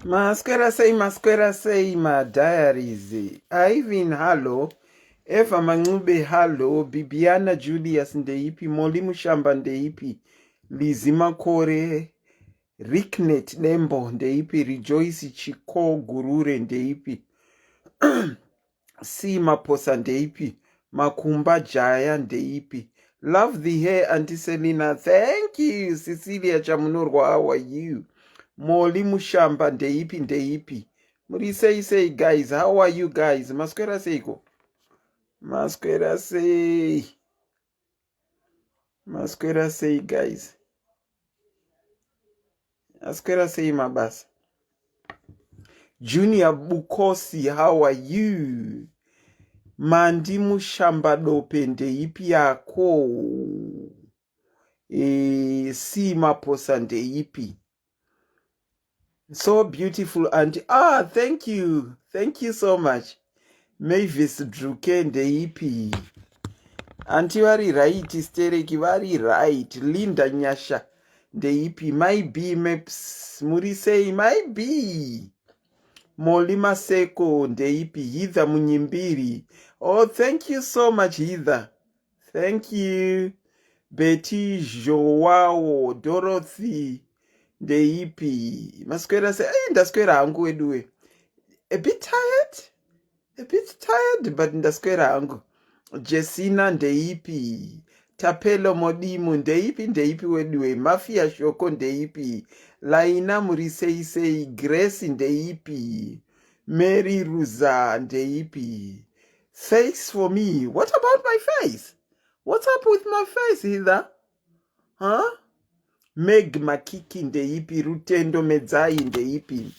Maswera sei maswera sei madiaries Ivan hallo Eva Mancube hallo Bibiana Julius ndeipi Molly Mushamba ndeipi Lizzy Makore Ricknet Dembo ndeipi Rejoice Chiko Gurure ndeipi C Maposa ndeipi Makumba Jaya ndeipi Love the hair Auntie Selina thank you Cecilia Chamunorwa how are you Molly Mushamba ndeipi ndeipi muri sei sei guys how are you guys maswera seiko maswera sei maswera sei guys aswera sei mabasa junior bukosi how are you mandi mushambadope ndeipi yako e, c maposa ndeipi So beautiful auntie. Ah, thank you. Thank you so much. Mavis Druke ndeipi? Auntie vari right, stereki vari right. Linda Nyasha ndeipi? My B Maps muri sei? My B. Molly Maseko ndeipi? Heather Munyimbiri. Oh, thank you so much Heather. Thank you. Betty Joao Dorothy ndeipi maswera se ei ndaswera hangu weduwe a bit tired a bit tired but ndaswera hangu Jesina ndeipi Tapelo Modimu ndeipi ndeipi weduwe Mafia Shoko ndeipi Laina muri sei sei Grace ndeipi Mary Ruza ndeipi Face for me. What about my face? What's up with my face, Heather? Huh? Meg Makiki ndeipi? Rutendo Medzai ndeipi?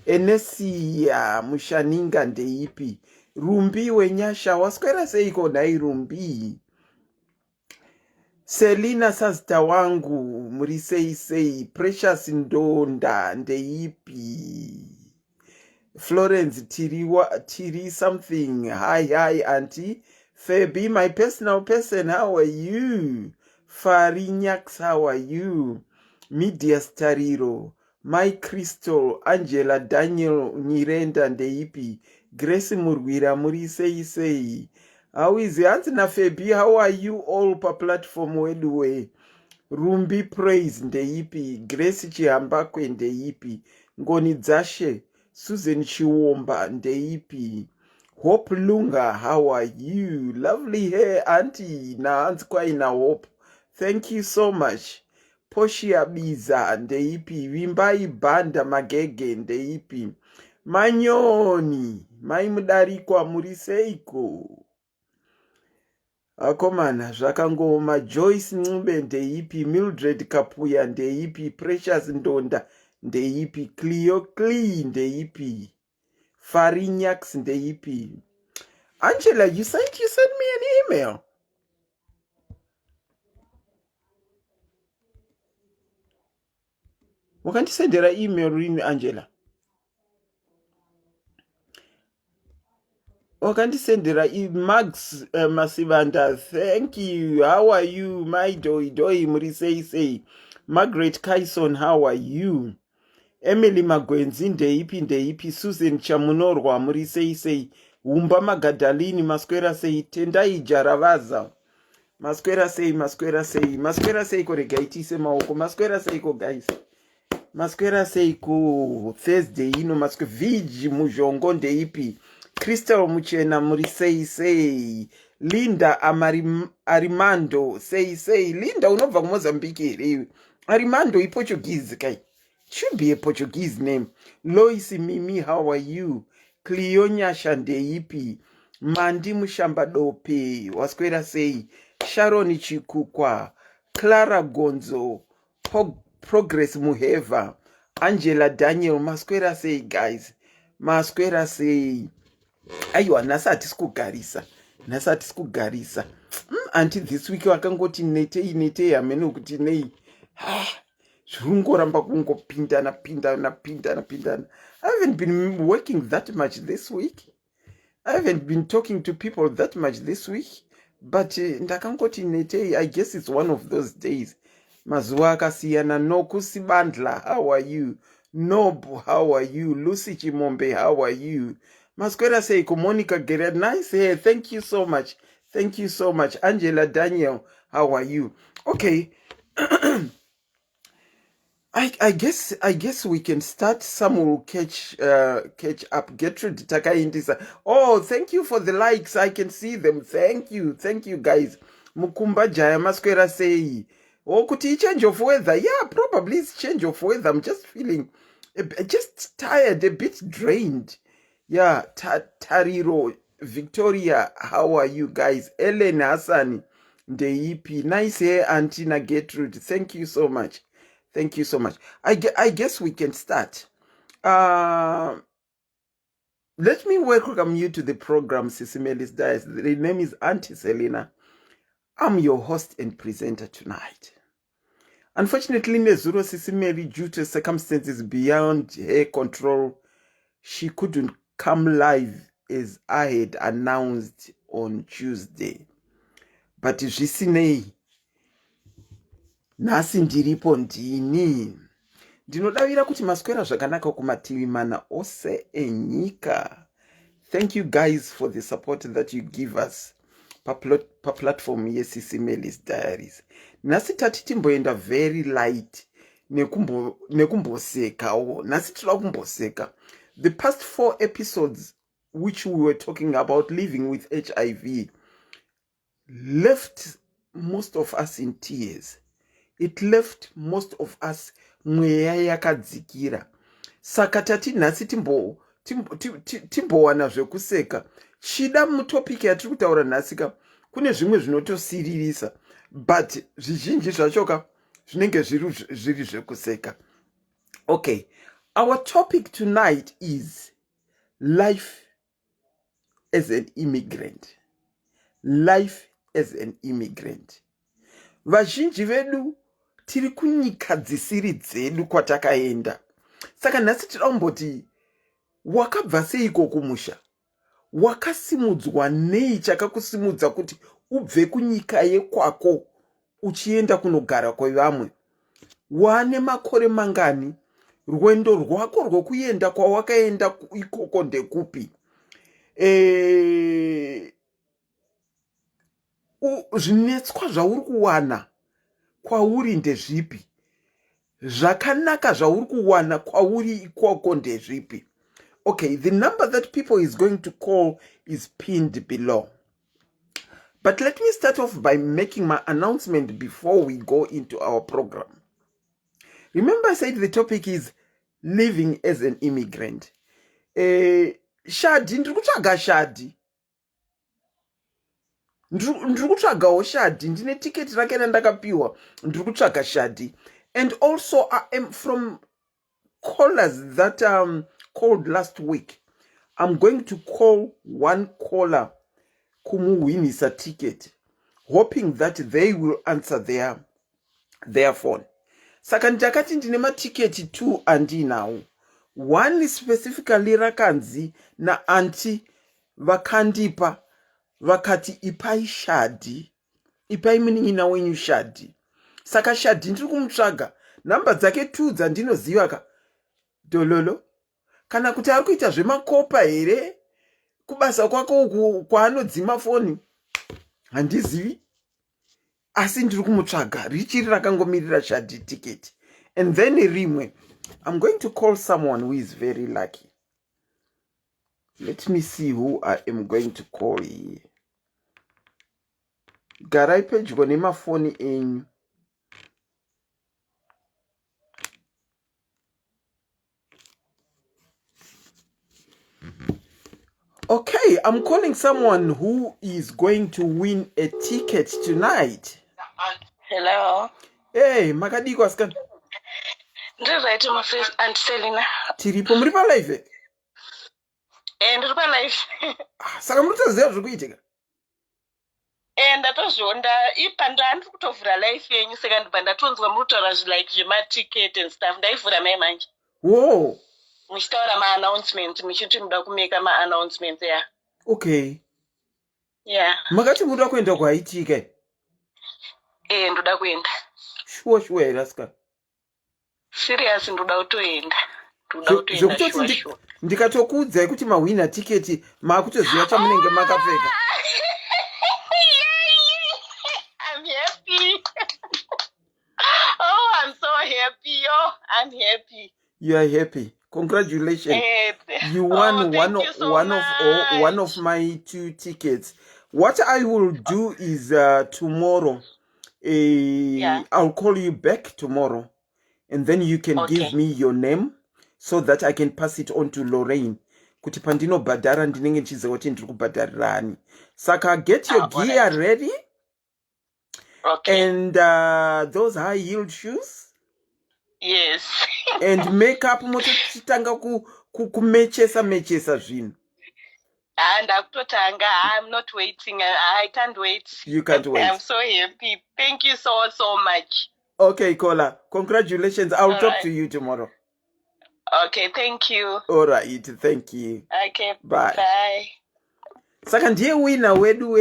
Enesia Mushaninga ndeipi? Rumbi wenyasha waswera seiko nhai Rumbi? Selina sazita wangu muri sei sei Precious Ndonda ndeipi Florence tiri, tiri something hi hi auntie Febi my personal person how are you Fari Nyaks how are you Media Stariro Mai Crystal, Angela Daniel Nyirenda ndeipi? Grace Murwira muri sei sei? How is hanzi naFebi how are you all paplatform weduwe? Rumbi Praise ndeipi? Grace Chihambakwe ndeipi? Ngoni Dzashe, Susan Chiwomba ndeipi? Hope Lunga how are you? Lovely hair auntie nahanzi kwaina Hope. Thank you so much. Portia Biza ndeipi? Vimbai Banda Magege ndeipi? Manyoni mai Mudarikwa muri seiko? Akomana zvakangooma Joyce Ncube ndeipi? Mildred Kapuya ndeipi? Precious Ndonda ndeipi? Cleo Clee ndeipi? Farinyax ndeipi? Angela, you said you sent me an email. Wakandisendera email rini Angela? Wakandisendera Max Masibanda, thank you. How are you? My doi doi muri sei sei. Margaret Kyson, how are you? Emily Magwenzi ndeipi ndeipi Susan Chamunorwa muri sei sei Humba Magadalini maswera sei Tendai Jaravaza maswera sei maswera sei maswera seiko regai tiise maoko maswera seiko guys maswera seiko Thursday ino maswe Viji Muzhongo ndeipi Crystal Muchena muri sei sei Linda Amari, Arimando sei sei Linda unobva kuMozambique here iwe Arimando iPortuguese kai should be a Portuguese name. Lois Mimi, how are you? Cleo Nyasha ndeipi? Mandi Mushambadope, waswera sei? Sharon Chikukwa, Clara Gonzo, Progress Muheva, Angela Daniel, maswera sei guys? Maswera sei? Aiwa, nhasi hatisi kugarisa. Nhasi hatisi kugarisa. Anti this week vakangoti netei netei hameno kuti nei. Ah. Zviri kungoramba kungopindana pindana pindana pindana. I haven't been working that much this week. I haven't been talking to people that much this week. But ndakangoti netei. I guess it's one of those days. Mazuva akasiyana. Nokusibandla, how are you? Nob, how are you? Lucy Chimombe, how are you? Maswera seiko, Monica Gerard, nice hair. Thank you so much. Thank you so much. Angela Daniel, how are you? Okay. I guess we can start. Some will catch up. Gertrude Takaindisa. Oh, thank you for the likes. I can see them. Thank you. Thank you guys. Mukumba Jaya Maswera sei. Oh, kuti change of weather. Yeah, probably it's change of weather. I'm just feeling just tired, a bit drained. Yeah, Tariro, Victoria, how are you guys? Ellen Hassan, Ndeipi. Nice hair, Antina Gertrude. Thank you so much. Thank you so much. I guess we can start. Let me welcome you to the program, Sisi Melis Diaries. The name is Auntie Selina. I'm your host and presenter tonight. Unfortunately, Nezuro Sisi Meli, due to circumstances beyond her control, she couldn't come live as I had announced on Tuesday. But zvisinei, nhasi ndiripo ndini. Ndinodavira kuti maswera zvakanaka kumativi mana ose enyika. Thank you guys for the support that you give us paplatform yeSisi Melis Diaries. Nhasi tati timboenda very light nekumbosekawo. Nhasi tinoda kumboseka. The past four episodes which we were talking about living with HIV left most of us in tears. It left most of us mweya yakadzikira. Saka tati nhasi timbowana zvekuseka. Chida mutopic yatiri kutaura nhasi ka, kune zvimwe zvinotosiririsa, but zvizhinji zvacho ka zvinenge zviri zvekuseka. Okay, our topic tonight is life as an immigrant. Life as an immigrant. Vazhinji vedu tiri kunyika dzisiri dzedu kwatakaenda. Saka nhasi tinoda kumboti, wakabva seiko kumusha? Wakasimudzwa nei? Chakakusimudza kuti ubve kunyika yekwako uchienda kunogara kwevamwe? Wane makore mangani? Rwendo rwako rwokuenda kwawakaenda ikoko ndekupi? Zvinetswa zvauri kuwana kwauri ndezvipi? Zvakanaka zvauri kuwana kwauri ikoko ndezvipi? Okay, the number that people is going to call is pinned below, but let me start off by making my announcement before we go into our program. Remember, I said the topic is living as an immigrant. Shadi, ndiri kutsvaga Shadi. Ndiri kutsvagawo Shadi. Ndine tiketi rake randakapiwa. Ndiri kutsvaga Shadi. And also I am from callers that called last week. I'm going to call one caller kumuwinisa ticket, hoping that they will answer their phone. Saka ndakati ndine matiketi two andinawo. One specifically rakanzi naauntie vakandipa, vakati ipai Shadi, ipai munin'ina wenyu Shadi. Saka Shadi ndiri kumutsvaga. Nhamba dzake two dzandinoziva ka dololo, kana kuti ari kuita zvemakopa here kubasa kwako uku kwaanodzima foni, handizivi, asi ndiri kumutsvaga. Richiri rakangomirira Shadi ticket. And then rimwe, I'm going to call someone who is very lucky. Let me see who I am going to call here. Garai pedyo nemafoni enyu. Okay, I'm calling someone who is going to win a ticket tonight. Hello. Hey, makadiko asikana? Ndiri right, Mrs. Aunt Selina. Tiripo. Muri palive? Eh, ndiri palive. Ah, saka muri kutoziva zviri kuitika? Eh, ndatozviona ipa ndandiri kutovhura live yenyu, saka ndibva ndatonzwa muri kutaura like zvematicket and stuff. Ndaivhura mai manje. Wo. Muchitaura maannouncement, muchiti muda kumeka maannouncements, ya. Okay. Yeah. Makati muda kuenda kuHaiti? Eh, ndoda kuenda. Shuwa shuwa here, asikana? Serious, ndoda kutoenda. Toda kutoenda Zvekutoti shuwa shuwa. ndikatokuudzai kuti mahwina tiketi makutoziva chamunenge makapfeka. I'm happy. Oh, I'm so happy. Oh, I'm happy. You are happy. Congratulations. Eh, You won oh, thank one you so one of all, one of much. my two tickets. What I will do is tomorrow, Yeah. I'll call you back tomorrow, and then you can give Okay. me your name so that I can pass it on to Lorraine. Kuti pandinobhadhara ndinenge ndichiziva kuti ndiri kubhadharira ani. Saka get your Ah, all gear right. ready Okay. and those high heeled shoes Yes. and makeup motochitanga kumechesa mechesa zvinhu. Ah, ndakutotanga. I'm not waiting. I can't wait. You can't wait. I'm so happy. Thank you so, so much. Okay, Kola. Congratulations. I'll All talk right. to you tomorrow. Okay, thank you. All right. Thank you. Okay, Bye. bye. Saka ndiye wina wedu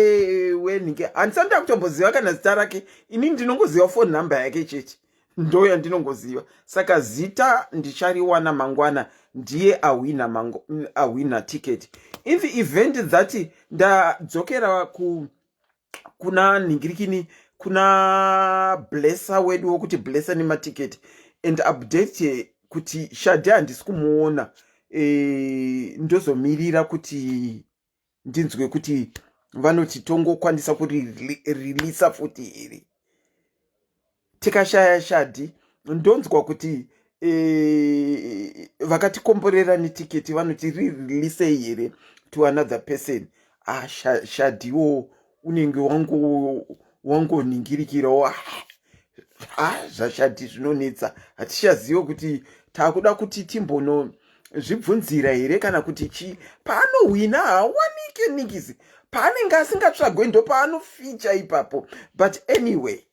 wenhinge handisati ndakutomboziva kana zita rake. Ini ndinongoziva phone number yake chete, ndo yandinongoziva. Saka zita ndichariwana mangwana. Ndiye ahwina ahwina ticket. In the event that ndadzokera kuna nhingirikini, kuna Blesser wedu wokuti Blesser nematiketi and update kuti Shadhi handisi kumuona, ndozomirira kuti ndinzwe kuti vanoti tongokwanisa kurireleasa futi here. Tikashaya Shadhi, ndonzwa kuti vakatikomborera netiketi vanoti rireleasei here to another person. Ah, Shadhiwo unenge wangoningirikirawo. Ah, zvaShadhi zvinonetsa, hatichaziva kuti taakuda kuti timbono zvibvunzira here kana kuti chii. Paanohwina haawanike nikisi, paanenge asingatsvagwe ndo paanoficha ipapo. But anyway,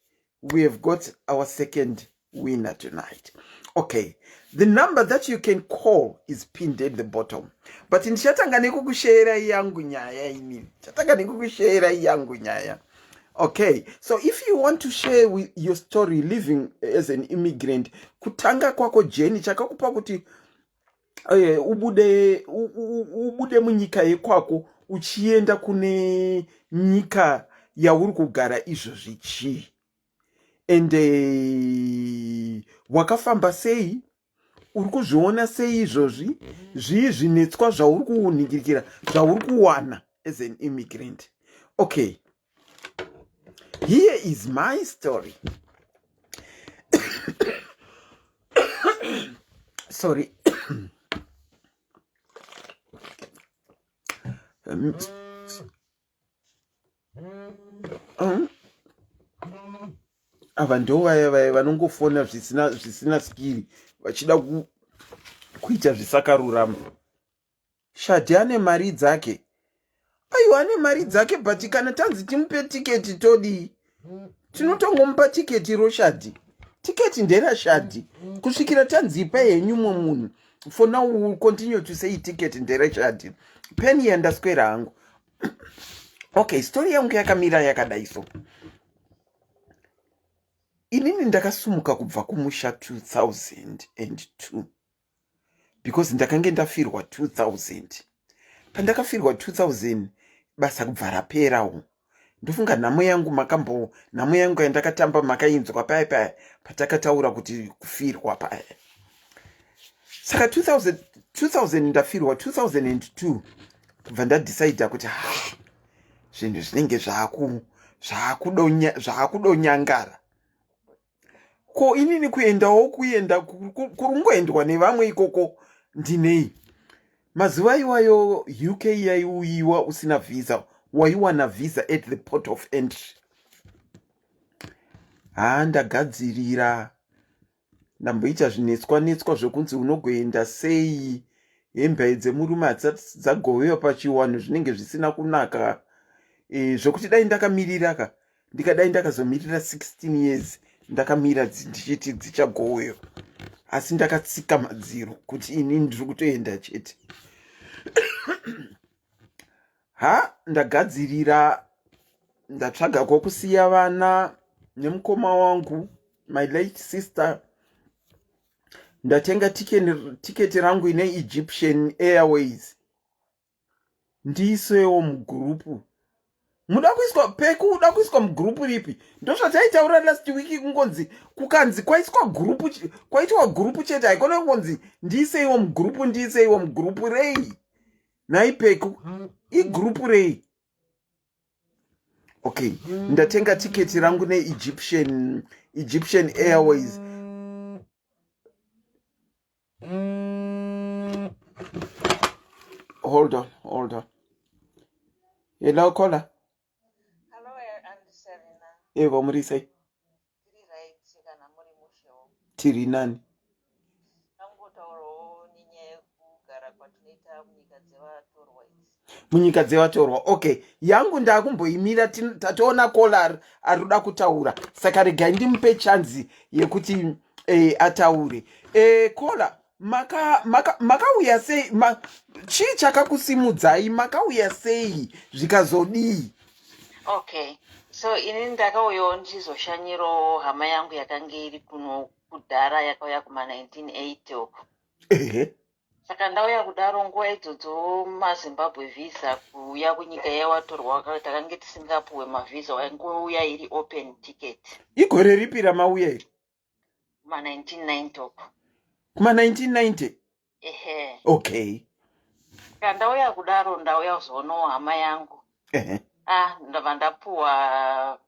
we have got our second winner tonight. Okay, the number that you can call is pinned at the bottom, but ndichatanga nekukusheerai yangu nyaya. Inini ndichatanga nekukusheerai yangu nyaya. Okay, so if you want to share with your story, living as an immigrant, kutanga kwako journey, chakakupa kuti ubude munyika yekwako uchienda kune nyika yauri kugara izvozvi chii, and wakafamba sei, uri kuzviona sei izvozvi, zvii zvinetswa zvauri kunhingirikira, zvauri kuwana as an immigrant. Okay, here is my story. Sorry. Ava ndo vaya vaya vanongofona zvisina skiri, vachida kuita zvisakarurama. Shadhi ane mari dzake. Aiwa, ane mari dzake, but kana tanzi timupe tiketi todii? Tinotongomupa tiketi roShadhi. Tiketi nderaShadhi kusvikira tanzi ipa henyu mumwe munhu. For now we will continue to say tiketi nderaShadhi. Peni yandaswera hangu. Okay, story yangu yakamira yakadai. So inini ndakasumuka kubva kumusha 2002 because ndakange ndafirwa 2000. Pandakafirwa 2000, basa kubva raperawo. Ndofunga nhamo yangu makambo, nhamo yangu yandakatamba makainzwa paya paya patakataura kuti kufirwa paya. Saka 2000, 2000 ndafirwa, 2002 kubva ndadhisaidha kuti ha, zvinhu zvinenge zvaakudonyangara. Ko inini kuendawo, kuenda kurungoendwa nevamwe ikoko ndinei? Mazuva iwayo UK yaiuyiwa usina visa, waiwana visa at the port of entry. Haa, ndagadzirira, ndamboita zvinetswa netswa zvokunzi unogoenda sei, hembe dzemurume hadzisati dzagovewa pachiwanhu, zvinenge zvisina kunaka. Zvokuti dai ndakamirira ka, ndikadai ndakazomirira 16 years ndakamira ndichiti dzichagowewa, asi ndakatsika madziro kuti ini ndiri kutoenda chete. Ha, ndagadzirira, ndatsvaga kwokusiya vana nemukoma wangu, my late sister. Ndatenga tiketi rangu ine Egyptian Airways. Ndiisewo mugurupu. Muda kuiswa peku uda kuiswa mugurupu ripi? Ndozvataitaura last week, kungonzi kukanzi kwaiswa gurupu, kwaitwa gurupu chete, haikona kungonzi ndiiseiwo mugurupu. Ndiiseiwo mugurupu rei nhai Peku? Igurupu rei? Okay, ndatenga tiketi rangu neEgyptian Egyptian Airways. Hold on, hold on. Hello, caller. Hello, Auntie Serena. Evo, muri sei? Tiri right, kana muri mushewo. Tiri nani. Tangotaurawo nenyaya yekugara kwatinoita munyika dzevatorwa idzi. Munyika dzevatorwa. Okay, yangu ndakumboimira. Tatoona caller ari kuda kutaura, saka regai ndimupe chance yekuti ataure. Caller, makauya maka, maka sei? Chii chakakusimudzai? Makauya sei, zvikazodii? Okay, so ini ndakauyawo ndichizoshanyirawo hama yangu yakanga iri kuno kudhara, yakauya kuma-1980 uko. Saka ndauya kudaro, nguva idzodzo maZimbabwe visa kuuya kunyika yaiwatorwa, takange tisingapuwe mavhisa, waingouya iri open ticket. Igore ripi ramauya iri? Kuma-1990 uko. Kuma-1990? Ehe. Saka ndauya kudaro, ndauya kuzoonawo hama yangu. Ah, ndabva ndapuwa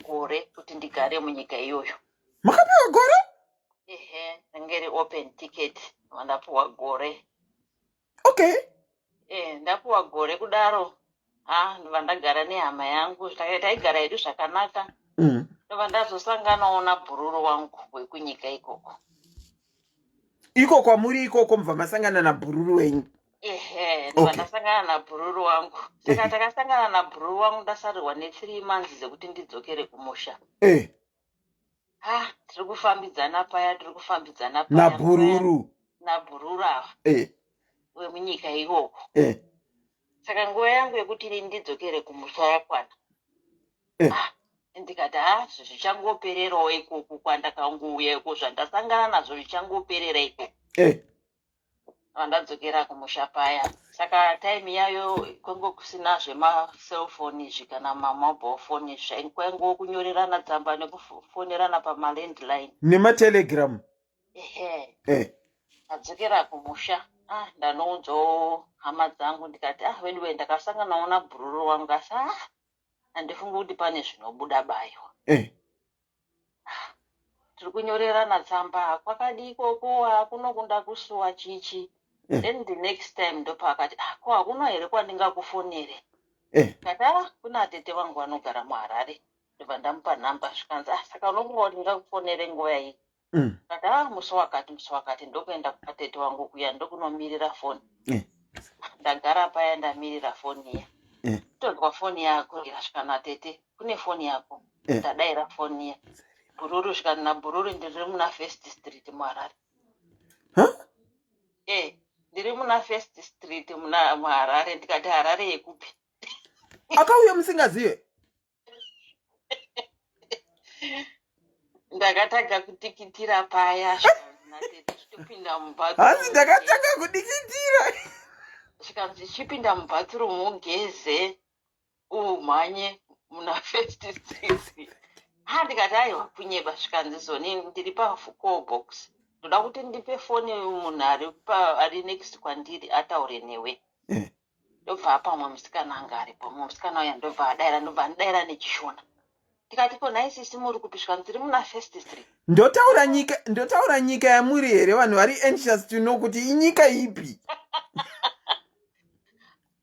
gore kuti ndigare munyika iyoyo. Makapiwa gore? Ehe, ringe ri open ticket, ndabva ndapuwa gore. E, ndapuwa gore kudaro, ha, ndobva ndagara nehama yangu. Taigara hedu zvakanaka. Ndobva ndazosanganawo nabhururu wangu wekunyika ikoko. Iko kwamuri ikoko mubva masangana nabhururu wenyu? Ehe, ndobva ndasangana nabhururu wangu. Saka takasangana nabhururu wangu ndasarirwa ne3 months dzekuti ndidzokere kumusha. Ha, tiri kufambidzana paya, tiri kufambidzana paya. Nabhururu? Nabhururu ava wemunyika ikoko. Saka nguva yangu yekuti ini ndidzokere kumusha yakwana. Ah, ndikati, ha, zvichangopererawo ikoko kwandakangouya iko, zvandasangana nazvo zvichangoperera ikoko. Vandadzokera kumusha paya, saka time yayo kwange kusina zvemaselfoni izvi kana mamobile phone izvi, kwaingo kunyorerana tsamba nekufonerana pamalandline. Nematelegram. Ehe. Adzokera kumusha, ah, ndanoudzawo hama dzangu, ndikati, ah, veduwe, ndakasanganawo nabhururu wangu, asi ah, handifungi kuti pane zvinobuda bayiwa. Tiri kunyorerana tsamba, kwakadi ikoko, hakunokunda kusuwa chichi. Then the next time ndopaakati, ah, ko hakuna here kwandingakufonere? Ndikati, ah, kuna tete vangu vanogara muHarare. Ndobva ndamupa nhamba, zvikanzi, ah, saka unofunga kuti ndingakufonere nguva iyi? Ndikati, ah, musi wakati, musi wakati. Ndokuenda kwatete wangu kuya, ndokunomirira foni. Ndagara paya, ndamirira foni iya, tonzwa foni yako ikasvika, natete, kune foni yako. Ndadaira foni iya, bhururu. Zvikati nabhururu, ndiri muna First Street muHarare. Huh? E, ndiri muna First Street muna muHarare. Ndikati, Harare yekupi? Akauya musingazive? Ndakatanga kutikitira paya, natete, chitopinda mubathroom. Hanzi ndakatanga kudikitira. Zvikanzi, chipinda mubathroom, ugeze, umhanye muna First Street. Ha, ndikati, aiwa, kunyeba. Zvikanzi, zoni ndiri pacall box, ndoda kuti ndipe foni munhu ari ari next kwandiri ataure newe. Ndobva apa mumwe musikana anga aripo, mumwe musikana uya ndobva adaira, ndobva andaira nechiShona. Ndikati, ko nhai sisi, muri kupi? Zvikanzi, ndiri muna First Street. Ndotaura nyika, ndotaura nyika yamuri here? Vanhu vari anxious to know kuti inyika ipi.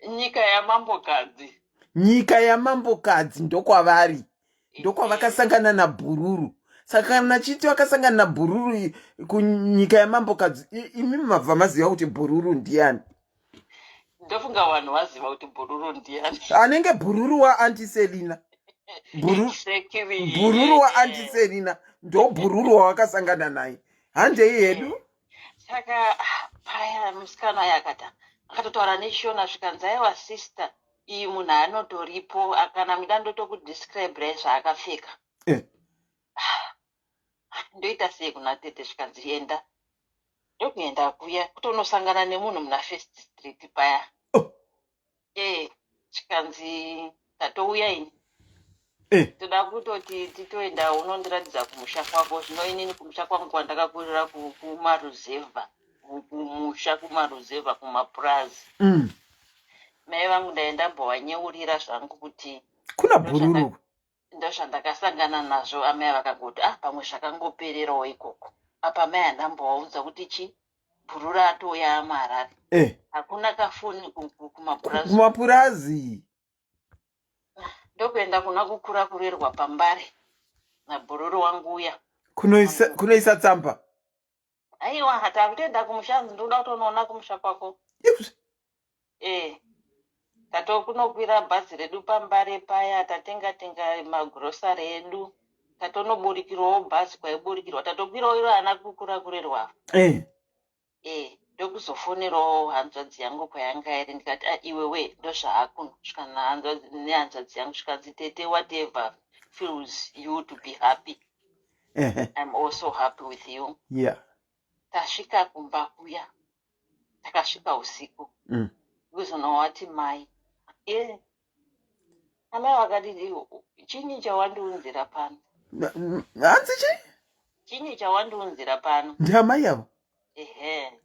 Nyika yamambokadzi. Nyika yamambokadzi, ndokwavari, ndokwavakasangana nabhururu. Saka kana chiti vakasangana nabhururu kunyika yamambokadzi, imi mabva maziva kuti bhururu ndiani? Ndofunga vanhu vaziva kuti bhururu ndiani. Anenge bhururu waAuntie Selina. Exactly. Bhururu waAuntie Selina, ndo bhururu wawakasangana naye. Handei hedu. Saka ah, paya musikana uya akati, akatotaura neShona, zvikanzi, aiwa sister, iyi munhu anotoripo, kana mida ndotokudescriberai zvaakapfeka. Ndoita sei kuna tete? Zvikanzi, enda. Ndokuenda kuya kutonosangana nemunhu muna First Street paya. Oh. Chikanzi tatouya ini. Toda kutoti titoenda unondiratidza kumusha kwako. Zvino inini kumusha kwangu kwandakakurira kumaruzevha, kumusha kumaruzevha kumapurazi. Mai vangu ndaenda mbovanyeurira zvangu kuti kuna bhururu. Ndozvandakasangana nazvo. Amai vakangoti, ah, pamwe zvakangopererawo ikoko. Apa mai handambovaudza kuti chi bhururu atouya amuHarare. Hakuna kafoni kumapurazi. Kumapurazi. Ndokuenda kuna kukura kurerwa paMbare nabhururu wangu uya. Kunoisa tsamba. Aiwa, takutoenda kumusha, ndoda kutonoona kumusha kwako. Izvi. Tatokunokwira bhazi redu paMbare paya, tatenga tenga magrosari edu, tatonoburikirawo bhazi kwaiburikirwa, tatokwirawo iro ana kukura kurerwa. Ndokuzofonerawo hanzvadzi yangu kwayanga iri, ndikati, ah, iwe we, ndozvaakuno. Svika nehanzvadzi yangu, zvikanzi, tete, whatever feels you to be happy, I'm also happy with you. Tasvika kumba kuya, takasvika usiku. Kuzonowati mai, amai vakati, chinyi chawandiunzira pano? Hanzi chi? Chinyi chawandiunzira pano? Ndiamai avo. Ehe,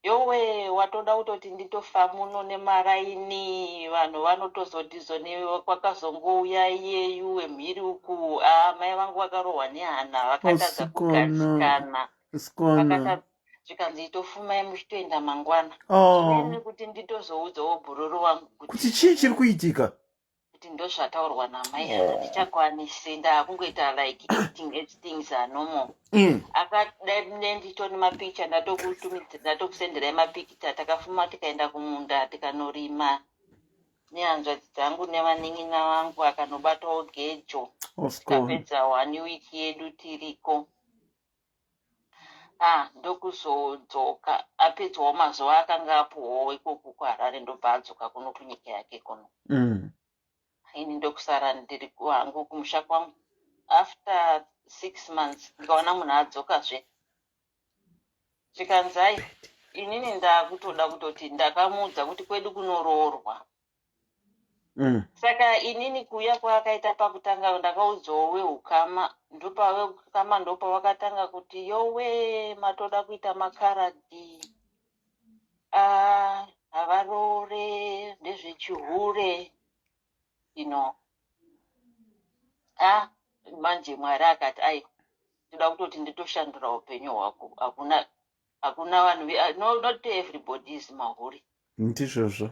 yowe, watoda kutoti nditofa muno nemaraini. Vanhu vanotozoti zoni kwakazongouya iyeyu wemhiri uku. A, mai vangu vakarohwa nehana, vakatadza Osikona. kugadzikana. Sikona. Zvikanzi itofumai muchitoenda mangwana. Oh. Kuti nditozoudzawo bhururu wangu kuti chii chiri kuitika. Kuti ndozvataurwa namai, handichakwanisi, ndaakungoita like acting as things are normal. Akadai nenditoni mapikicha, ndatokutumidza, ndatokusenderai mapikicha. Takafuma tikaenda kumunda, tikanorima nehanzvadzi dzangu nevanin'ina vangu, akanobatawo gejo. Osikona. Tikapedza one week yedu tiriko. Ah, ndokuzodzoka apedzawo mazuva akanga apuwawo ikoko kuHarare, ndobva adzoka kuno kunyika yake kuno. Ini ndokusara ndiri hangu kumusha kwangu. After 6 months ndikaona munhu adzokazve, zvikanzai inini ndakutoda kutoti ndakamuudza kuti kwedu kunoroorwa. Saka inini kuuya kwaakaita pakutanga, ndakaudzawo weukama, ndopaveukama ndopavakatanga kuti, yowe, matoda kuita makaradhi, ah, havaroore, ndezvechihure. Ah, manje Mwari akati, ai, ndoda kutoti nditoshandura upenyu hwako. Hakuna, hakuna vanhu no, not everybody is mahuri. Ndizvozvo.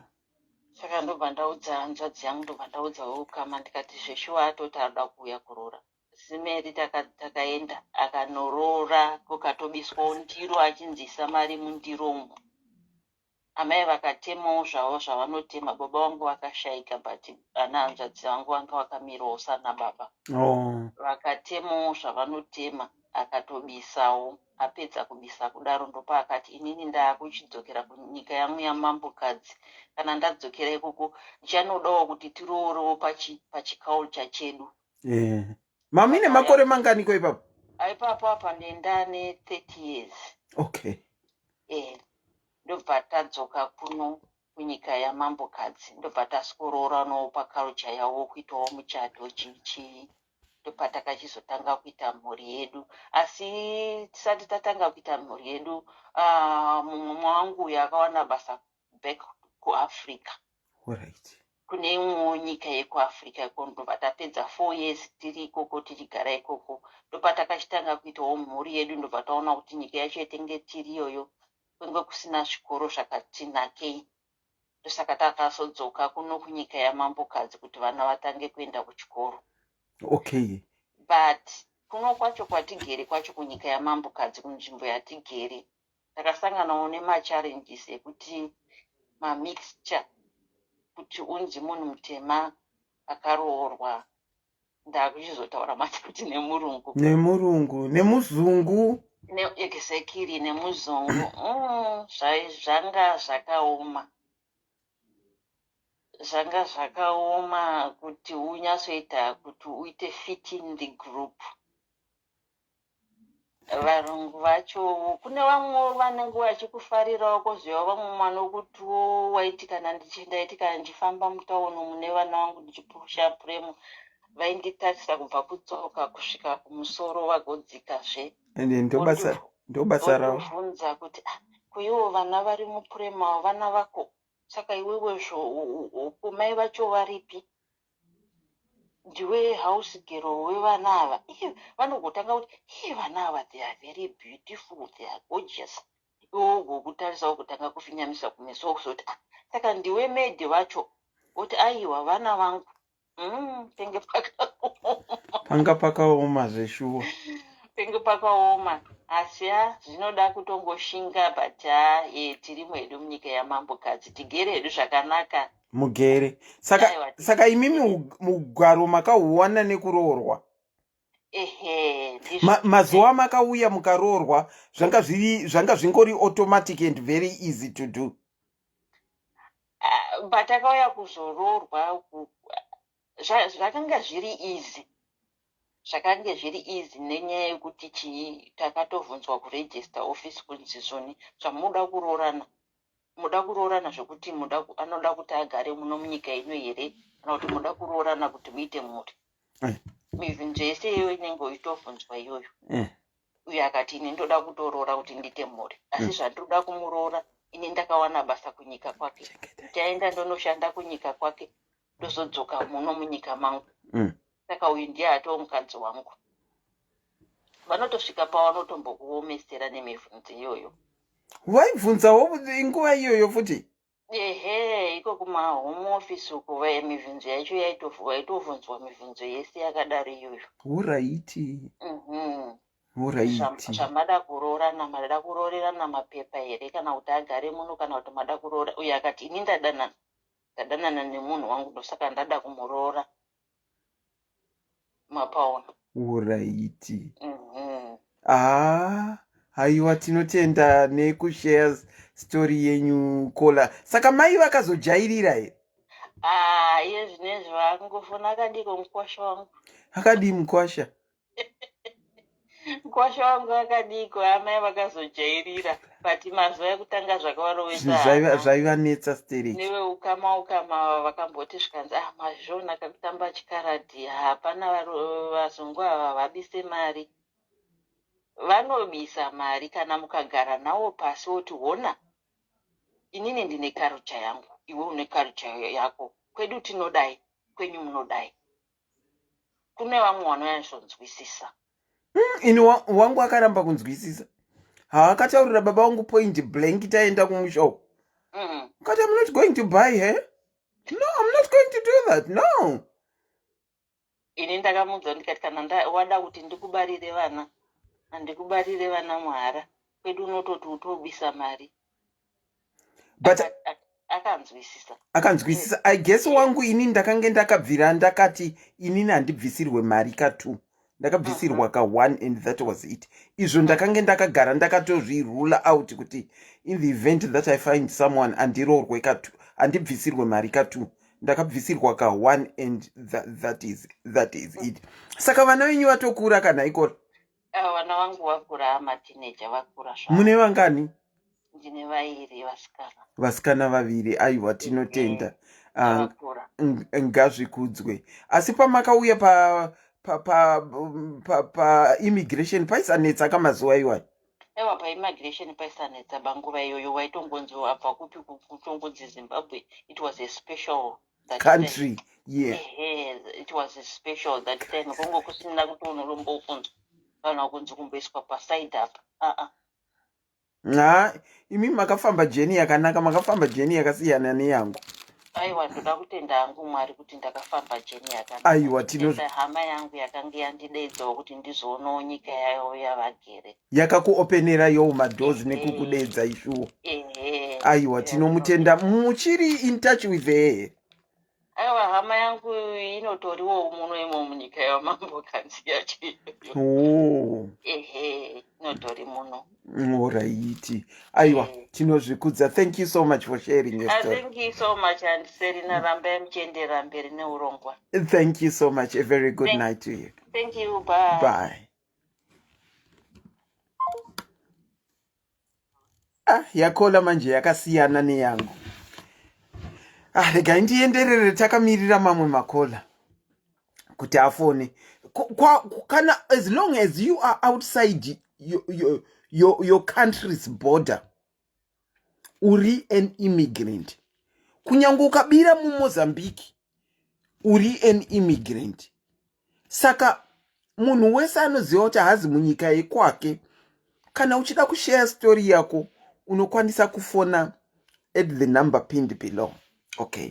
Saka ndobva ndaudza hanzvadzi yangu, ndobva ndaudza weukama, ndikati zveshuwa atoti arikuda kuuya kuroora simeri. Takaenda, akanoroora, kukatobiswawo ndiro, achinzisa mari mundiro umo. Amai vakatemawo zvavo zvavanotema. Baba vangu vakashaika, but ana hanzvadzi vangu vanga vakamirawo sana baba. Vakatemawo zvavanotema, akatobisawo. Apedza kubisa kudaro, ndopaakati, inini ndaakuchidzokera kunyika yangu yamambokadzi. Kana ndadzokera ikoko, ndichanodawo kuti tiroorewo pachiculture chedu. Mamine makore manganiko ipapo? Ipapo apa ndendane 30 years. Ndobva tadzoka kuno kunyika yamambokadzi, ndobva tasworooranawo paculture yavo, kuitawo muchato, chichii, ndobva takachizotanga kuita mhuri yedu. Asi tisati tatanga kuita mhuri yedu, mumwe wangu uyo akawana basa back kuAfrica, kune imwewo nyika yekuAfrica iko. Ndobva tapedza 4 years tiri ikoko, tichigara ikoko. Ndopatakachitanga kuitawo mhuri yedu. Ndobva taona kuti nyika yacho yatenge tiri iyoyo kwenge kusina zvikoro zvakati nakei. Ndosaka takazodzoka kuno kunyika yamambokadzi kuti vana vatange kuenda kuchikoro. But kuno kwacho kwatigere kwacho kunyika yamambokadzi, kunzvimbo yatigere, takasanganawo nemachallenges ekuti mamixture, kuti unzi munhu mutema akaroorwa, ndakuchizotaura manje kuti nemurungu. Nemurungu, nemuzungu. Exactly, nemuzungu. Zvanga zvakaoma, zvanga zvakaoma kuti unyatsoita kuti uite fit in the group. Varungu vacho, kune vamwe vanenge vachikufarirawo, kozouya vamwe vanokutiwo waiti kana ndaiti kana ndichifamba mutauni mune vana vangu ndichipusha puremu, vainditarisa kubva kutsoka kusvika kumusoro, vagodzikazve. Ende ndobasa ndobasa ravo. Votobvunza kuti, "Ah, kuivo vana vari mupuremu avo vana vako? Saka iwewe mai vacho varipi? Ndiwe house girl wevana ava?" Iye vanogotanga kuti, "Iye, vana ava, they are very beautiful, they are gorgeous." Iwe ugokutarisa, ugotanga kufinyamisa kumeso, kuzoti, "Ah, saka ndiwe maid vacho?" Woti, "Aiwa, vana vangu." Penge pakaoma. Panga pakaoma zveshuwa. Penge pakaoma, asi ha, zvinoda kutongoshinga, but ha, tiri mwedu munyika yamambokadzi, tigere hedu zvakanaka. Mugere saka. Aiwa. Saka imimi mugwaro makahuwana nekuroorwa? Ehe, ndizvo. Mazuva makauya mukaroorwa, zvanga zvingori automatic and very easy to do? Ah, patakauya kuzoroorwa zvakanga zviri easy, zvakange zviri easy nenyaya yekuti chii, takatovhunzwa kuregister office kunzi, "Zvoni zvamuda kuroorana, muda kuroorana zvekuti muda anoda kuti agare muno munyika ino here, kana kuti muda kuroorana kuti muite mhuri?" Mibvunzo yese iyoyo inenge uchitovhunzwa iyoyo. Uyo akati, "Ini ndoda kutoroora kuti ndiite mhuri, asi zvandinoda kumuroora, ini ndakawana basa kunyika kwake, taenda ndonoshanda kunyika kwake, ndozodzoka muno munyika mangu. Saka uyu ndiye atoo mukadzi wangu." Vanotosvika pavanotombokuomesera nemibvunzo iyoyo. Vaibvunzawo nguva iyoyo futi? Ehe, iko kumahome office uko, mibvunzo yacho vaitovhunzwa mibvunzo yese yakadaro iyoyo. Zvamada kuroorana, mada kuroorerana mapepa here, kana kuti agare muno, kana kuti mada kuroora? Uyo akati, "Ini ndadanana, ndadanana nemunhu wangu, ndosaka ndada kumuroora." Mapaona? Alright. Ah, haiwa, tinotenda nekushare story yenyu, kola. Saka mai vakazojairira here? Ah, iye zvinezvi vakungofona, "Akadiko mukwasha wangu?" Akadii mukwasha? "Mukwasha wangu akadiko?" Amai vakazojairira, but mazuva ekutanga zvakavarovesa Zvinhu hana. Zvaivanetsa stereki. Neveukama, ukama vakamboti, zvikanzi, "Ah, mazviona kakutamba chikaradhi, hapana vazungu ava vabise mari." Vanobisa mari kana mukagara navo pasi, woti, "Hona, inini ndine culture yangu, iwe une culture yako, kwedu tinodai, kwenyu munodai." Kune vamwe vanonyatsonzwisisa. Ini wangu akaramba kunzwisisa. Haakataurira baba vangu point blank, taenda kumusha uko. Kati, "I'm not going to buy her. No, I'm not going to do that, no." Ini ndakamuudza ndikati, "Kana wada kuti ndikubarire vana, handikubarire vana muhara. Kwedu unototi utobisa mari." But Akanzwisisa. Akanzwisisa, I guess. Wangu ini ndakange ndakabvira ndakati, inini handibvisirwe mari ka2, ndakabvisirwa ka1 and that was it. Izvo ndakange ndakagara ndakatozvirule out kuti in the event that I find someone, andiroorwe ka2, handibvisirwe mari ka2. Ndakabvisirwa ka1 and that is it. Saka vana venyu vatokura kana ikora? Ava vana vangu vakura, mateenager, vakura zvavo. Mune vangani? Ndine vairi vasikana. Vasikana vaviri, aiwa, tinotenda. Ah, Vakura. Ngazvikudzwe. Asi pamakauya pa pa pa pa, pa immigration paisanetsa kamazuva iwayo? Aiwa, paimmigration paisanetsa banguva iyoyo. Waitongonzi abva kupi, kutongonzi Zimbabwe. It was a special that time. Country, yeah. Ehe, it was a special that time. Kongo kusina kuti unorombofunzwa kana kunzi kumboiswa paside apa, aa. Ha, imi makafamba journey yakanaka, makafamba journey yakasiyana neyangu. Aiwa, ndoda kutenda hangu Mwari kuti ndakafamba journey yakanaka. Aiwa, Ndotenda hama yangu yakanga yandidaidzawo kuti ndizoonawo nyika yavo yavagere. Yakakuopenera yowo madoors nekukudedza ishuwo. Ehe. Aiwa, tinomutenda. Muchiri in touch with her? Aiwa, hama yangu inotoriwo muno imo munyika yamambokadzi yacho iyoyo. Oh. Ehe, inotori muno. Alright, aiwa, tinozvikudza. Thank you so much for sharing your Ah, story. Thank you so much, Auntie Serina. Rambai muchienderera mberi neurongwa. Thank you so much. A very good Thank- night to you. Thank you, bye. Bye. Ah, yakola manje yakasiyana neyangu. Ah, regai ndienderere takamirira mamwe makola kuti afone. Kana as long as you are outside your country's border, uri an immigrant. Kunyange ukabira muMozambique, uri an immigrant. Saka munhu wese anoziva kuti haazi munyika yekwake. Kana uchida kushare story yako, unokwanisa kufona at the number pinned below. Okay,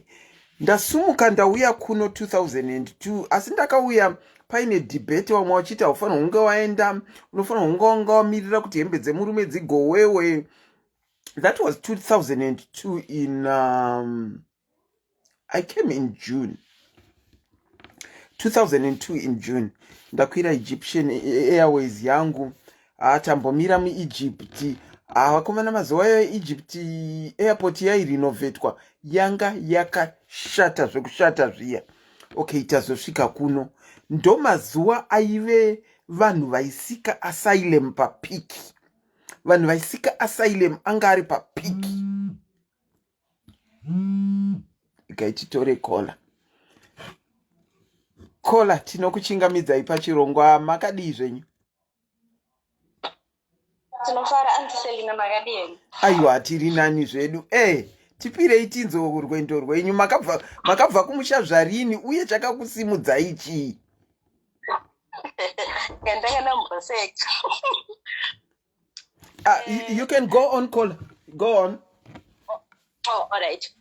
ndasumuka ndauya kuno 2002, asi ndakauya paine debate, vamwe vachiti haufanira kunge waenda, unofanira kunge wanga wamirira kuti hembe dzemurume dzigowewe. That was 2002 in I came in June 2002. In June ndakwira Egyptian Airways yangu, tambomira muEgypt. Vakomana, mazuva ayo Egypt airport yairenovatwa, yanga yakashata zvekushata zviya. Okay, tazosvika kuno, ndo mazuva aive vanhu vaiseeka asylum papeak. Vanhu vaiseeka asylum anga ari papeak. Gaititore caller. Caller, tinokuchingamidzai pachirongwa. Makadii zvenyu? Tinofara, Auntie Selina, makadii? Aiwa, tiri nani zvedu. Tipirei tinzo rwendo rwenyu. Makabva kumusha zvarini, uye chakakusimudzai chii? Ngandanga ndamboseka. You can go on, caller, go on. Oh, alright.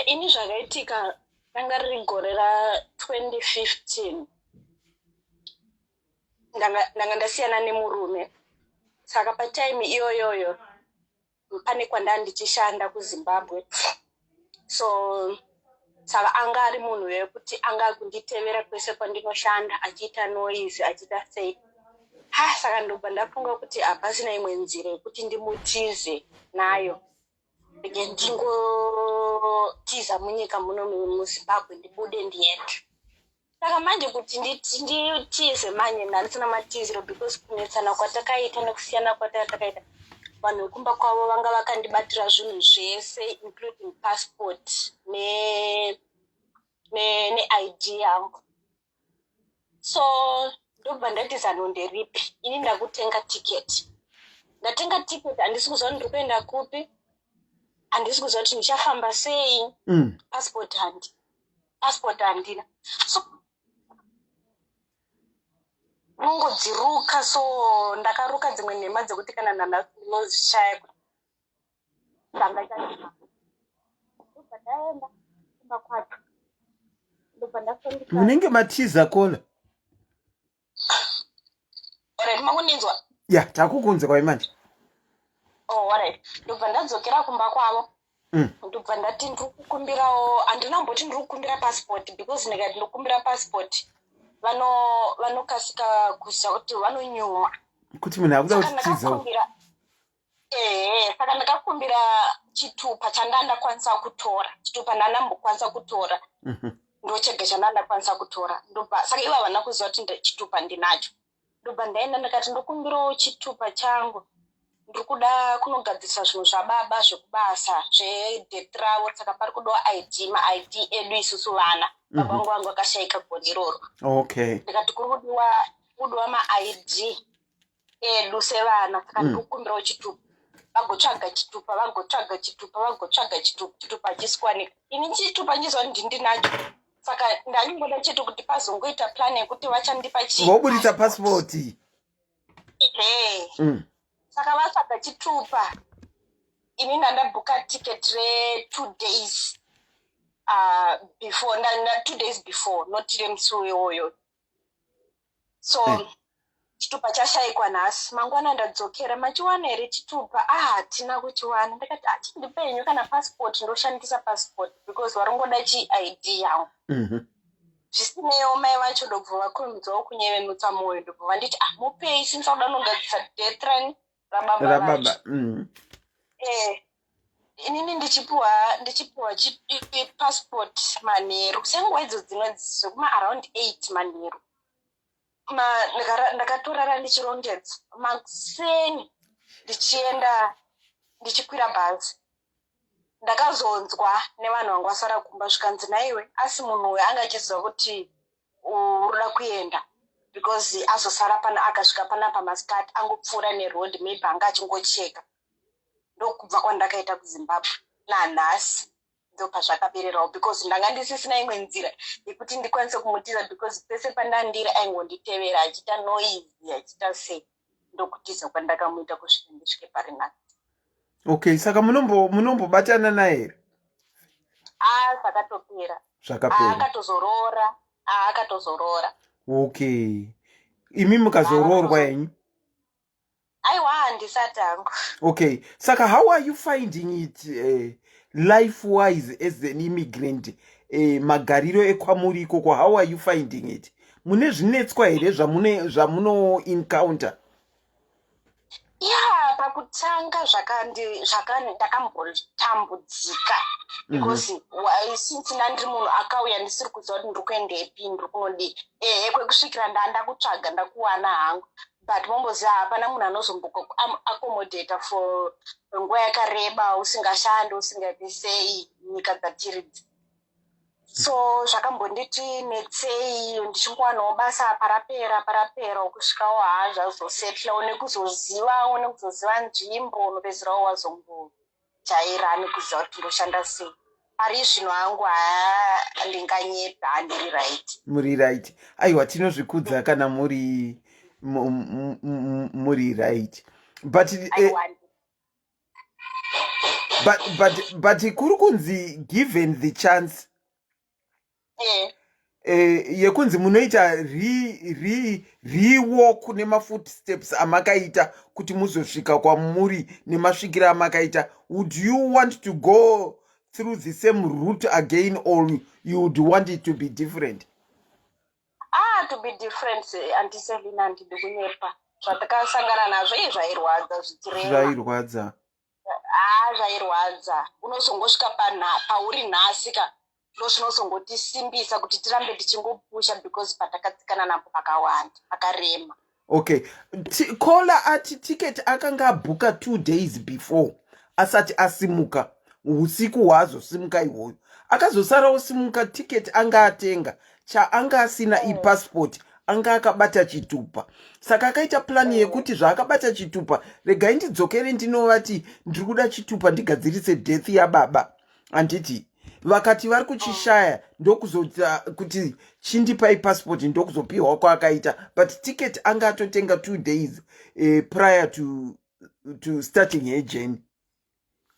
Ini zvakaitika ranga riri gore ra2015. Ndanga ndasiyana nemurume, saka patime iyoyoyo pane kwandaa ndichishanda kuZimbabwe. So saka anga ari munhu wekuti anga akunditevera kwese kwandinoshanda, achiita noise, achiita sei. Ha, saka ndobva ndafunga kuti hapasina imwe nzira yekuti ndimutize nayo, rege ndingotiza munyika muno muZimbabwe, ndibude ndiende. Saka manje kuti nditize manje, ndandisina matiziro, because kunetsana kwatakaita nekusiyana kwatakaita, vanhu vekumba kwavo vanga vakandibatira zvinhu zvese, including passport ne neID yangu. So ndobva ndati zano nderipi? Ini ndakutenga tiketi, ndatenga tiketi, handisi kuziva kuti ndiri kuenda kupi, handisi kuziva kuti ndichafamba sei. Passport handina, so nongodziruka. So ndakaruka dzimwe nhema dzekuti kana nanhasi ndinozvishaya ndanga ndobva ndaenda kumba kwacho, ndobva ndafambisa. Munenge matiza, caller. Alright, makundinzwa? Ya, takukunze kwai manje. Oh, alright. Ndobva ndadzokera kumba kwavo. Ndobva ndati ndiri kukumbirawo, handina kumboti ndiri kukumbira passport, because ndikati ndikukumbira passport, vanokasika kuziva kuti vanonyumwa. Kuti munhu akuda Saka kutitizawo. ndakakumbira, ehe, saka ndakakumbira chitupa chandandakwanisa kutora, chitupa ndandambokwanisa kutora. Ndochega chandandakwanisa kutora. Ndobva saka ivo havana kuziva kuti chitupa ndinacho. Ndobva ndaenda, ndikati ndokumbirawo chitupa changu, ndiri kuda kunogadzirisa zvinhu zvababa zvekubasa, zvedeath ravo, saka pari kudiwa ID, maID edu isusu vana. Baba vangu vakashayika gore iroro. Ndikati kuri kudiwa maID edu sevana, saka ndiri kukumbirawo chitupa. Vagotsvaga chitupa, vagotsvaga chitupa, vagotsvaga chitupa, chitupa hachisi. Ini chitupa ndichiziva kuti ndinacho, saka ndaingoda chete kuti pazongoita plan yekuti vachandipa chi Voburitsa pasipoti. Ehe. Saka vatsvaga chitupa, ini ndandabhuka ticket re2 days before, 2 days before, not remusi iwoyo. So chitupa chashayikwa nhasi, mangwana ndadzokera, machiwana here chitupa? Ah, hatina kuchiwana. Ndakati achindipenyu kana passport, ndoshandisa passport because varingoda chiID yangu. Zvisinewo, mai vacho ndobva vakurumidzawo kunyevenutsa mwoyo, ndobva vanditi, ah, mupei, since akuda kunogadzisa death rani rababa vacho. Rababa. Inini ndichipuwa passport manheru, senguva idzo dzimwe zvekuma around 8 manheru. Ndakatorara ndichirongedza, makuseni ndichienda. Ndichikwira bhazi, ndakazonzwa nevanhu vanga vasara kumba, zvikanzi, "Naiwe, asi munhu uyu anga achiziva kuti urikuda kuenda, because azosara pana, akasvika panapa masikati, angopfuura neroad, maybe anga achingocheka." Ndokubva kwandakaita kuZimbabwe nanhasi. Ndopazvakapererawo, because ndanga ndisisina imwe nzira yekuti ndikwanise kumutiza, because pese pandandiri aingonditevera, achiita noise, achiita sei. Ndokutiza kwandakamuita kusvika ndisvike pari nhasi. Okay, saka munombobatana naye here? A, zvakatopera. Zvakapera. Akatozoroora, akatozoroora. Okay, imi mukazoroorwa henyu? Aiwa, handisati hangu. Okay, saka how are you finding it life wise as an immigrant, magariro ekwamuri ikoko? How are you finding it? Mune zvinetswa here zvamuno encounter? Ya, pakutanga ndakambotambudzika, because since ndandiri munhu akauya ndisiri kuziva kuti ndiri kuendepi, ndiri kunodii. Ehe, kwekusvikira ndanda kutsvaga, ndakuwana hangu, but momboziva hapana munhu anozomboaccommodata for nguva yakareba usingashandi, usingaiti sei, nyika dzatiri. So zvakambonditi netsei ndichingowanawo basa, parapera parapera, kusvikawo haa zvazosettlawo, nekuzozivawo, nekuzoziva nzvimbo, unopedzisirawo wazombojaira nekuziva kuti ndoshanda sei. Pari zvino hangu, haa, ndinganyepa, handiri right. Muri right. Aiwa, tinozvikudza kana muri right, but Aiwa. But kuri kunzi, given the chance yekunzi munoita rewalk nemafootsteps amakaita kuti muzosvika kwamuri nemasvikiro amakaita, would you want to go through the same route again or you would want it to be different? Ah, to be different, Auntie Selina, handidi kunyepa. Zvatakasangana nazvo ii zvairwadza, zvichirema. Zvairwadza. Haa, zvairwadza. Unozongosvika pauri nhasi ka, ndo zvinozongotisimbisa kuti tirambe tichingopusha, because patakatsikana napo pakawanda, pakarema. Okay, caller ati ticket akanga abhuka 2 days before asati asimuka. Usiku hwaazosimuka ihwoyo, akazosara osimuka, ticket anga atenga, chaanga asina ipassport. Anga akabata chitupa, saka akaita plani yekuti zvaakabata chitupa, regai ndidzokere ndinovati ndiri kuda chitupa ndigadzirise death yababa, handiti? Vakati vari kuchishaya, ndokuzota kuti chindipai passport, ndokuzopiwa kwaakaita. But ticket anga atotenga 2 days prior to starting her journey.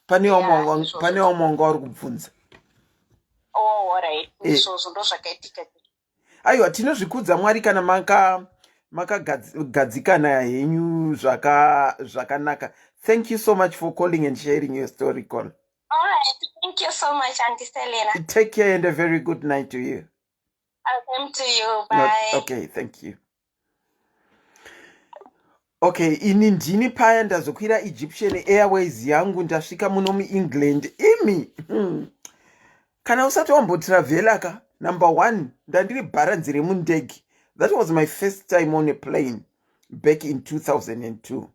Pane Yeah, pane vamwe vanga vari kubvunza. Oh, alright. Izvozvo ndo zvakaitika. Aiwa, tinozvikudza Mwari kana makagadzikana henyu zvakanaka. Thank you so much for calling and sharing your story, call. All right, thank you so much, Auntie Selena. Take care and a very good night to you. Same to you. Bye. Okay, thank you. Okay, ini ndini paya ndazokwira Egyptian Airways yangu, ndasvika muno muEngland. Imi, Kana usati wambotravhela ka, number one, ndandiri bharanzi remundege. That was my first time on a plane back in 2002.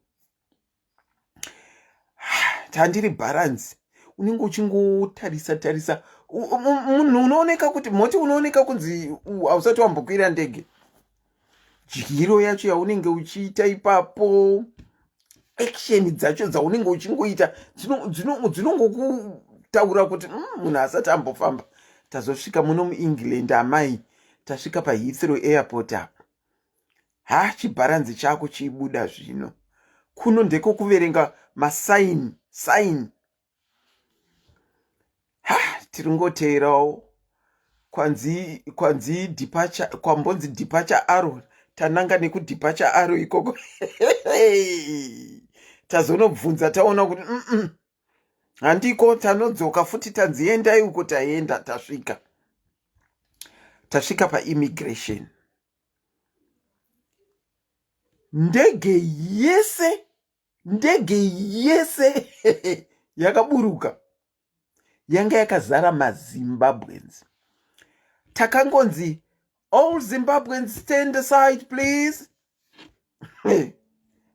Tandiri bharanzi, unenge uchingotarisa tarisa munhu, unooneka kuti moti unooneka kunzi hausati wambokwira ndege. Dyiro yacho yaunenge uchiita ipapo, action dzacho dzaunenge uchingoita dzinongokutaura kuti munhu asati ambofamba." Tazosvika muno muEngland, amai, tasvika paHeathrow Airport apa, ha, chibharanzi chako chiibuda zvino. Kuno ndekwokuverenga masign sign. Ha, tiri ngoteerawo kwanzi departure, kwambonzi departure arrow, tananga nekudeparture arrow ikoko. Tazonobvunza, taona kuti handiko. Tanodzoka futi, tanzi endai uko, taenda, tasvika, tasvika paimmigration. Ndege yese, ndege yese yakaburuka yanga yakazara maZimbabweans. Takangonzi, "All Zimbabweans stand aside, please."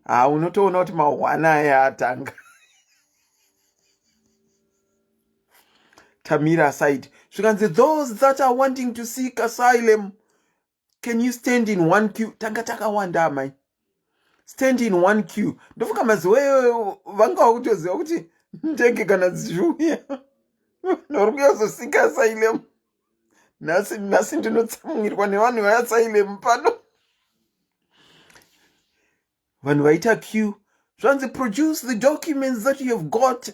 Ha, unotoona kuti mahwana aya atanga. Tamira aside. Zvikanzi those that are wanting to seek asylum can you stand in one queue? Tanga takawanda amai. Stand in one queue. Ndofunga mazuva iyoyo vanga vakutoziva kuti ndege kana dzichiuya vanhu vari kuyazosika asylum. Nhasi nhasi ndinotsamwirwa nevanhu veasylum pano. Vanhu vaita queue zvanzi produce the documents that you have got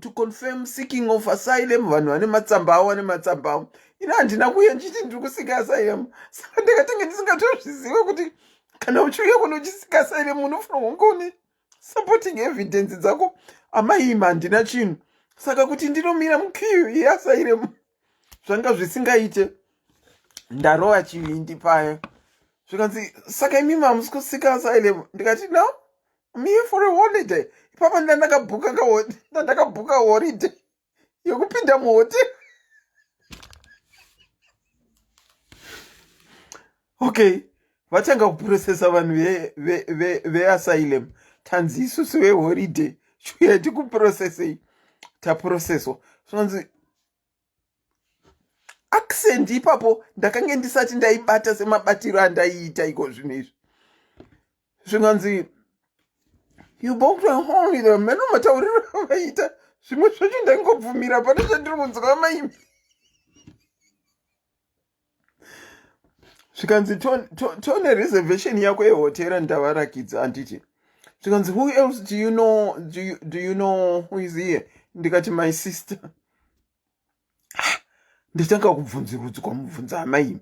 to confirm seeking of asylum. Vanhu vane matsamba avo vane matsamba avo. Ini handina kuuya ndichiti ndiri kusika asylum, saka ndakatanga ndisingatozviziva kuti kana uchiuya kuno uchisika asylum unofanirwa kunge une supporting evidence dzako. Amai imi handina chinhu, saka kuti ndinomira muqueue yeasylum zvanga zvisingaite. Ndarova chivindi paya, zvikanzi saka imi hamusi kusika asylum? Ndikati no, I'm here for a holiday. Ipapa ndandakabhuka holiday yekupinda muhotel. Okay, vatanga kuprocessa vanhu veasylum. Tanzi isusu veholiday chiuya tikuprocessei. Taprocesswa, zvinonzi accent ipapo ndakange ndisati ndaibata semabatiro andaiita iko zvinhu izvi. Zvinganzi you booked a holiday, meno matauriro avaita zvimwe zvacho ndaingobvumira pane chandiri kunzwa maimi. Zvikanzi tone reservation yako yehotera ndavarakidza handiti. Zvikanzi who else do you know, do you know who is here? Ndikati my sister. Ndatanga kubvunzirudzwa mubvunzo amaimi,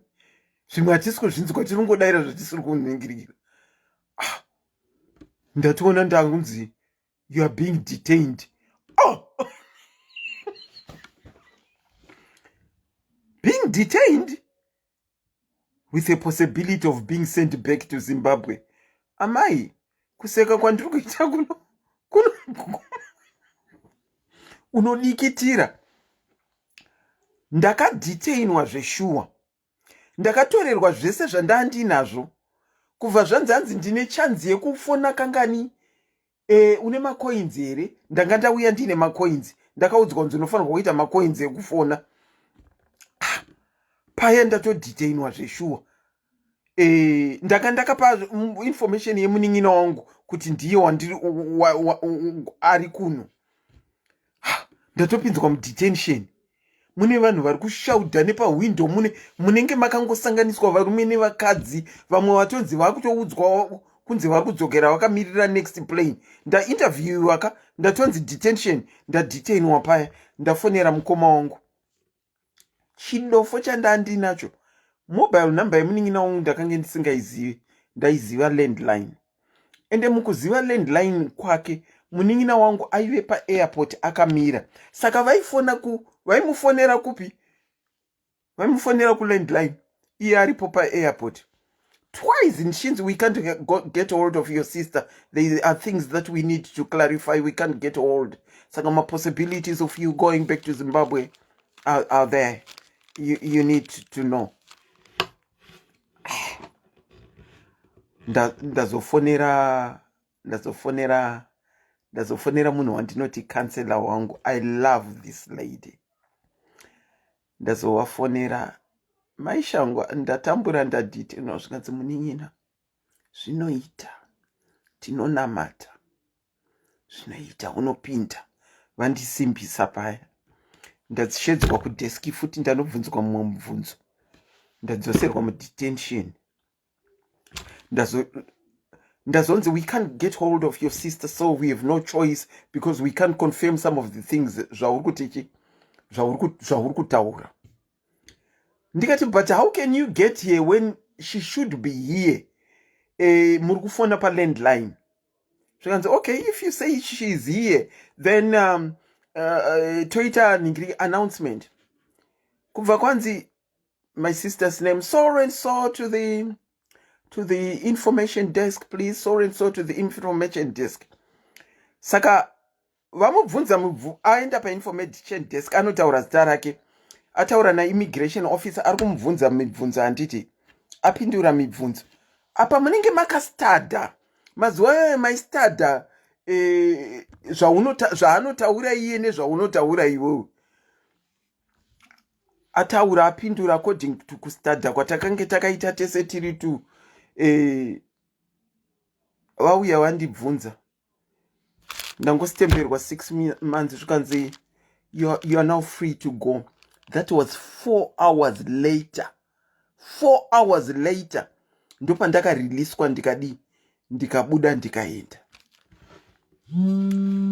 zvimwe hatisi kuzvinzwa, tiringodaira zvatisiri kuningirira. Ndatoona ndangunzi you are being detained. Oh! Being detained with a possibility of being sent back to Zimbabwe. Amai, kuseka kwandiri kuita kuno kuno unodikitira. Ndakadetainwa zveshuwa, ndakatorerwa zvese zvandandinazvo kubva zvanzi hanzi ndine chanzi yekufona kangani. Une macoins here? Ndanga ndauya ndine macoins, ndakaudzwa kunzi unofanirwa kuita macoins ekufona. Paya ndatodetainwa zveshuwa. Ndanga ndakapa information yemunin'ina wangu kuti ndiye wandiri ari kuno. Ndatopinzwa mudetention, mune vanhu vari kushaudha nepahwindo, mune munenge makangosanganiswa varume nevakadzi, vamwe vatonzi vakutoudzwa kunzi vari kudzokera vakamirira next plane. Ndainterviewiwa ka, ndatonzi detention, ndadetainwa paya. Ndafonera mukoma wangu, chidofo chandandinacho, mobile number yemunin'ina wangu ndakange ndisingaizivi, ndaiziva landline. Ende mukuziva landline kwake munin'ina wangu aive paairport akamira, saka vaifona ku vaimufonera kupi? Vaimufonera kulandline iye aripo paairport. Twice ndichinzi we can't get hold of your sister, there are things that we need to clarify, we can't get hold, saka mapossibilities of you going back to Zimbabwe are there, you need to know. Ndazofonera ndazofonera ndazofonera munhu wandinoti counselor wangu. I love this lady. Ndazovafonera, maishangwa ndatambura, ndadetainwa. Zvikanzi munin'ina, zvinoita, tinonamata, zvinoita, unopinda. Vandisimbisa paya, ndashedzwa kudeski futi, ndanobvunzwa mumwe mubvunzo, ndadzoserwa mudetention. Ndazonzi we can't get hold of your sister, so we have no choice because we can't confirm some of the things zvauri kutichi zvauri kutaura. Ndikati but how can you get here when she should be here? Muri kufona palandline. Zvikanzi okay, if you say she is here, then toita ningiri announcement. Kubva kwanzi my sister's name, so and so to the information desk please, so and so to the information desk. Saka vamubvunza, aenda painformation desk, anotaura zita rake, ataura naimmigration officer ari kumubvunza mibvunzo, handiti apindura mibvunzo. Apa munenge makastadha mazuva ayo, maistadha zvaanotaura iye nezvaunotaura iwewe. Ataura apindura according to kustadha kwatakange takaita tese tiri tu eh, vauya vandibvunza ndangositemberwa 6 months zvikanzi you are now free to go. That was 4 hours later. 4 hours later ndopandakariliswa ndikadii, ndikabuda ndikaenda.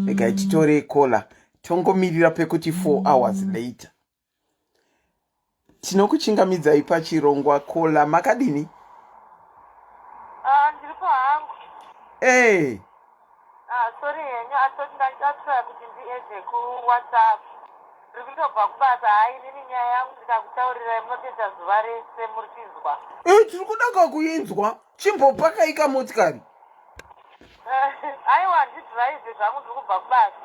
Regai titore caller, tongomirira pekuti 4 hours later. Tinokuchingamidzai pachirongwa, caller, makadini? Ah, ndiripo hangu. Hey. Ah, sorry henyu, atoti ndatrya kuti ndiedze kuWhatsApp. Ndiri kutobva kubasa. Hai, inini nyaya yangu ndikakutaurirai munotoita zuva rese muri kuinzwa. E, tiri kuda kakuinzwa. Chimbopakaika motikari. Aiwa, handidhiraivhe zvangu, ndiri kubva kubasa.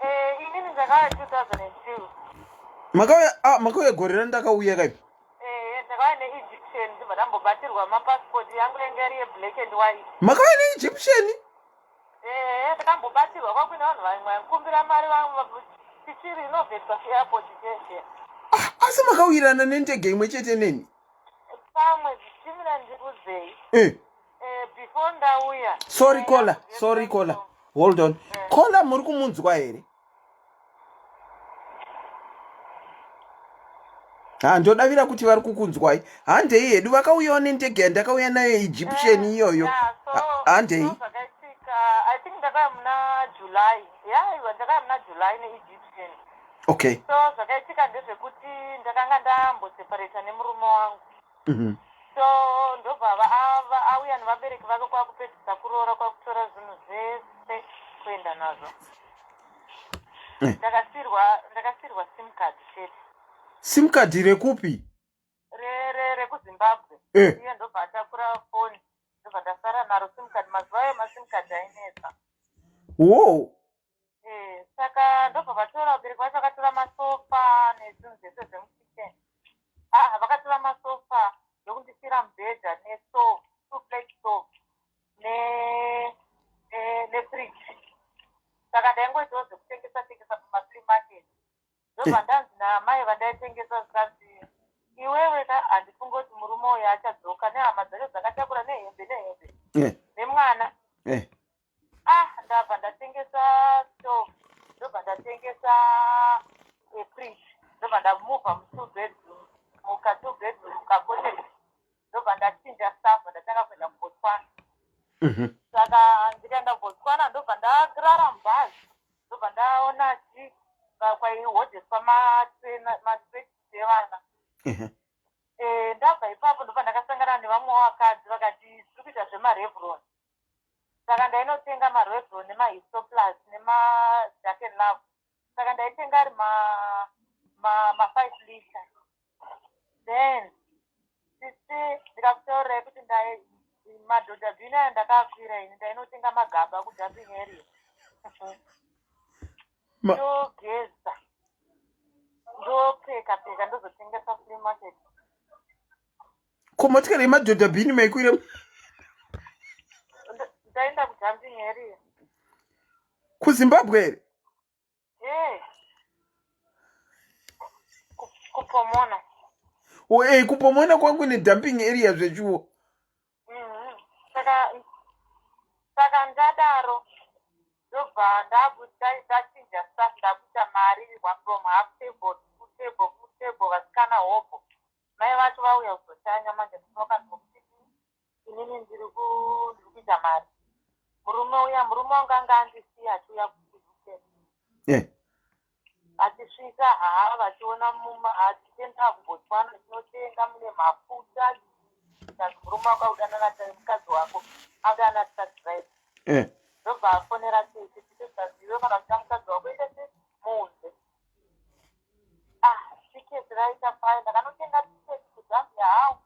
Eh, inini ndakauya 2002. Makauya, ah, makauya gore randakauya kaipi? Eh, ndakauya neEgyptian, ndibva ndambobatirwa mapasipoti yangu yange iri yeblack and white. Makauya neEgyptian? Eh, ndakambobatirwa kwakuine vanhu vamwe vaikumbira mari tichiri inovetwa kuairport chete. Ah, asi makawirana nendege imwe chete neni? Pamwe zvichimira ndikudzei. Eh, before ndauya. Sorry caller, sorry caller, hold on. Caller, muri kumunzwa here? Ha, ndodavira kuti vari kukunzwai. Handei hedu, vakauyawo nendege yandakauya nayo Egyptian iyoyo. Yeah, so Handei. So zvakaitika, I think ndakauya muna July. Yeah, iwa ndakauya muna July neEgyptian. So zvakaitika ndezvekuti ndakanga ndamboseparata nemurume wangu. So ndobva auya nevabereki vake kwakupedzisa kuroora, kwakutora zvinhu zvese kuenda nazvo. Ndakasirwa SIM card chete. SIM card rekupi? Rekuzimbabwe. Iye ndobva atakura foni, ndobva ndasara naro SIM card. Mazuva ayo maSIM card ainetsa. Wo. Eh, saka ndobva vatora, vabereki vacho vakatora masofa nezvinhu zvese zvemukichen. Ah, vakatora masofa ndokundisiyira mubhedha nestove, two plate stove nefridge. Saka ndaingoitawo zvekutengesa tengesa pamaflea market. Ndobva ndanzi namai vandaitengesa, zvikanzi, "Iwewe ka, handifungi kuti murume uyu achadzoka nehama dzacho dzakatakura nehembe nehembe nemwana." Ah, ndabva ndatengesa stove, ndobva ndatengesa fridge, ndobva ndamuvha mutwo bedroom, muka two bedroom kacottage, ndobva ndachinja staff, ndatanga kuenda kuBotswana. Saka ndikaenda kuBotswana, ndobva ndarara mubhazi, ndobva ndaona chi kwaihodheswa matracksuit evana. Eh, ndabva ipapo ndobva ndakasangana nevamwe vakadzi, vakati tiri kuita zvemaRevlon. Saka ndainotenga maRevlon nemaHistoplus nemaJack and Love. Saka ndaitenga ari ma5 liter. Then sisi, ndikakutaurirai kuti ndai madhodha bhini aya ndakaakwira ini, ndainotenga magaba kudumping area, ndogeza, ndopfeka pfeka, ndozotengesa flea market. Ko motikari yemadhodha bhini maikwira? Ndaenda kudumping area. KuZimbabwe here? Eh. KuPomona. O, kuPomona kwangu nedumping area zvechuwo. Saka ndadaro ndobva ndachinja staff, ndakuita mari from half table to full table, full table, vasikana hobho. Mai vacho vauya kuzoshanya manje, vakanzwa kuti inini ndiri kuita mari. Murume uya, murume wangu anga andisiya achiuya kuUK. Achisvika, haa, vachiona achienda kuBotswana, tinotenga mune mafuta. Kanzi murume wako audanana, mukadzi wako audana truck driver. Ndobva afonera tete, tete zvazive kana kuti mukadzi wako ite se muunze. Ah, tiketi raita fine, ndakanotenga tiketi kuZambia. Hau,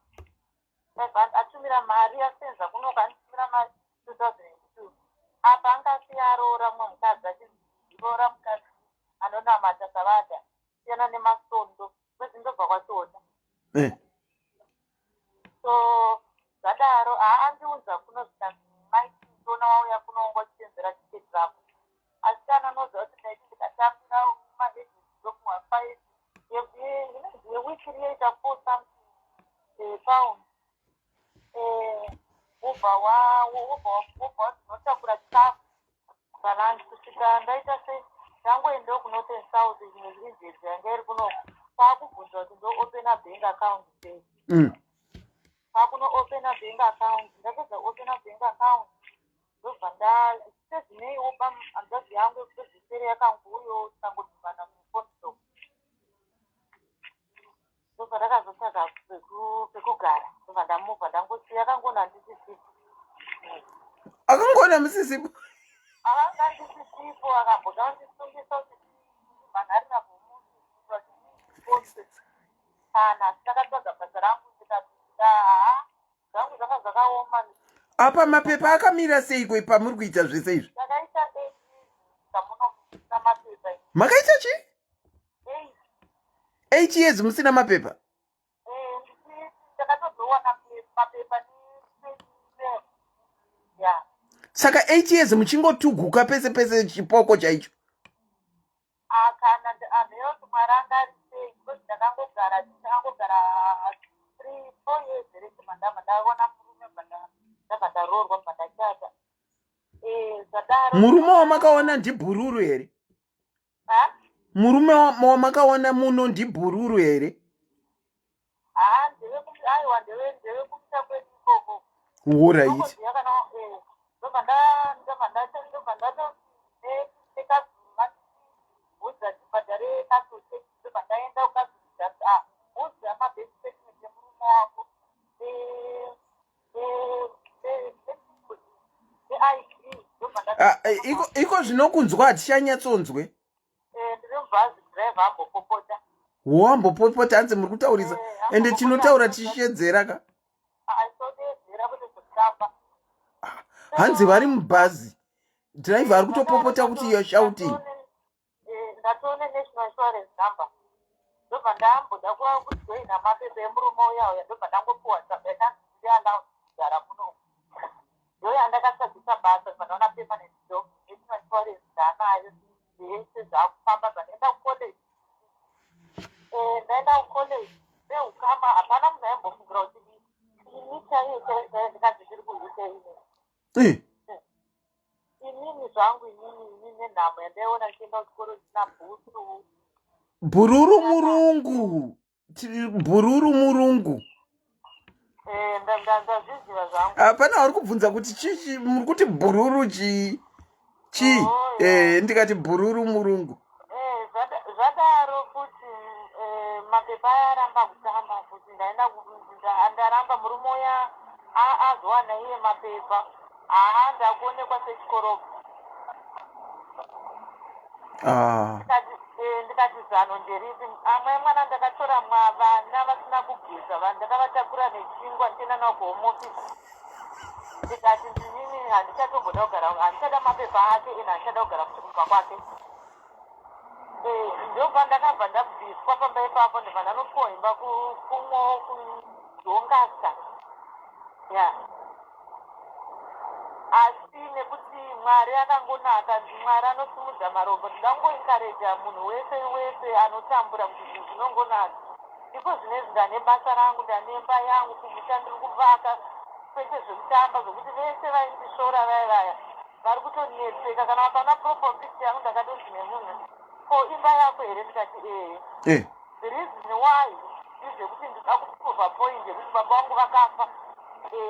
ndabva atumira mari, asenza kunoka, anditumira mari 2002. Apa anga asiya aroora mumwe mukadzi, achiroora mukadzi anonamata savada, siyana nemasondo kwezi, ndobva kwachiota. So zvadaro, haandiunza kuno, zvikanzi, "Maitiona wauya kuno, ungochitenzera tiketi rako." Asi kana unoziva Wobva wobva wobva wazinotakura chikafu palunch kusvika ndaita se ndangoendawo kunorth and south imwe injezi yanga iri kunoku kwakubvunza kuti ndoopena bank account sei. Kwakunoopena bank account, ndapedza kuopena bank account ndobva nda sezvineiwo hanzvadzi yangu yekupedzesera yakangouyawo tikangodhibana muconstop. Ndobva ndakazotsvaga pekugara ndobva ndamubva ndangosiya akangoona ndisisipo. Akangoona musisipo? Akanga ndisisipo, akamboda kundisungisa kuti mhanharira vomusi kana asi ndakatsvaga basa rangu ndikapinda. Haa, zvangu zvanga zvakaoma. Apa mapepa akamira seiko pamuri kuita zvese izvi? Ndakaita 8 years muno musina mapepa. Makaita chii? 8. 8 years musina mapepa? Ndakatozowana mapepa ne ya. Saka 8 years muchingotuguka pese pese, chipoko chaicho? Kana hameno Mwari anga ari sei, because ndakangogara ndakangogara 3, 4 years here chibva ndabva ndaona murume, bva ndabva ndaroorwa, bva ndachata. Zvadaro. Murume wamakaona ndibhururu here? Ha? Murume wamakaona muno ndibhururu here? Haa, aiwa, ndevekumusha kwedu ikoko. Alright. Ndongoziva kana ndobva ndobva ndatoti nekanzuru vandibvunza tibhadhare council tax. Ndobva ndaenda kukanzuru, ndati, "Ah, udza mabank statement emurume wako neID." Ndobva Ah, iko zvinokunzwa hatichanyatsonzwe. Ndiri mubhazi, driver ambopopota. Wambopopota, hanzi muri kutaurisa. Ende tinotaura tichishedzera ka. Aisodedzera kuti zvekutamba. Hanzi vari mubhazi, driver ari kutopopota kuti you are shouting. Ndatoone national insurance number, ndobva ndamboda kujoina mapepa emurume uya uya, ndobva ndangopiwa tsamba yakanzi ndiri allowed kugara muno. Ndo yandakatsvagisa basa, ndobva ndaona permanent job, national insurance ndaanayo, zvese zvakufamba. Bva ndaenda kucollege. Ndaenda kucollege veukama hapana munhu aimbofungira kuti ini chaiyo chaiyo chaiyo ndinganzi ndiri kuUK ine. Inini zvangu, inini nenhamo yandaiona ndichienda kuchikoro ndisina bhutsu. Bhururu murungu. Bhururu murungu. Ndazviziva zvangu. Hapana vari kubvunza kuti chichi muri kuti bhururu chii chii. Oh, yeah. Ndikati bhururu murungu. Zvadaro futi mapepa aya aramba kutamba futi. Ndaenda ndaramba murume uya azowana iye mapepa. Haa, ndakuonekwa sechikorobho. Ndikati zano nderipi? Amai mwana, ndakatora vana vasina kugeza, ndakavatakura nechingwa ndichienda navo kuhome office. Ndikati ndinini handichatomboda kugara, handichada mapepa ake ene, handichada kugara kumba kwake. Ndobva ndakabva ndabviswa pamba ipapo, ndobva ndanopiwa imba kumwewo kuDoncaster ya. Asi nekuti Mwari akangonaka, Mwari anosimudza marombo. Ndinoda kungoencourager munhu wese wese anotambura kuti zvinhu zvinongonaka. Iko zvinezvi ndane basa rangu, ndane imba yangu kumusha, ndiri kuvaka, kwete zvekutamba. Zvokuti vese vaindisvora vaya vaya vari kutonetseka kana vakaona profile picture yangu. Ndakatonzi nemunhu, "Ko imba yako here?" Ndikati, "Ehe." The reason why ndezvekuti ndinoda kuprova point yekuti baba vangu vakafa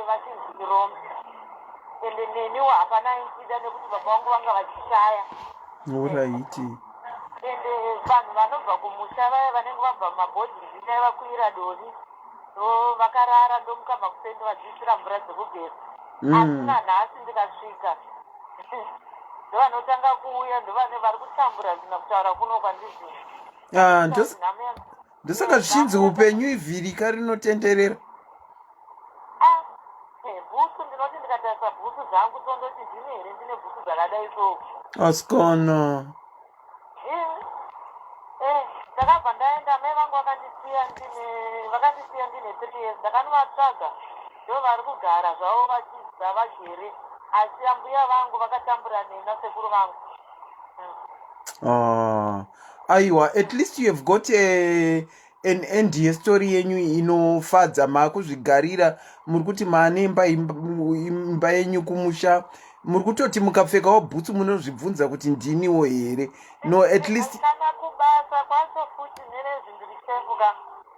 vachinzi irombe, ende neniwo hapana aindida nekuti baba vangu vanga vachishaya. Ende vanhu vanobva kumusha vaya vanenge vabva mumabhodhingi, ndaivakuira dori ndo vakarara, ndomuka makuseni ndovadziisira mvura dzekugeza. Asi nanhasi ndikasvika ndovanotanga kuuya, ndovane vari kutambura zvina kutaura kuno kwandizini. Ah, ndosaka zvichinzi upenyu ivhirika rinotenderera. Ah, bhutsu, ndinoti ndikatarisa bhutsu dzangu tondoti ndini here ndine bhutsu dzakadai so? Asikana. Ndakabva ndaenda, mai vangu vakandisiya ndine 3 years. Ndakanovatsvaga, ndo vari kugara zvavo vachidya vagere, asi ambuya vangu vakatambura neni nasekuru vangu. Ah, aiwa, at least you have got a, An end yestory yenyu inofadza, maakuzvigarira, muri kuti maane imba, imba yenyu kumusha, muri kutoti mukapfekawo bhutsu munozvibvunza kuti ndiniwo here. No, at least kana kubasa kwacho futi nerezvi ndiri shefu ka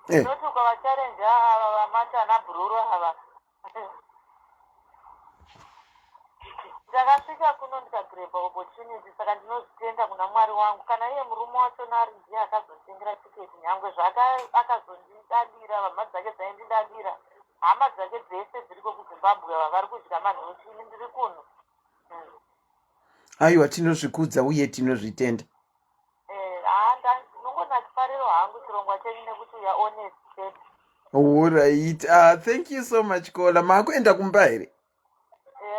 eh. Ndinoti ukavacharenja ava vamati ana bhururu ava. Ndakasvika kuno ndikagrabha opportunity saka ndinozvitenda kuna Mwari wangu. Kana iye murume wachona ari ndiye akazonditengera tiketi nyangwe zvake akazondidadira, hama dzake dzaindidadira. Hama dzake dzese dziriko kuZimbabwe ava vari kudya manhuchu ini ndiri kuno. Aiwa, tinozvikudza uye tinozvitenda. Eh, haa ndinongonakifariro hangu chirongwa chenyu nekuti uya honest chete. Alright, thank you so much Kola. Maakuenda kumba here? Eh,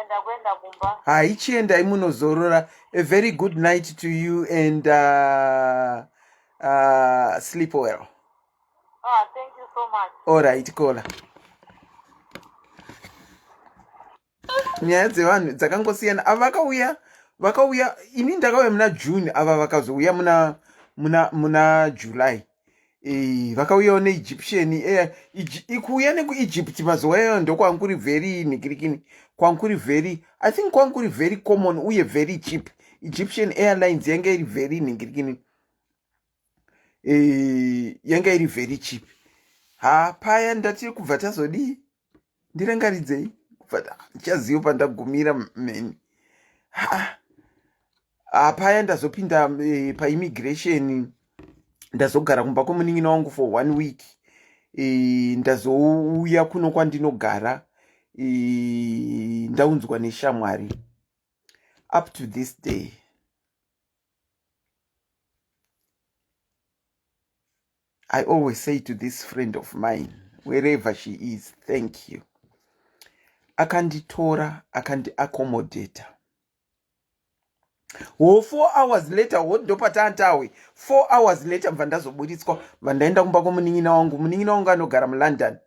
ndakuenda kumba. Haichiendai munozorora. A very good night to you and sleep well. Ah, thank you so much. Alright, Kola. Nyaya dzevanhu dzakangosiyana. Ava vakauya, vakauya, ini ndakauya muna June, ava vakazouya muna muna muna July. E, vakauyawo neEgyptian e, kuuya nekuEgypt mazuva iyoyo ndokwangu kuri very nikirikini, kwangu kuri very, I think kwangu kuri very common uye very cheap. Egyptian Airlines yange iri very ningirikini, e, yanga iri very cheap. Ha, paya ndati kubva tazodii, ndirangaridzei, kubva ndichaziva pandagumira mheni. Ha, paya ndazopinda e, paimmigration, ndazogara kumba kwemunin'ina wangu for one week. E, ndazouya kuno kwandinogara, e, ndaunzwa neshamwari. Up to this day I always say to this friend of mine, wherever she is, thank you. Akanditora, akandiaccommodata. Wo 4 hours later, wo ndopatantawe 4 hours later mva ndazoburitswa, mva ndaenda kumba kwomunin'ina wangu. Munin'ina wangu anogara muLondon,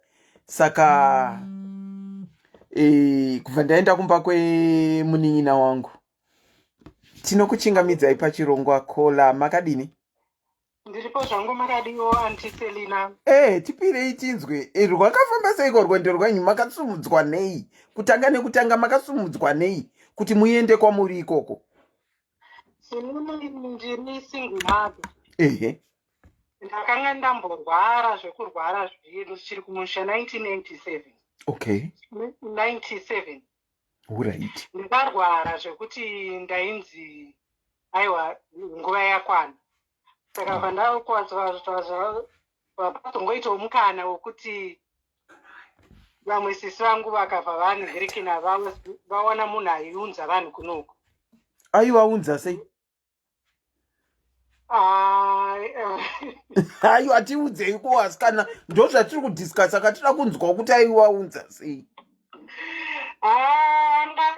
saka e, kubva ndaenda kumba kwemunin'ina wangu. Tinokuchingamidzai pachirongwa Kola, makadini? Ndiripo zvangu, makadiwo Auntie Selina? Eh, tipirei tinzwe. Eh, rwakafamba seiko rwendo rwenyu? Makasumudzwa nei? Kutanga nekutanga makasumudzwa nei kuti muende kwamuri ikoko? Inini ndiri single mother. Ehe. Ndakanga ndamborwara zvekurwara zviye ndichiri kumusha 1987. Okay. 97. Alright. Ndakarwara zvekuti ndainzi aiwa nguva yakwana. Saka pandakwatongoitawo mukana wekuti vamwe sisi vangu vakabva vanhirikina vawana munhu aiunza vanhu kunoku. Aivaunza sei? Aiwa, tiudzei ko asikana, ndo zvatiri kudiscussa, saka tida kunzwa kuti aiwaunza sei.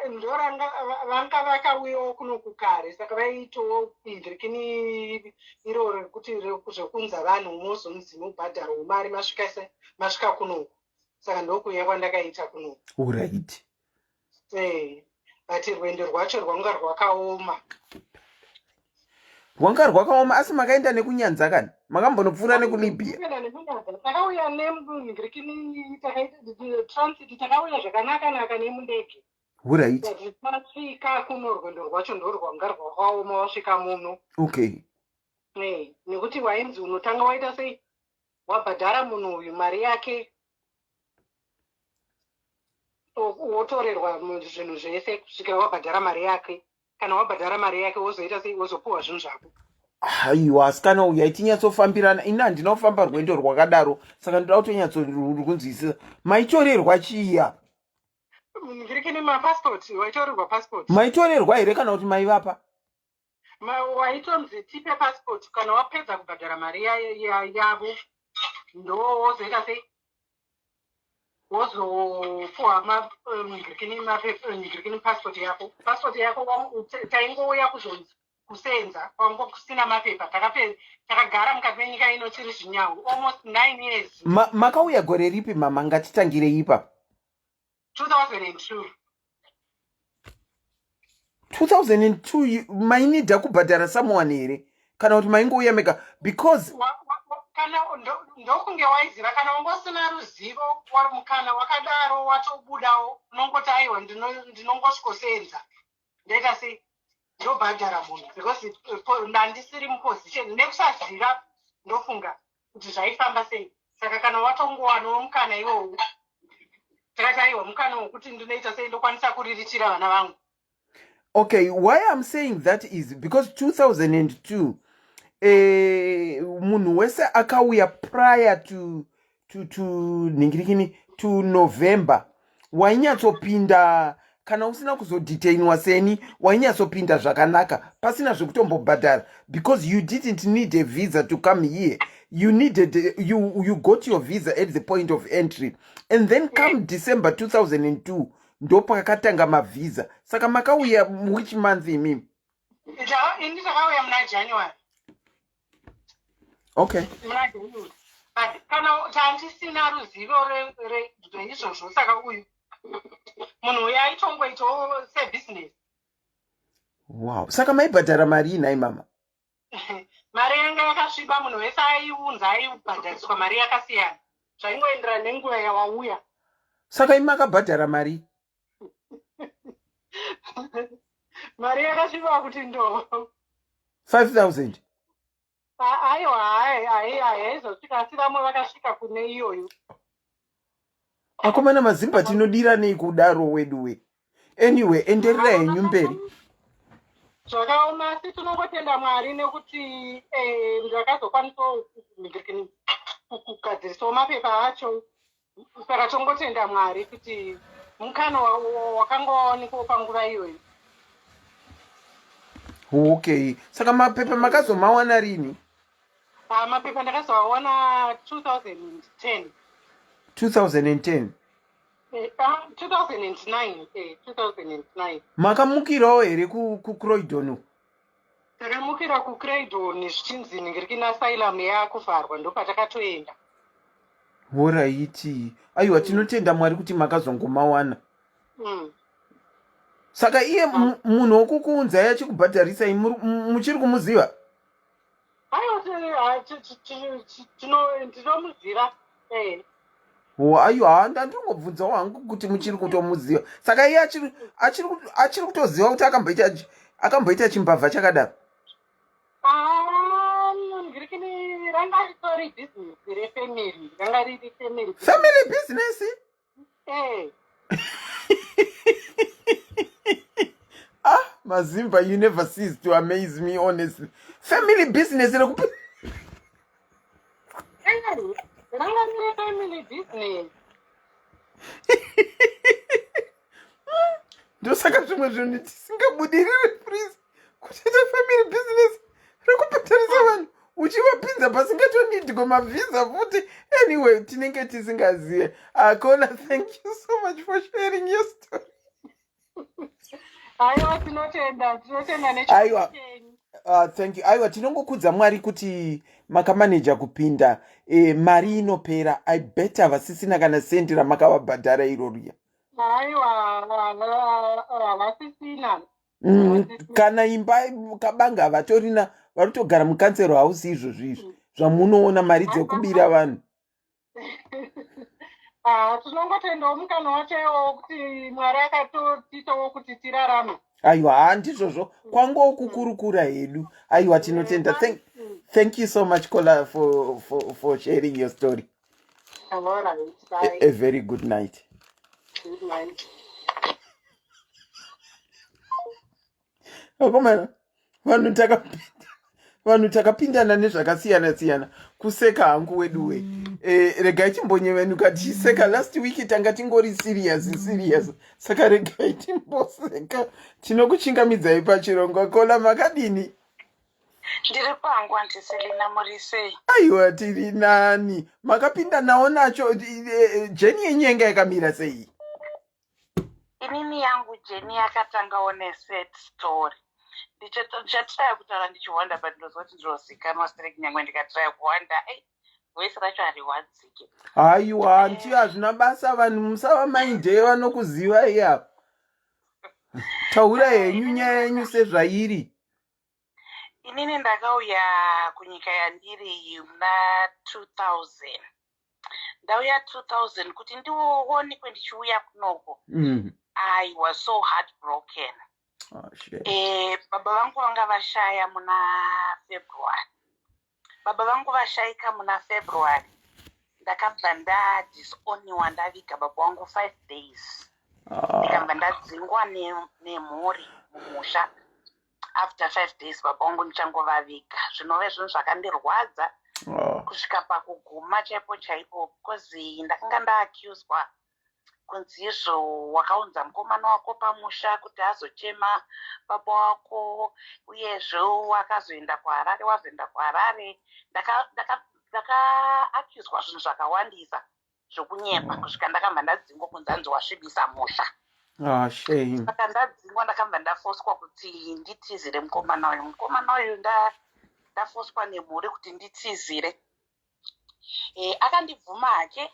Ndoranga vanga vakauyawo kunoku kare, saka vaitowo nhirikini iroro rekuti zvekunza vanhu mozonzi mubhadharawo mari masvika masvika kunoku. Saka ndokuuya kwandakaita kunoku. Alright. Eh, but rwendo rwacho rwanga rwakaoma. Rwanga rwakaoma, asi makaenda nekunyanza kani? Makambonopfuura nekuLibya? Takauya nenhirikini, takaita transit, takauya zvakanaka naka nemundege. Alright. Tasvika kuno rwendo rwacho ndorwanga rwakaoma wasvika muno. Okay. Eh, nekuti wainzi unotanga waita sei, wabhadhara munhu uyu mari yake, wotorerwa zvinhu zvese kusvikira wabhadhara mari yake. Kana wabhadhara mari yake wozoita sei, wozopuhwa zvinhu zvako. Haiwa asikana, uyu aitinyatsofanbirana. Ini handina kufamba rwendo rwakadaro, saka ndoda kutonyatsokunzwisisa. Maitorerwa chiya? Nhirikini mapassport, waitorerwa passport. Maitorerwa here kana kuti maivapa? Waitonzi tipe passport, kana wapedza kubhadhara mari yavo ndo wozoita sei, wozopuhwa nhirikini passport yako. Passport yako taingouya kuzonzi kusenza kwanga kusina mapepa. Takagara mukati menyika ino tiri zvinyau almost 9 years. Makauya gore ripi, mama? Ngatitangirei ipapo. 2002. 2002. Mainidha kubhadhara someone here kana kuti maingouya mega? Because Wa- wa- wa- Kana ndokunge waiziva, kana wanga usina ruzivo, mukana wakadaro watobudawo, unongoti aiwa, ndinongosvikosenza, ndoita sei, ndobhadhara munhu because ndandisiri muposition nekusaziva, ndofunga kuti zvaifamba sei. Saka kana watongowanawo mukana iwowu, takati aiwa, mukana wekuti ndinoita sei, ndokwanisa kuriritira vana vangu. Okay, why I'm saying that is because 2002 munhu wese akauya prior to nhingirikini, to November, wainyatsopinda. Kana usina kuzodetainwa seni, wainyatsopinda zvakanaka pasina zvekutombobhadhara, because you didn't need a visa to come here. You got your visa at the point of entry, and then come December 2002 ndopakatanga mavhisa. Saka makauya which month imimi? Ini takauya muna January. Muna January, but kana tandisina ruzivo rweizvozvo, saka uyu munhu uyu aitongoitawo sebusiness. Wow, saka maibhadhara mari inhai mama? Mari yanga yakasviba. Munhu wese aiunza aibhadhariswa mari yakasiyana, zvaingoenderana nenguva yawauya. Saka imi makabhadhara mari? Mari yakasviba kuti ndo. 5000? Aiwa, haizosvika, asi vamwe vakasvika kune iyoyo. Akomana, mazimba tinodira nei kudaro wedu we? Anyway, enderera henyu mberi. Zvakaoma, asi tinongotenda Mwari nekuti ndakazokwanisawo kugadzirisawo mapepa acho. Saka tongotenda Mwari kuti mukana wakanga wawanikwawo panguva iyoyo. Okay, saka mapepa makazomawana rini? Ah, mapepa ndakazoawana 2010. 2010? 2009, 2009. Makamukirawo here kuCroydon? Takamukira kuCroydon zvichinzi ningirikina asylum yakuvharwa, ndopatakatoenda. Alright, aiwa, tinotenda Mwari kuti makazongomawana. Saka iye munhu wokukuunzai achikubhadharisai, muchiri kumuziva? Aiwa, ndinomuziva. O, aiwa, ndandingobvunzawo hangu kuti muchiri kutomuziva. Saka iye achiri kutoziva kuti akamboita chimbavha chakadaro? Ah, ngirikini ranga ritori bhizinesi refamily, ranga riri family. Family business? Eh. Ah, mazimba, you never cease to amaze me, honestly. Family business rekupi? Ranga riri family business. Ndosaka zvimwe zvinhu tisingabudiriri, please. Kutoita family business rekubhadharisa vanhu uchivapinza pasingatonidwe mavhisa futi. Anyway, tinenge tisingazive. Akola, thank you so much for sharing your story. Aiwa, tinotenda, tinotenda. Aiwa. Nechichenyu. Thank you. Aiwa, tinongokudza Mwari kuti makamaneja kupinda. Mari inopera. I better vasisina kana sendi ramakavabhadhara iroriya. Aiwa, havasisina. Kana imba kabanga havatorina, vari kutogara mucouncil house izvozvo izvi zvamunoona mari dzekubira vanhu. Ah, tinongotendawo mukana wacho iwowo kuti Mwari akatotiitawo kuti tirarame. Aiwa, handizvozvo, kwangowo kukurukura hedu. Aiwa, tinotenda. Thank you so much, Kola, for sharing your story. All right, bye. A very good night. Good night. Akomana, vanhu takapindana nezvakasiyana siyana. Kuseka hangu wedu we. Regai timbonyevenuka tichiseka. Last week tanga tingori serious serious, saka regai timboseka. Tinokuchingamidzai pachirongwa, Kola. Makadini? Ndiri pangu, Auntie Selina, muri sei? Aiwa, tiri nani. Makapinda nawo nacho journey yenyu yanga yakamira sei? Inini yangu journey yakatangawo neset story. Ndichatraya kutaura ndichihwanda, but ndinoziva kuti ndinozikanwa stereki nyangwe ndikatraya kuhwanda, ei, voice racho hariwanzike. Aiwa, ndiyo, hazvina basa. Vanhu musava mainde, vanokuziva iya. Taura henyu nyaya yenyu sezvairi. Inini ndakauya kunyika yandiri iyi muna 2000. Ndauya 2000 kuti ndionekwe ndichiuya kunoko. I was so heartbroken. Oh, shit. Baba vangu vanga vashaya muna February. Baba vangu vashaika muna February, ndakabva ndadisoniwa. Ndaviga baba vangu 5 days, ndikabva ndadzingwa nemhuri mumusha after 5 days baba vangu ndichangovaviga, zvinove zvinhu zvakandirwadza kusvika pakuguma chaipo chaipo, because ndakanga ndaaccuswa kunzi izvo wakaunza mukomana wako pamusha kuti azochema baba wako, uyezve wakazoenda kuHarare, wazoenda kuHarare. Ndakaaccuswa zvinhu zvakawandisa zvokunyepa kusvika ndakabva ndadzingwa kunzi anzi wasvibisa musha. Ah, shame. Saka ndadzingwa, ndakabva ndafoswa kuti nditizire mukomana uyu. Mukomana uyu ndafoswa nemhuri kuti nditizire. Akandibvuma hake,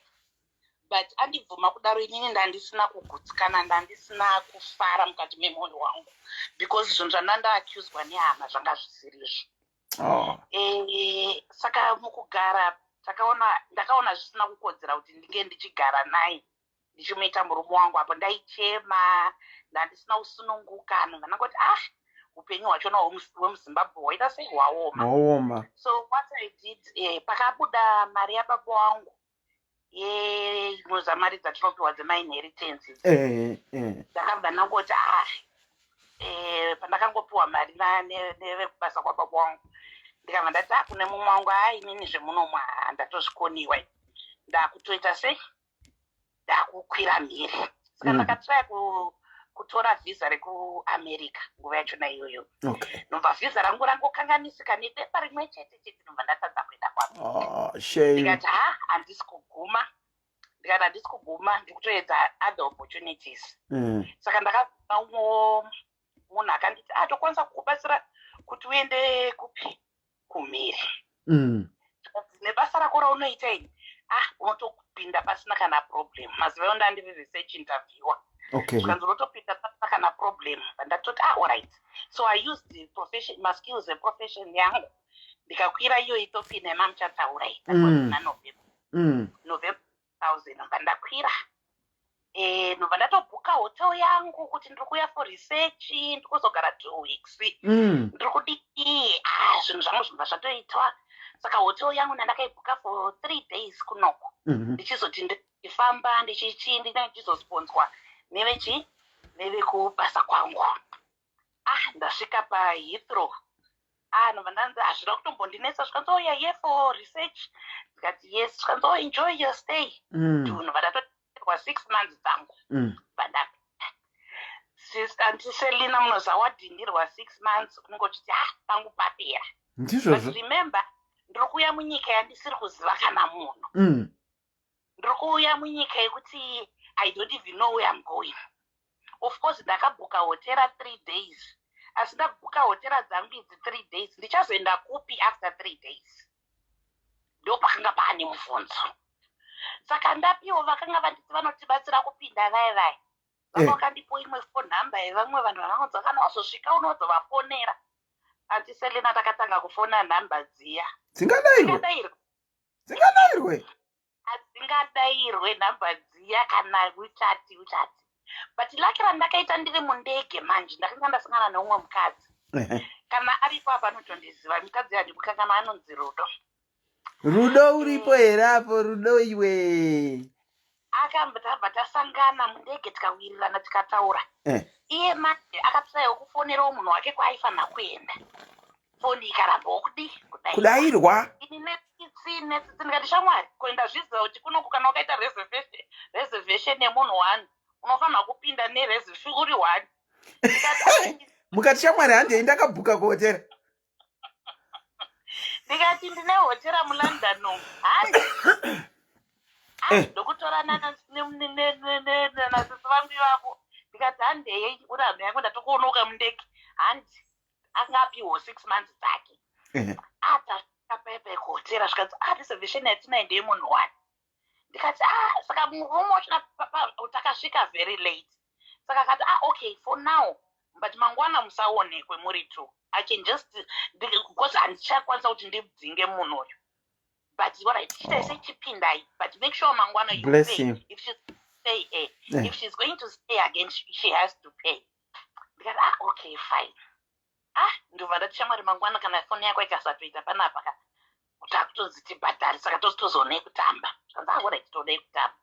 but andibvuma kudaro, inini ndandisina kugutsikana, ndandisina kufara mukati memwoyo wangu, because zvinhu zvandandaaccuswa nehama zvanga zvisirizvo. Saka mukugara takaona, ndakaona zvisina kukodzera kuti ndinge ndichigara naye, ndichimuita murume wangu. Apo ndaichema, ndandisina kusununguka. Ndobva ndangoti, ah, upenyu hwachona hwemuZimbabwe hwaita sei, hwaoma. Waoma. So what I did, pakabuda mari yababa wangu yeinoza mari dzatinopiwa dzemainheritance idzi, ndakabva ndangoti, ah, pandakangopiwa mari nevekubasa kwababa wangu, ndikabva ndati, ah, kune mumwe wangu, a inini zvemunomu ndatozvikoniwa, ndakutoita sei, ndakukwira mhiri. Saka ndakatraya kutora vhisa rekuAmerica nguva yachona iyoyo. Nobva vhisa rangu rangokanganisika nebepa rimwe chete chete, nobva ndatadza kuenda kuAmerica. Oh, shame. Ndikati, ha, handisi kuguma. Ndikati handisi kuguma, ndikutoedza other opportunities. Saka ndakaona umwewo munhu akanditi, ah, tokwanisa kukubatsira kuti uende kupi, kumhiri. Nebasa rako raunoita ini, ah, unotopinda pasina kana problem. Mazuva eyo ndandiri research interviewer. Zvikanzi unotopinda pasina kana problem. Ndatoti, ah, alright. So I used the profession, maskills eprofession yangu, ndikakwira iyo Ethiopian yamamuchataura iyi. Na November, November 2000, ndobva ndakwira. Ndobva ndatobhuka hotel yangu kuti ndiri kuuya for research, ndiri kuzogara 2 weeks, ndiri kudii. Ah, zvinhu zvangu zvinobva zvatoitwa. Saka hotel yangu ndandakaibhuka for 3 days kunoko, ndichizoti ndichifamba, ndichichi, ndichizosponzwa nevechi nevekubasa kwangu. Ah, ndasvika paHeathrow. Ah, ndobva ndanzi, hazvina kutombondinetsa, zvikanzi, oh, you're here for research? Ndikati, yes. Zvikanzi, oh, enjoy your stay. Ndobva ndatotirwa 6 months dzangu. Bva Auntie Selina, munoziva wadhindirwa 6 months, unenge uchiti, ah, pangu papera. But Ndizvozvo. remember, ndiri kuuya munyika yandisiri kuziva kana munhu. Ndiri kuuya munyika yekuti I don't even know where I'm going. Of course ndakabhuka hotera 3 days, asi ndabhuka hotera dzangu idzi 3 days, ndichazoenda kupi after 3 days? Ndo pakanga paane mubvunzo. Saka ndapiwo vakanga vanditi vanotibatsira kupinda vaya vaya, vanga vakandipo imwe phone number yevamwe vanhu vavanonzi kana wazosvika unozovafonera. Auntie Selina, takatanga kufona nhamba dziya. Dzingadayirwe. Dzingadayirwe. Dzingadayirwe. Hadzingadayirwe nhamba dziya, kana uchati uchati. But lucky randakaita, ndiri mundege manje, ndakanga ndasangana neumwe mukadzi. Kana aripo apa anotondiziva mukadzi, handikukangana, anonzi Rudo. Rudo, uripo here apo, Rudo iwe? Akambobva tasangana mundege, tikawirirana, tikataura. Iye manje akatsvayawo kufonerawo munhu wake kwaaifanira kuenda, foni ikarambawo kudi kudairwa. Kudayirwa. Ini netsitsi, netsitsi, ndikati, shamwari, kuenda zviziva kuti kunoku kana wakaita reservation yemunhu one, unofanira kupinda nereservation uri one. Ndikati, Mukati, shamwari, handei, ndakabhuka kuhotera. Ndikati ndine hotera muLondon umu, handi ndokutorana nasisi vangu ivavo. Ndikati, handei, uri hama yangu, ndatokuonoka mundege. Handi anga apiwo 6 months dzake. Atasvika paipai kuhotera, zvikanzi, ah, reservation yatinayo ndeyemunhu one. Ndikati, ah, saka murume wachona takasvika very late. Saka akati, ah, okay for now, but mangwana musaonekwe muri two. I can just, because handichakwanisa kuti ndidzinge munhu uyu, but alright, chitai sechipindai, but make sure mangwana you Bless pay. Him. If she stay, if she's going to stay again, she has to pay. Ndikati, "Ah, okay, fine." Ah, ndobva ndati, "Shamwari, mangwana kana foni yako ikasatoita panapa ka, takutonzi tibhadhare, saka tozonei kutamba?" Zvanzi, "Alright, todei kutamba."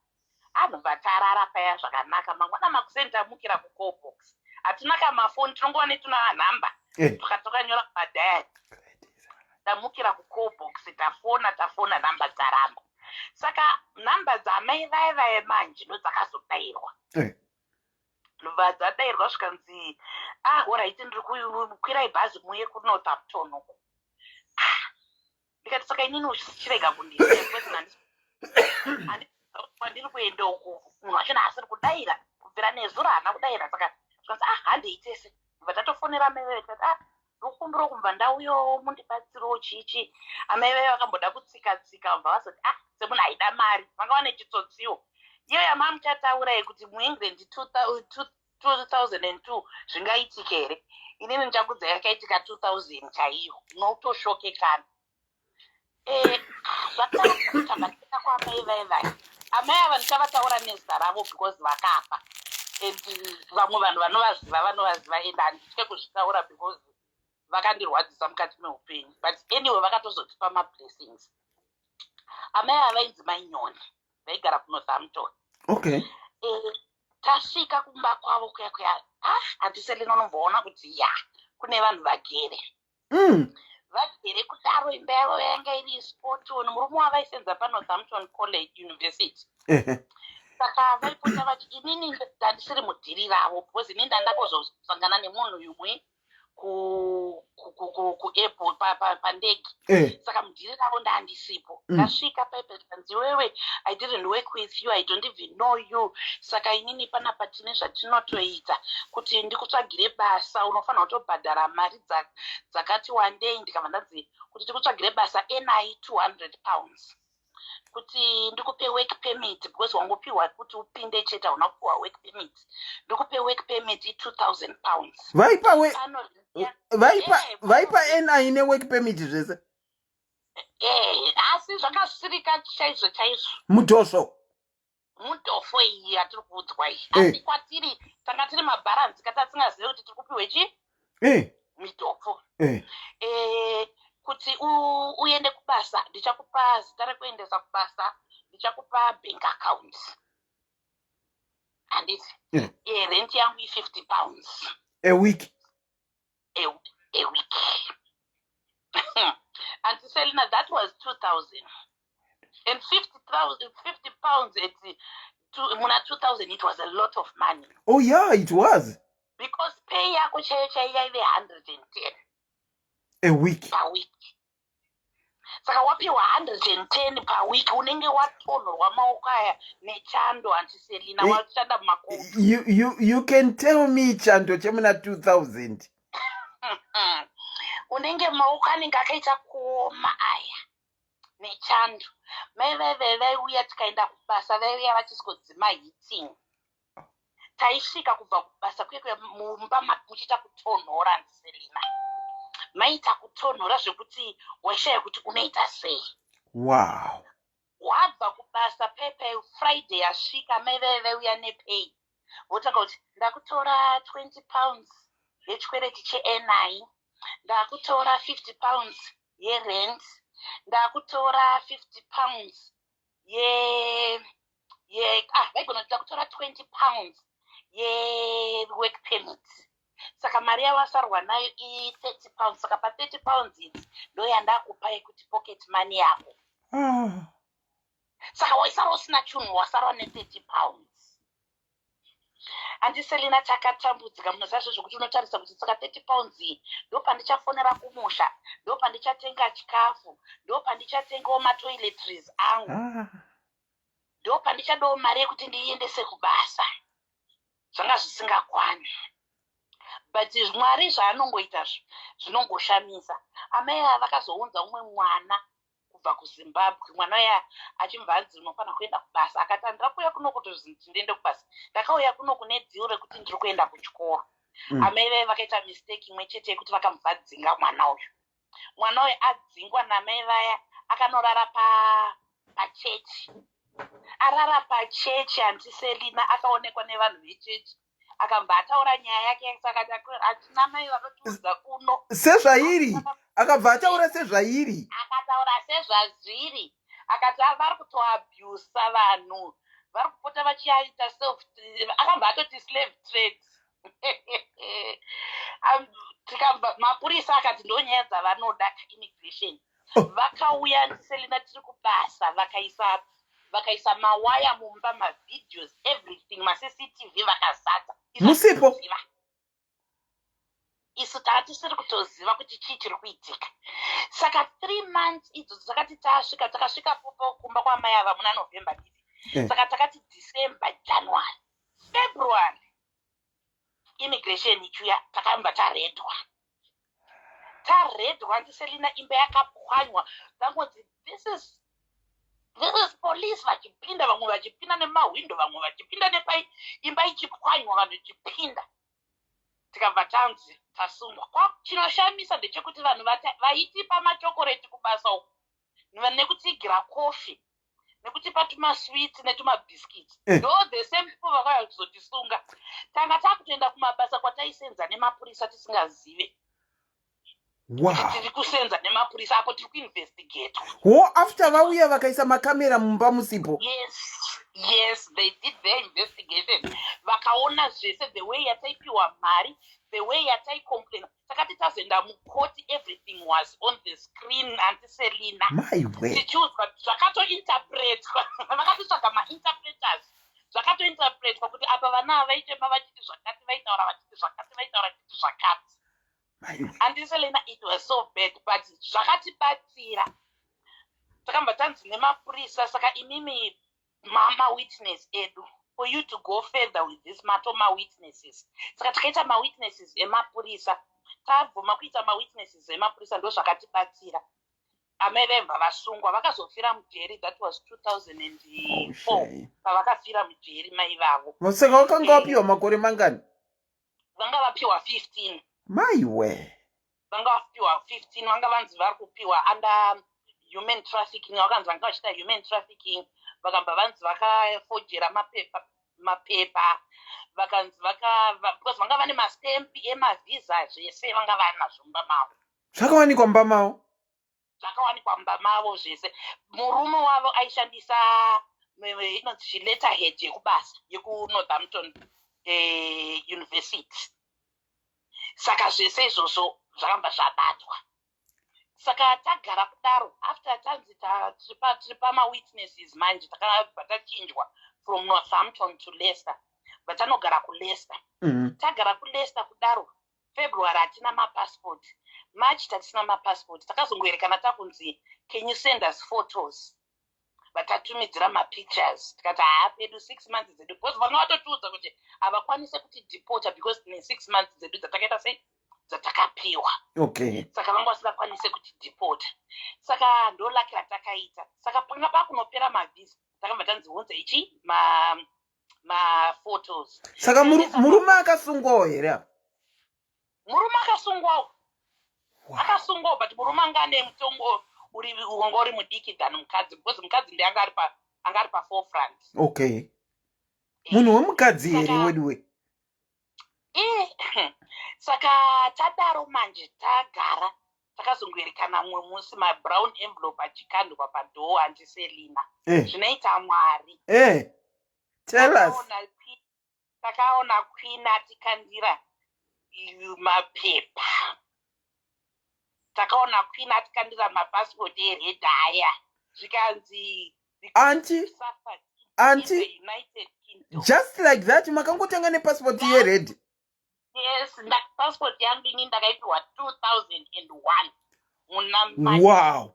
Anobva tarara paya zvakanaka. Mangwana makuseni tamukira kucallbox, hatina kamafoni, tinongova netuna nhamba tukatokanyora kumadhayari. Tamukira kucallbox, tafona, tafona, nhamba dzaramba. Saka nhamba dzamai vaya vaya manje ndo dzakazodayirwa. Ndobva dzadayirwa, zvikanzi, "Ah, alright, ndiri kukwirai bhazi muye kuNorthampton uko." Ah, ndikati, "Saka inini uchirega kundisiya, because kwandiri kuenda uku munhu wachona asiri kudayira kubvira nezuro, haana kudayira." Saka zvikanzi, "Ah, handei tese." Ndobva tatofonera amai vayo, tikati, "Ah, ndikukumbirawo kubva ndauyawo mundibatsirewo chichi." Amai vayo vakamboda kutsika tsika, vabva vazoti, ah, semunhu aida mari, vanga vane chitsotsiwo iyo yamamuchataurai kuti muEngland 2002 zvingaitike here. Inini ndichakudza yakaitika 2000 chaiyo, unotoshokekana. Zvakatanga kwamai vai vai, amai ava ndichavataura nezita ravo because vakafa, and vamwe vanhu vanovaziva, vanovaziva, and handitye kuzvitaura because vakandirwadzisa mukati meupenyu. But anyway, vakatozotipa mablessings. Amai ava vainzi Mainyoni, vaigara kuNorthampton. Tasvika kumba kwavo kuya kuya, ah, handiselina, unomboona kuti ya, kune vanhu vagere. Vagere kudaro, imba yavo yanga iri spot on. Murume wavaisenza paNorthampton College University. Saka vaipota vachi, inini ndandisiri mudhiri ravo because inini ndandakozosangana nemunhu yumwe kuairport, pandege. Saka mudhiri ravo ndandisipo. Ndasvika paipe, kanzi, "Iwewe, I didn't work with you, I don't even know you. Saka inini panapa tine zvatinotoita kuti ndikutsvagire basa, unofanira kutobhadhara mari dzakati wandei." Ndikabva ndanzi, "Kuti tikutsvagire basa, NI £200, kuti ndikupe work permit, because wangopiwa kuti upinde chete, hauna kupiwa work permit, ndikupe work permit i£2000." Vaipa we Pano vaipa vaipa NI nework permit zvese? Asi zvanga zvisirika chaizvo chaizvo. Mudhosvo. Mudhofo iyi yatiri kuudzwa iyi. Asi kwatiri tanga tiri mabharanzi, katasingazive kuti tiri kupiwe chi midhofo. Kuti uende kubasa, ndichakupa zita rekuendesa kubasa, ndichakupa bank account, handiti? Rent yangu i£50. A week? A week. Auntie Selina, that was 2000 and 50,000, £50 at muna 2000, it was a lot of money. Oh yeah, it was. Because pay yako chaiyo chaiyo yaive 110 A week. Per week. Saka wapiwa 110 per week, unenge watonhorwa maoko aya nechando, Auntie Selina. Washanda mumakomo. You can tell me chando chemuna 2000. Unenge maoko anenge akaita kuoma aya nechando. Mai vaive vaiuya, tikaenda kubasa, vaiuya vachisikodzima heating. Taisvika kubva kubasa kuye kuya, mumba muchiita kutonhora, Auntie Selina, maita kutonhora zvekuti waishaya kuti unoita sei. Wabva kubasa pepe, Friday yasvika, mai vaive vaiuya nepay, votanga kuti, "Ndakutora £20 yechikwereti cheNI, ndakutora £50 yerent, ndakutora £50 ye ye ah, vaigona kuti, "Ndakutora £20 yework permit." Saka mari yawasarwa nayo i£30. Saka pa£30 idzi ndo yandakupa yekuti pocket money yako. Saka waisara usina chunhu, wasarwa ne£30. Auntie Selina, takatambudzika. Munoziva zvezvokuti unotarisa kuti saka £30 iyi ndo pandichafonera kumusha, ndo pandichatenga chikafu, ndo pandichatengawo matoiletries angu, ndo pandichadawo mari yekuti ndiiendese kubasa. Zvanga zvisingakwani. But Mwari zvaanongoita zvinongoshamisa. Amai ava vakazounza umwe mwana kubva kuZimbabwe. Mwana uya achibva anzi, "Unofanira kuenda kubasa." Akati, "Handira kuuya kuno kuti ndiende kubasa, ndakauya kuno kune deal rekuti ndiri kuenda kuchikoro." Amai vaye vakaita mistake imwe chete yekuti vakamubvadzinga mwana uyu. Mwana uyu adzingwa namai vaya akanorara pa pachechi. Arara pachechi anti Selina akaonekwa nevanhu vechechi akabva ataura nyaya yake saka hatina mai vanotiudza kuno sezvairi akabva ataura sezvairi akataura sezvazviri akati vari kutoabusa vanhu vari kupota vachiaita self akabva atoti slave trade. Tikabva mapurisa akati ndonyaya dzavanoda immigration. Oh. Vakauya Selina tiri kubasa vakaisa mawaya mumba, mavideos, everything, maCCTV vakazadza. Musipo. Isu tanga tisiri kutoziva kuti chii chiri kuitika. Saka 3 months idzodzo takati tasvika, takasvika kumba kwamai ava muna November didi. Saka takati December, January, February, immigration ichiuya, takamba taredwa, taredwa ndiSelina, imba yakapwanywa. Tangonzi this is police vachipinda, vamwe vachipinda nemahwindo, vamwe vachipinda nepai, imba ichipwanywa, vanhu ichipinda. Tikabva tanzi tasungwa. Chinoshamisa ndechekuti vanhu vaitipa machokoreti kubasa uku nekutigira kofi nekutipa tumaswits netumabhiskits, ndo the same people vakauya kuzotisunga. Tanga takutoenda kumabasa kwataisenza nemapurisa tisingazive kuti tiri kusenza nemapurisa apo tiri kuinvestigatwa. Ho, after vauya vakaisa makamera mumba musipo? Yes, they did their investigation, vakaona zvese, the way yataipiwa mari, the way yataicomplaina. Takati tazoenda mukoti, everything was on the screen, antiSelina. Maiwe. Tichiudzwa zvakatointerpretwa, vakatitsvaga mainterpreters, zvakatointerpretwa kuti apa vana ava vaichema vachiti zvakati, vaitaura vachiti zvakati, vaitaura vachiti zvakati. Maiwe. Andiselena, it was so bad, but zvakatibatsira. Takambva tanzi nemapurisa, saka imimi mawitness edu, for you to go further with this mato mawitnesses. Saka takaita mawitnesses emapurisa, tabvuma kuita mawitnesses emapurisa, ndo zvakatibatsira. Amai vaibva vasungwa, vakazofira mujeri. That was 2004. Oh, shame. Pavakafira mujeri mai vavo. Saka wakanga wapiwa makore mangani? Vanga vapiwa 15. Maiwe. Vanga vapiwa 15. Vanga vanzi vari kupiwa under human trafficking. Vakanzi vanga vachiita human trafficking, vakambva vanzi vakafojera mapepa, vakanzi because vanga vane mastempi emavhisa, zvese vanga vanazvo mumba mavo. Zvakawanikwa mumba mavo? Zvakawanikwa mumba mavo zvese. Murume wavo aishandisa inonzi chiletterhead yekubasa yekuNorthampton University. Saka zvese izvozvo zvakambva zvabatwa. Saka tagara kudaro, after tanzi tiri pamawitnesses manje, takabva tachinjwa from Northampton to Leicester, bva tanogara kuLeicester. Tagara kuLeicester kudaro, February hatina mapassport, March tatisina mapassport. Takazongoerekana takunzi, "Can you send us photos?" Vatatumidzira mapictures, tikati haa, pedu 6 months dzedu, because vanga vatotiudza kuti havakwanise kutidepota because tine 6 months dzedu dzatakaita sei, dzatakapiwa. Saka vanga vasingakwanise kutidepota, saka ndo lucky ratakaita. Saka panga pakunopera mavhisa, takabva tanzi hunze ichi maphotos. Saka murume akasungwawo here apa? Murume akasungwawo. Akasungwawo, but murume anga ane mutongo uri wanga uri mudiki than mukadzi, because mukadzi ndiye anga ari paforefront. Okay, munhu wemukadzi here? Weduwe. Saka tadaro manje, tagara, takazongoerekana mumwe musi mabrown envelope achikandwa padoor, andiSelina. Zvinoita Mwari. Tell us. Takaona queen atikandira mapepa, takaona queen atikandira mapasipoti ered aya, zvikanzi Auntie, suffered auntie. in the United Kingdom. Just like that, makangotanga nepasipoti yered? Yes, passport yangu ini ndakaipiwa 2001 muna March.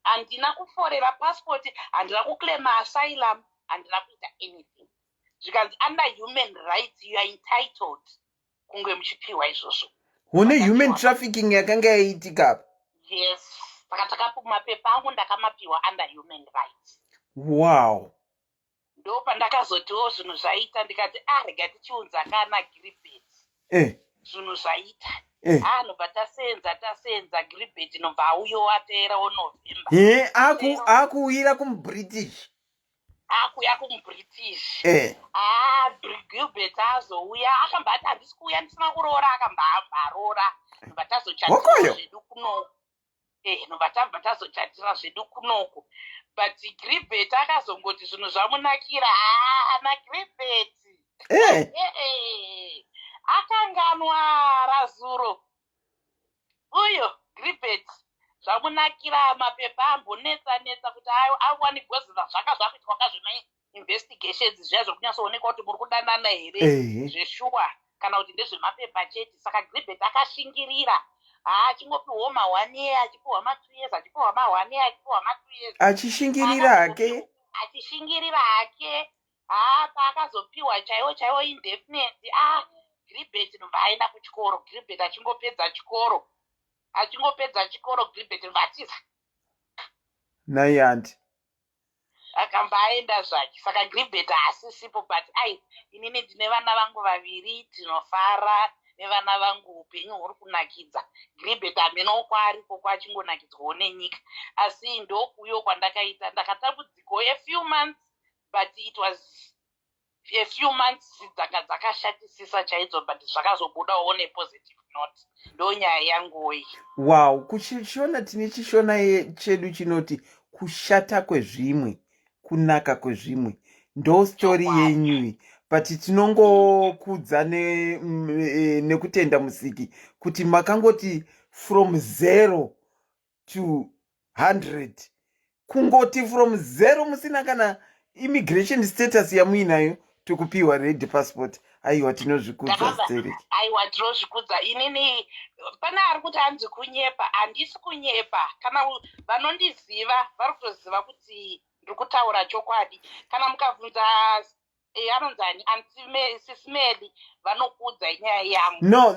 Handina kuforera passport, handina kuclaima asylum, handina kuita anything. Zvikanzi under human rights you are entitled kunge muchipiwa izvozvo. Hune human trafficking yakanga yaiitika apa. Yes, saka takapu mapepa angu ndakamapiwa under human rights. Ndopandakazotiwo zvinhu zvaita, ndikati, "Ah, rega tichiunza kana Giribet." Zvinhu zvaita. Ha, nobva tasenza, tasenza, Giribet nobva auyo ateerawo November. He, akuuyira kumuBritish. Akuuya kumuBritish. Ah, Gilbert azouya, akamba ati, "Handisi kuuya ndisina kuroora." Akamba aroora, nobva tazochatira Hokoyo. zvedu kunoku. Nobva tabva tazochatira zvedu kunoku, but Gilbert akazongoti zvinhu zvamunakira. Haa, ana Gilbert akanganwa razuro uyo. Gilbert zvamunakira, mapepa ambonetsa netsa kuti awanikwe, zvanga zvakuitwa kazvemainvestigations zviya zvokunyatsoonekwa kuti muri kudanana here zveshuwa kana kuti ndezvemapepa chete. Saka Gilbert akashingirira, haa, achingopiwawo ma1 year, achipiwa ma2 years, achipiwa ma1 year, achipiwa ma2 years. Achishingirira hake. Achishingirira hake. Haa, paakazopiwa chaiwo chaiwo indefinite, a Gilbert nobva aenda kuchikoro. Gilbert achingopedza chikoro, achingopedza chikoro, Gilbert nobva atiza. Nai aunty. Akamba aenda zvake. Saka Gilbert haasisipo, but ai, inini ndine vana vangu vaviri, tinofara nevana vangu, upenyu huri kunakidza. Gilbert hameno kwaariko, kwachingonakidzwawo nenyika, asi ndokuyo kwandakaita. Ndakatambudzikawo a few months, but it was a few months dzanga dzakashatisisa chaidzo, but zvakazobudawo nepositive note. Ndo nyaya yanguyi. Wow, kuchishona tine chishona chedu chinoti kushata kwezvimwe kunaka kwezvimwe. Ndo story yenyui, but tinongokudza nekutenda Musiki kuti makangoti from 0 to 100, kungoti from zero musina kana immigration status yamuinayo, tokupiwa red passport. Aiwa, tinozvikudza stereki. Aiwa, tinozvikudza. Inini pane ari kuti hanzi kunyepa, handisi kunyepa. Kana vanondiziva vari kutoziva kuti ndiri kutaura chokwadi. Kana mukabvunza anonzi ani, aunty Sisimeli, vanokuudza nyaya yangu. No,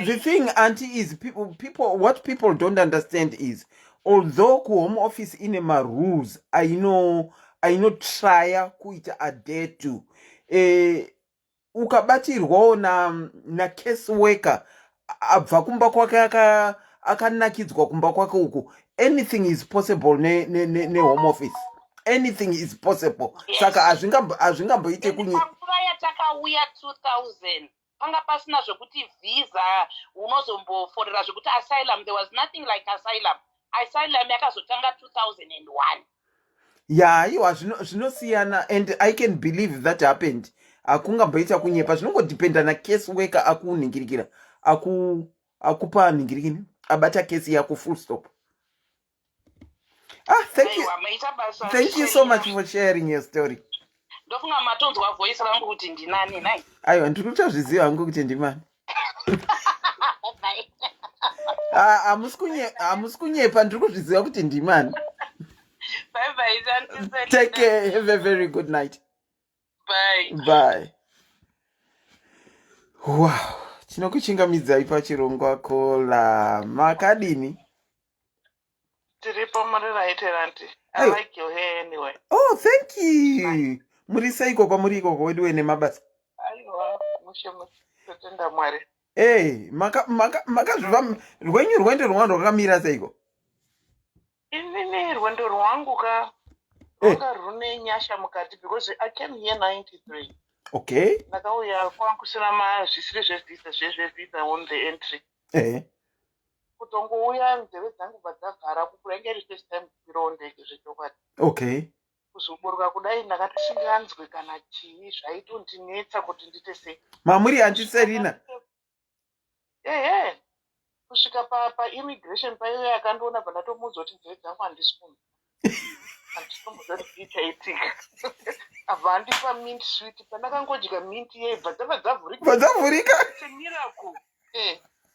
the thing, auntie, is people what people don't understand is, although kuHome Office ine marules ainotraya kuita adhere to, ukabatirwawo nacase worker abva kumba kwake akanakidzwa kumba kwake uku, anything is possible neHome ne Office. Anything is possible. Saka hazvingamboite kunye. Panguva yatakauya 2000, panga pasina zvekuti visa unozomboforera zvekuti asylum. There was nothing like asylum. Asylum yakazotanga 2001. Ya, aiwa, zvinosiyana and I can believe that happened. Hakungamboita kunyepa, zvinongodependa nacase worker akunhingirikira, akupa nhingirikini, abata kesi yako, full stop. Ah, thank you. Aiwa, maita basa. Thank you so much for sharing your story. Ndofunga matonzwa voice rangu kuti ndinani nai. Aiwa, ndiri kutozviziva hangu kuti ndimani. Bye. Ah, hamusi kunyepa, ndiri kuzviziva kuti ndimani. Bye bye, Auntie Selina. Take care, have a very good night. Bye. Bye. Wow, tinokuchingamidzai pachirongwa kola. Makadini? Tiripo, muri right here, auntie? I Aiwa. like your hair anyway. Oh, thank you. Muri seiko kwamuri ikoko weduwe nemabasa? Aiwa, mushe mushe, totenda Mwari. Ei, makazviva rwenyu rwendo rwanga rwakamira seiko? Inini rwendo rwangu ka rwanga rune nyasha mukati because I came here 93. Ndakauya kwangu kusina zvisiri zvevhisa, zvezvevhisa on the entry. Kutongouya, nzeve dzangu bva dzavhara kukura. Inge iri first time kukwirawo ndege zvechokwadi. Kuzoburuka kudai, ndakati singanzwe kana chii, zvaitondinetsa kuti ndiite sei. Mamuri, Auntie Serina? Ehe, kusvika paimmigration paive akandiona, bva ndatomuudza kuti nzeve dzangu handisi kunzwa, handitomboziva kuti chii chaitika. Abva andipa mint sweet. Pandakangodya mint yei, bva dzabva dzavhurika. Bva dzavhurika. It's a miracle.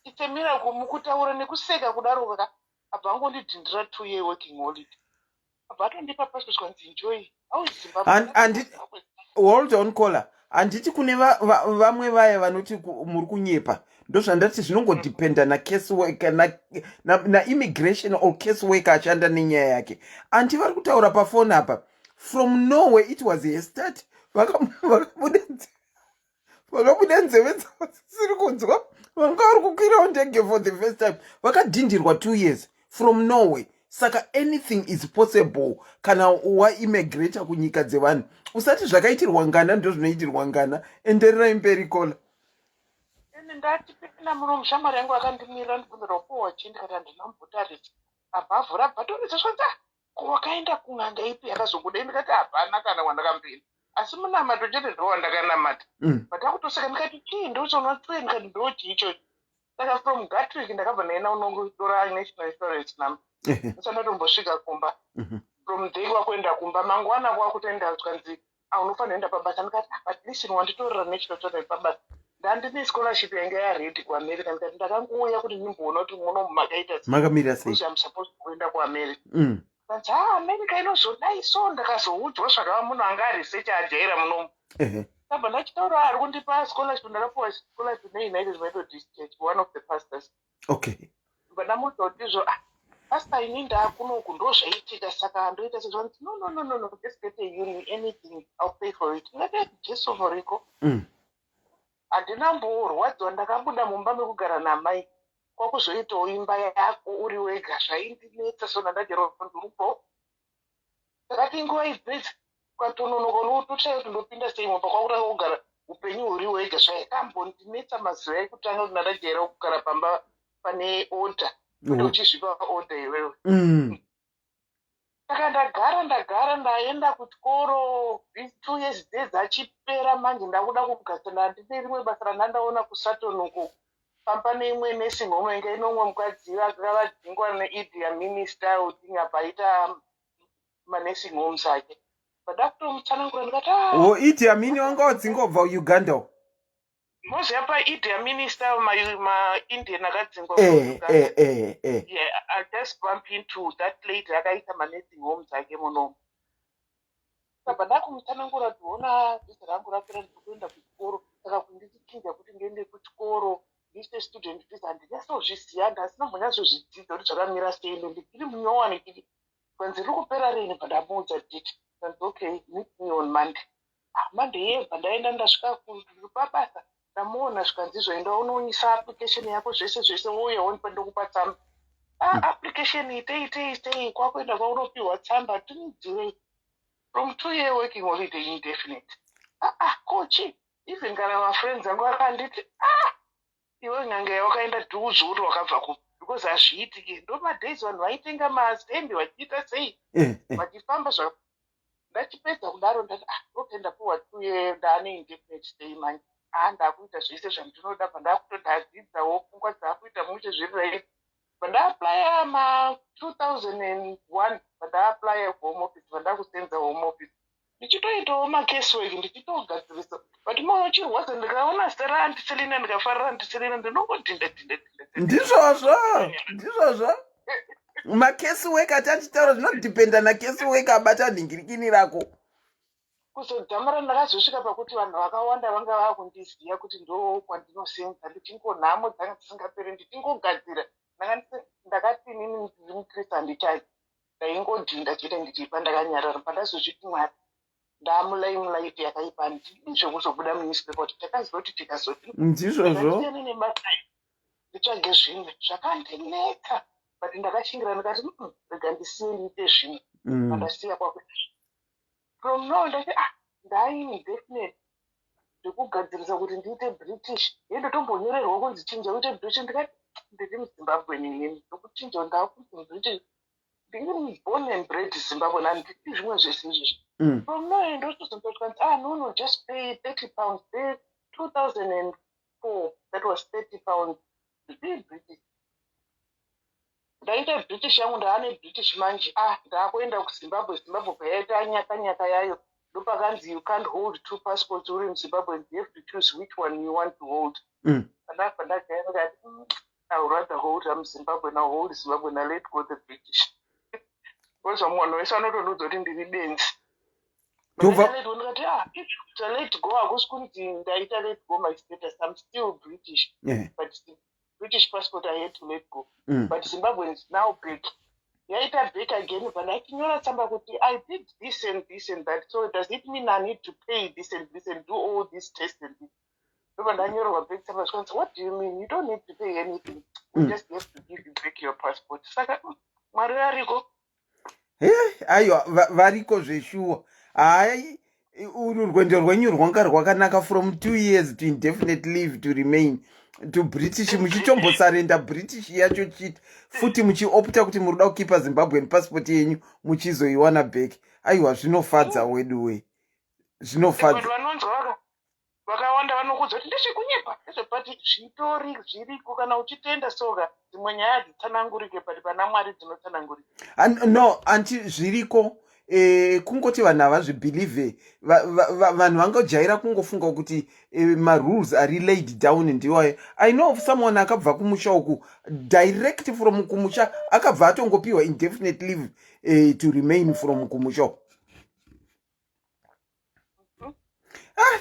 It's a miracle. Mukutaura nekuseka kudaro ka, abva angondidhindira 2 year working holiday, abva atondipa passport, kwanzi, "Enjoy." How is Zimbabwe? Hold on, caller. Handiti kune vamwe vaya vanoti muri kunyepa? Ndozvandati, zvinongodependa nacase worker, naimmigration or case worker ashanda nenyaya yake. Auntie vari kutaura pafoni apa. From nowhere, it was a start. Vakabuda vakabuda nzeve dzavo dzisiri kunzwa, vanga vari kukwirawo ndege for the first time, vakadhindirwa 2 years from Norway. Saka anything is possible kana waimmigrata kunyika dzevanhu. Usati zvakaitirwa ngana ndo zvinoitirwa ngana. Endererai mberi, caller. Ini ndatipinda muno, mushamwari yangu akandimirira, ndibvunzira upuwa chii, ndikati handina mbotarisa. Abva avhura, abva torisa, zvanzi, "Ah, ko wakaenda kun'anga ipi yakazobuda?" Ndikati hapana kana wandakambenda, asi munamato chete ndo wandakanamata. But akutoseka, ndikati chii ndochona twe, ndikati ndo chii ichocho. Saka from Gatwick ndakabva ndaenda unongotora national insurance number ndisati ndatombosvika kumba. From there kwakuenda kumba mangwana, kwakutoenda, zvikanzi, "Ah, unofanira kuenda pabasa." Ndikati, "Ah, but listen, wanditorera national insurance pabasa, ndandine scholarship yanga yaready kuAmerica." Ndikati ndakangouya kuti ndimboona kuti muno makaita sei. Makamira sei? Because I'm supposed kuenda kuAmerica. Kanzi, "Ah, America inozodai." So ndakazoudzwa zvakava munhu anga arisecha ajaira munomu. Ndabva ndachitaura ari kundipa scholarship. Ndakapiwa scholarship neUnited Methodist Church, one of the pastors. Ndobva ndamuudza kuti izvo, "Ah, pastor, ini ndaakunoku, ndo zvaitika, saka ndoita sezvanzi." "No, no, no, no, no, just get a uni, anything, I'll pay for it." Ndikati, "Jesu muriko." Handina mborwadziwa. Ndakabuda mumba mekugara namai, kwakuzoitawo imba yako uri wega, zvaindinetsa. So ndandagera ndurupo, ndakati nguva idzidzi ukatononoka unototsvaya kuti ndopinda sei mumba, kwakutanga kugara upenyu huri wega. Zvakambondinetsa mazuva ekutanga kuti ndandajaira kugara pamba pane order, kuti uchizvipa order iwewe. Saka ndagara ndaenda kuchikoro 2 years dze dzachipera manje, ndakuda kugadzira. Ndine rimwe basa randandaona kuSutton uko, pamba neimwe nursing home inga ine umwe mukadzi vakavadzingwa neIdi Amin style thing, apa aita manursing homes ake. Ndada kutomutsanangura, ndikati, "Ah, O, Idi Amin wanga wadzingwa kubva kuUganda uko. Moziva paIdi Amin style, maIndian akadzingwa kuUganda. Yeah, I just bump into that lady akaita manursing homes ake munomu. Saka ndakumutsanangura kuti ona, vhisa rangu rapera, ndiri kuenda kuchikoro, saka kundichinja kuti ndiende kuchikoro ndiite student visa, handinyatsozviziva, ndasina mbonyatsozvidzidza kuti zvakamira sei, ende ndiri munyowani. Chii kwanzi riri kupera rini? Bva ndamuudza date. Kanzi, "Okay, meet me on Monday." Ah, Monday yebva ndaenda, ndasvika pabasa, ndamuona, zvikanzi, "Izvo, unoisa application yako zvese zvese, wouya wonipa, ndokupa tsamba." Ah, application itei itei itei, kwakuenda kwaunopiwa tsamba tinidzirei from 2 year working holiday indefinite. Ah ah, kochi even kana mafriends angu akanditi, "Ah, iwe nyange yawakaenda dhuzu kuti wakabva kupi?" Because hazviitiki. Ndo madays vanhu vaitenga mastendi vachiita sei, vachifamba. Zva ndachipedza kudaro, ndati, "Ah, okay, ndapiwa 2 year, ndaane indefinite stay manje. Ah, ndakuita zvese zvandinoda." Bva ndakutodadzidzawo, pfungwa dzakuita mushe, zviri right. Bva ndaapplya ma 2001, bva ndaapplya Home Office, bva ndakusenza Home Office, ndichitoitawo macasework, ndichitogadzirisa, but moyo uchirwadza. Ndikaona zita raAuntie Selina, ndikafarira Auntie Selina, ndinongodhinda dhinda dhinda. Ndizvozvo, ndizvozvo. Macaseworker atachitaura, zvinodhipenda nacaseworker abata nhingirikini rako. Kuzodzamara ndakazosvika pakuti vanhu vakawanda vanga vakundiziva kuti ndo kwandinosenza, ndichingonhamo dzanga dzisingaperi, ndichingogadzira. Ndakati inini ndiri mukristu, handichazi, ndaingodhinda chete ndichipa ndakanyarara. Pandazozviti, "Mwari, ndamulimelight yakaipa, handidi zvekuzobuda munewspaper kuti takazoti tikazoti." Ndizvozvo. Ndakasiyana nebasa, nditsvage zvimwe. Zvakandinetsa, but ndakashingira, ndikati, rega ndisiye ndiite zvimwe." Pandasiya kwakuita from now, ndati, "Ah, ndaindefinite ndekugadzirisa kuti ndiite British." Yendotombonyorerwa kunzi chinja uite British. Ndikati ndiri muZimbabwe inini, ndokuchinja ndakunzi British, ndiri born and bred Zimbabwe, handidi zvimwe zvese izvozvo. From now ndotozondokanzi, "Ah, no, no, just pay £30." Pay 2004, that was £30 to be British. Ndaita British yangu, ndaane British manje. Ah, ndaakuenda kuZimbabwe. Zimbabwe payaita nyaka nyaka yayo, ndopakanzi you can't hold two passports uri muZimbabwe, you have to choose which one you want to hold. Pandabva ndagaya, ndikati, I would rather hold muZimbabwe now, hold Zimbabwe na let go the British, because vamwe vanhu vese vanotondiudza kuti ndiri benzi. Ndikati, "Ah, if let go hakusi kunzi ndaita let go my status, I'm still British." But the British passport I had to let go. But Zimbabwe is now back. Ndaita back again bva ndachinyora tsamba kuti I did this and this and that so does it mean I need to pay this and this and do all this test and this ndobva ndanyorerwa back tsamba zvikanzi what do you mean you don't need to pay anything we just have to give you back your passport saka mwari ariko. He aiwa variko zveshuwa. Hayi uru rwendo rwenyu rwanga rwakanaka from 2 years to indefinite leave to remain to British, muchitombosarenda British yacho chiti futi muchiopta kuti muri kuda kukipa Zimbabwean passport yenyu muchizoiwana back. Aiwa zvinofadza weduwe, zvinofadza. Vanonzwa vakawanda vanokuudza kuti ndezvekunyepa ndezvebut zvitori zviriko kana uchitenda soka dzimwe nyaya hadzitsanangurike but pana Mwari dzinotsanangurika. No anti zviriko kungoti vanhu havazvibhilivhe, vanhu vangojaira kungofunga kuti marules ari laid down ndiwayo. I know of someone akabva kumusha uku direct from kumusha akabva atongopiwa indefinite leave to remain from kumusha uku.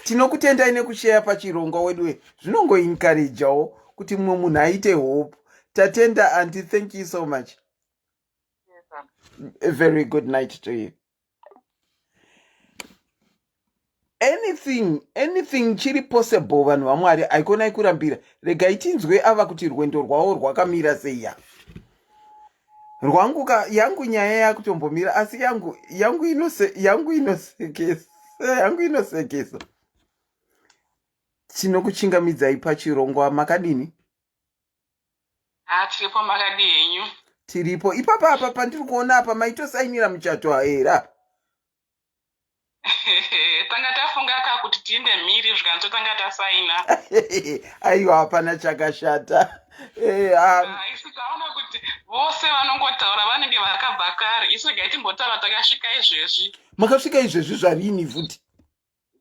Tinokutendai nekusheya pachirongwa wedu, zvinongoencouragewo kuti mumwe munhu aite hope. Tatenda aunty, thank you so much. Yes, a very good night to you. Anything, anything chiri possible vanhu vaMwari, haikonai kurambira. Regai tinzwe ava kuti rwendo rwavo rwakamira seiya. Rwangu ka yangu nyaya yakutombomira asi yangu yangu inose yangu inosekesa yangu inosekesa. Tinokuchingamidzai pachirongwa, makadini? Ha, tiripo, makadi henyu? Tiripo. Ipapa apa pandiri kuona apa maitosainira muchato here apa? Tanga tafunga ka kuti tiinde mhiri zvikanzi totanga tasaina. Aiwa, hapana chakashata. Isu taona kuti vose vanongotaura vanenge vakabva kare, isu regai timbotaura takasvika izvezvi. Makasvika izvezvi zvarini futi?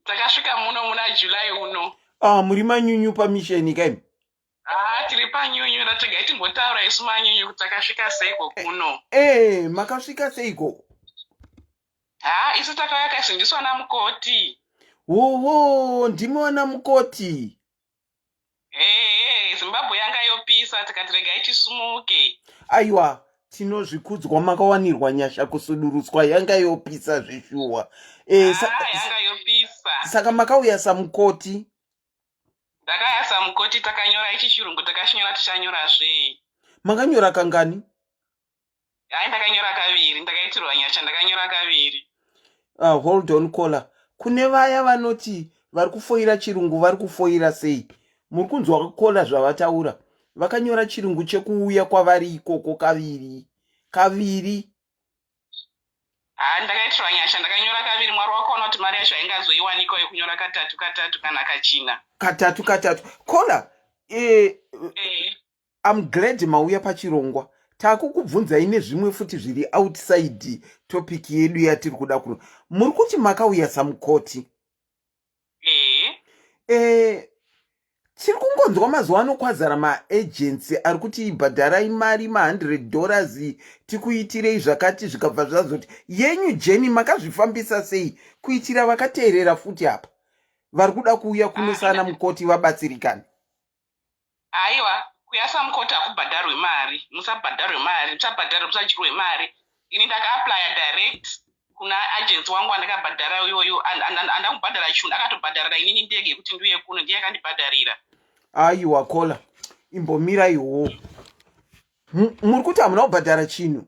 Takasvika muno muna July uno. Ah, muri manyunyu pamisheni kaimi. Ah, tiri panyunyu, rategai timbotaura isu manyunyu kuti takasvika seiko kuno. Makasvika seiko? Ha, isu takauya kasindiswa namukoti. Wowo, ndimi wana mukoti? Ehe, Zimbabwe yanga yopisa tikati regai tisumuke. Aiwa, tinozvikudzwa, makawanirwa nyasha kusudurutswa, yanga yopisa zveshuwa. Ah, yanga yopisa. Saka makauya samukoti? Ndakauya samukoti, takanyora ichi chirungu takachinyora tichanyorazve. Makanyora kangani? Hai, ndakanyora kaviri, ndakaitirwa nyasha, ndakanyora kaviri. Hold on caller. Kune vaya vanoti vari kufoira chirungu, vari kufoira sei? Muri kunzwa caller zvavataura, vakanyora chirungu chekuuya kwavari ikoko kaviri kaviri. Ha, ndakaitirwa nyasha, ndakanyora kaviri. Mwari wakaona kuti mari yacho haingazoiwanikwa yekunyora katatu katatu kana kachina. Katatu katatu. Caller, I'm glad mauya pachirongwa, takukubvunzai nezvimwe futi zviri outside topic yedu yatiri kuda kuno. Muri kuti makauya samukoti? Tiri kungonzwa mazuva ano kwazara maagency ari kuti bhadharai mari ma100 dollars tikuitirei zvakati, zvikabva zvazoti yenyu journey makazvifambisa sei kuitira vakateerera futi apa vari kuda kuuya kuno sana mukoti vabatsirikane? Aiwa, kuyasa mukoti hakubhadharwe mari, musabhadharwe mari, musabhadharwe, musadyirwe mari. Ini ndakaaplya direct kuna agency wangu andakabhadhara iyoyo, andakubhadhara chinhu, akatobhadharira inini ndege yekuti ndiuye kuno, ndiye akandibhadharira. Aiwa caller, imbomiraiwo. Muri kuti hamuna kubhadhara chinhu?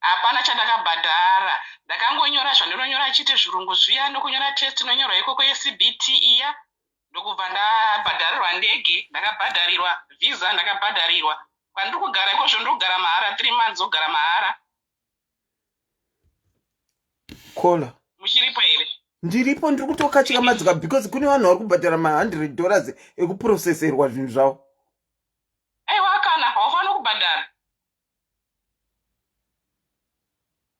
Hapana chandakabhadhara, ndakangonyora zvandinonyora chete, zvirungu zviya, nokunyora test inonyorwa ikoko yeCBT iya, ndokubva ndabhadharirwa ndege, ndakabhadharirwa visa, ndakabhadharirwa kwandiri kugara ikozvo, ndiri kugara mahara, 3 months ogara mahara. Caller. Muchiripo here? Ndiripo, ndiri kutokatyamadzika because kune vanhu vari kubhadhara ma100 dollars ekuproseserwa zvinhu zvavo. Aiwa, kana haufaniri kubhadhara,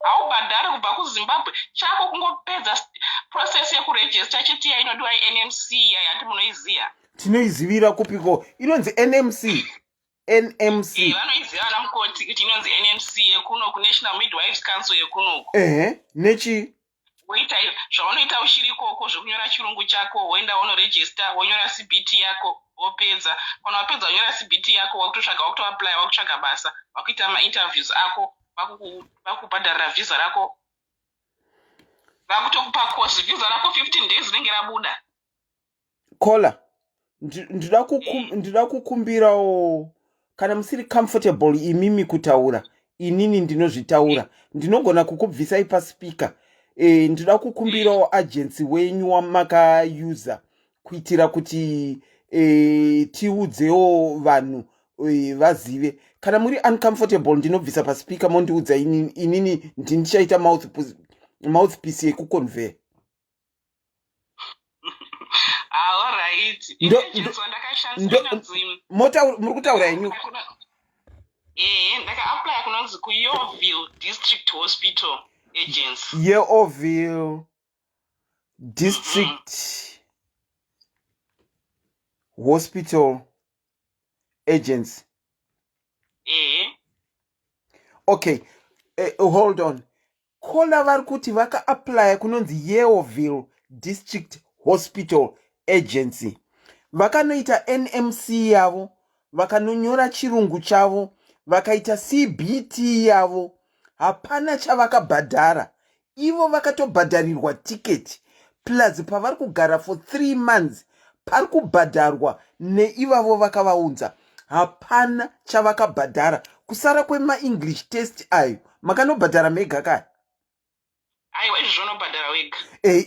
haubhadhari kubva kuZimbabwe. Chako kungopedza process yekurejista chete iya inodiwa, iNMC iya yati munoiziya. Tinoizivira kupiko? Inonzi NMC, NMC? Vanoiziva vana mukoti kuti inonzi NMC yekuno kuNational Midwives Council yekunoku. Ehe, nechi? Woita zvaunoita uchiri ikoko zvekunyora chirungu chako, woenda wonorejista, wonyora CBT yako, wopedza. Kana wapedza wonyora CBT yako, wakutotsvaga, wakutoapply, wakutsvaga basa, wakuita mainterviews ako. Vakubhadharira visa rako, vakutokupa course, visa rako 15 days rinenge rabuda. Caller, ndinoda kukumbirawo, kana musiri comfortable imimi kutaura, inini ndinozvitaura, ndinogona kukubvisai paspeaker. Ndinoda kukumbirawo agency wenyu wamakauser kuitira kuti tiudzewo vanhu vazive. Kana muri uncomfortable, ndinobvisa paspeaker, mondiudza inini ndindichaita mouthpiece yekuconvey. Ah, alright. Agency wandakashandisa inonzi Muri kutaura henyu. Ndakaapply kunonzi kuYeoville District Hospital Agency. Yeoville District Hospital Agency. Ehe. Okay, hold on, caller. Vari kuti vakaapplya kunonzi Yeoville District Hospital Agency, vakanoita NMC yavo, vakanonyora chirungu chavo, vakaita CBT yavo. Hapana chavakabhadhara. Ivo vakatobhadharirwa tiketi, plus pavari kugara for 3 months pari kubhadharwa neivavo vakavaunza. Hapana chavakabhadhara kusara kwemaEnglish test ayo makanobhadhara mega kaya. Aiwa, izvo zvinobhadhara wega. E,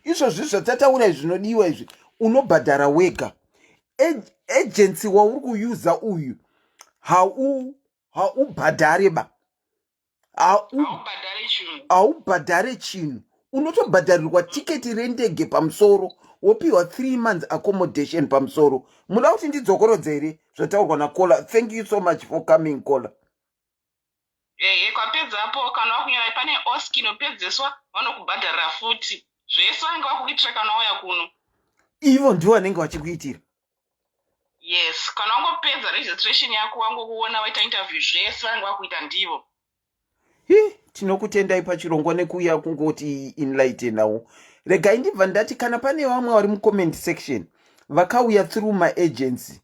izvozvi zvatataura izvi, zvinodiwa izvi, unobhadhara wega. Agency wauri kuyuza uyu haubhadhare ba. Haubhadhare chinhu. Haubhadhare chinhu. Unotobhadharirwa tiketi rendege pamusoro, wopiwa 3 months accommodation pamusoro. Muda kuti ndidzokorodze here zvataurwa nacaller? Thank you so much for coming, caller. Ehe, kwapedzapo kana wakunyora pane OSCE inopedzeswa, vanokubhadharira futi zvese vanenge vakuitira kana wauya kuno. Ivo ndivo vanenge vachikuitira. Yes, kana wangopedza registration yako, wangokuona waita interview, zvese vanenge vakuita ndivo. Hi, tinokutendai pachirongwa nekuuya kungoti enlightenawo. Regai ndibva ndati, kana pane vamwe vari mucomment section vakauya through maagency,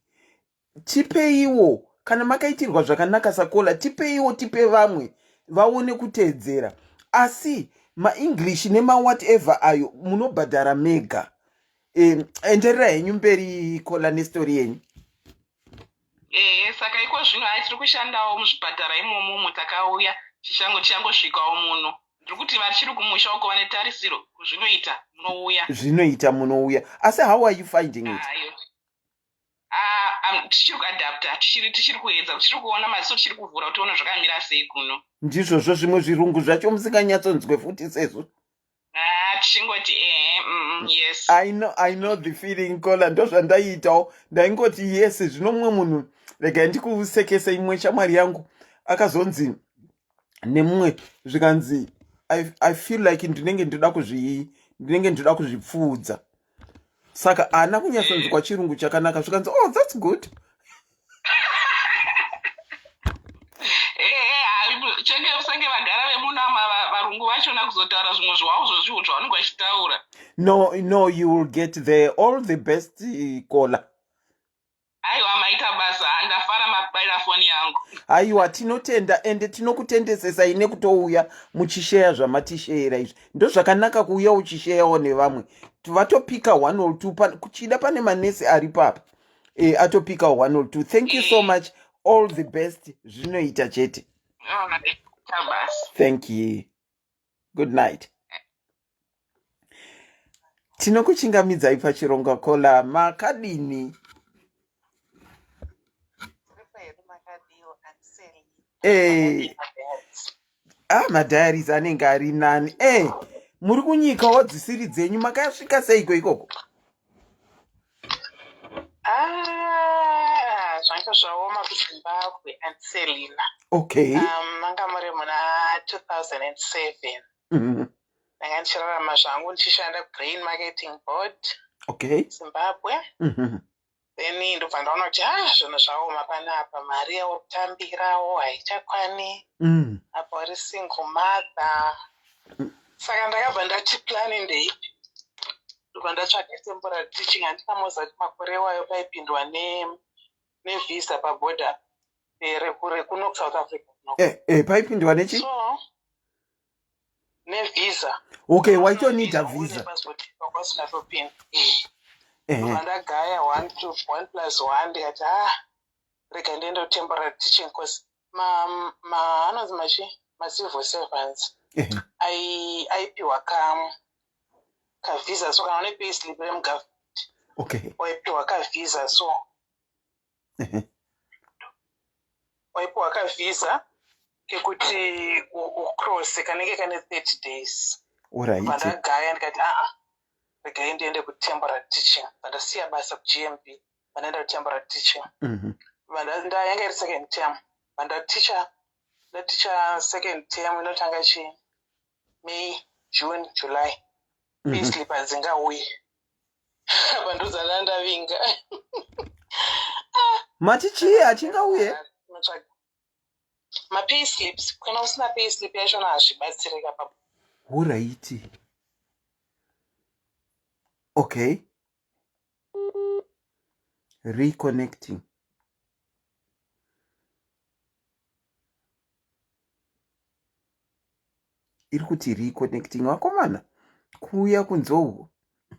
tipeiwo. Kana makaitirwa zvakanaka sacaller, tipeiwo, tipe vamwe vaone kuteedzera. Asi maEnglish nemawhatever ayo munobhadhara mega. Enderera henyu mberi, caller, nestori yenyu. Ehe, saka iko zvino hai, tiri kushandawo muzvipatara imomomo. Takauya tichangosvikawo muno. Ndiri kuti vachiri kumusha uko vane tarisiro, zvinoita, munouya. Zvinoita, munouya. Asi how are you finding it? Ayo. Ah, tichiri kuadapta, tichiri kuedza, tichiri kuona maziso, tichiri kuvhura kuti tione zvakamira sei kuno. Ndizvozvo, zvimwe zvirungu zvacho musinganyatsonzwe futi sezvo. Ah, tichingoti ehe, yes. I know the feeling, caller. Ndozvandaiitawo, ndaingoti yes. Zvino mumwe munhu, regai ndikusekese, imwe shamwari yangu akazonzi nemumwe, zvikanzi, I feel like ndinenge ndoda kuzvipfuudza." Saka haana kunyatsonzwa chirungu chakanaka. Zvikanzi, "Oh, that's good." Ehe, chenge senge vagara vemuno ama varungu vachona kuzotaura zvimwe zvavo zvozvihu zvavanenge vachitaura. No, you will get there. All the best, caller. Aiwa, maita basa, ndafara mabaira foni yangu. Aiwa, tinotenda, ende tinokutendesesai nekutouya muchisheya zvamatisheyera izvi. Ndozvakanaka kuuya uchisheyawo nevamwe vatopika one or two. Kuchida pane manesi ari papa atopika one or two. Thank you so much, all the best. Zvinoita chete. Maita basa. Thank you, good night. Tinokuchingamidzai pachirongwa, caller. Makadini? Ah, madiaries anenge ari nani. Muri kunyikawo dzisiri dzenyu, makasvika seiko ikoko? Ah, zvanga zvaoma kuZimbabwe, Anselina. Manga muri muna 2007. Ndanga ndichirarama zvangu, ndichishanda kuGrain Marketing Board, Zimbabwe. Then ndobva ndaona kuti, ah, zvinhu zvaoma panapa, mari yauri kutambirawo haichakwani. Apa uri single mother. Saka ndakabva ndati plan ndeipi? Ndobva ndatsvaga temporary teaching. Handikamoza kuti makore iwayo paipindwa nevhisa pabhodha rekuno kuSouth Africa. No. kuno. Eh, eh, paipindwa nechi? So nevisa. Okay, waitonida visa. Passport kwasina topinda. Ndobva ndagaya 1 2 1 plus 1 ndikati ah rega ndiende kutemporary teaching cause ma ma anonzi machi macivil servants aipiwa ka kavisa so kana une payslip remugovernment okay waipiwa kavisa so waipiwa kavisa kekuti ucrosse kanenge kane 30 days vandagaya ndikati aa regai ndiende kutemporary teaching vandasiya basa kugmb vandaenda kutemporary teaching mhm. yanga iri second term vandaticha ndaticha second term inotanga chii may june july mm -hmm. payslip hadzingauyi apa ndodzana ndavinga mati chii hachingauye mapayslips kana usina payslip yachona hazvibatsirika pa horaiti okay reconnecting iri kuti reconnecting vakomana kuuya kunze uko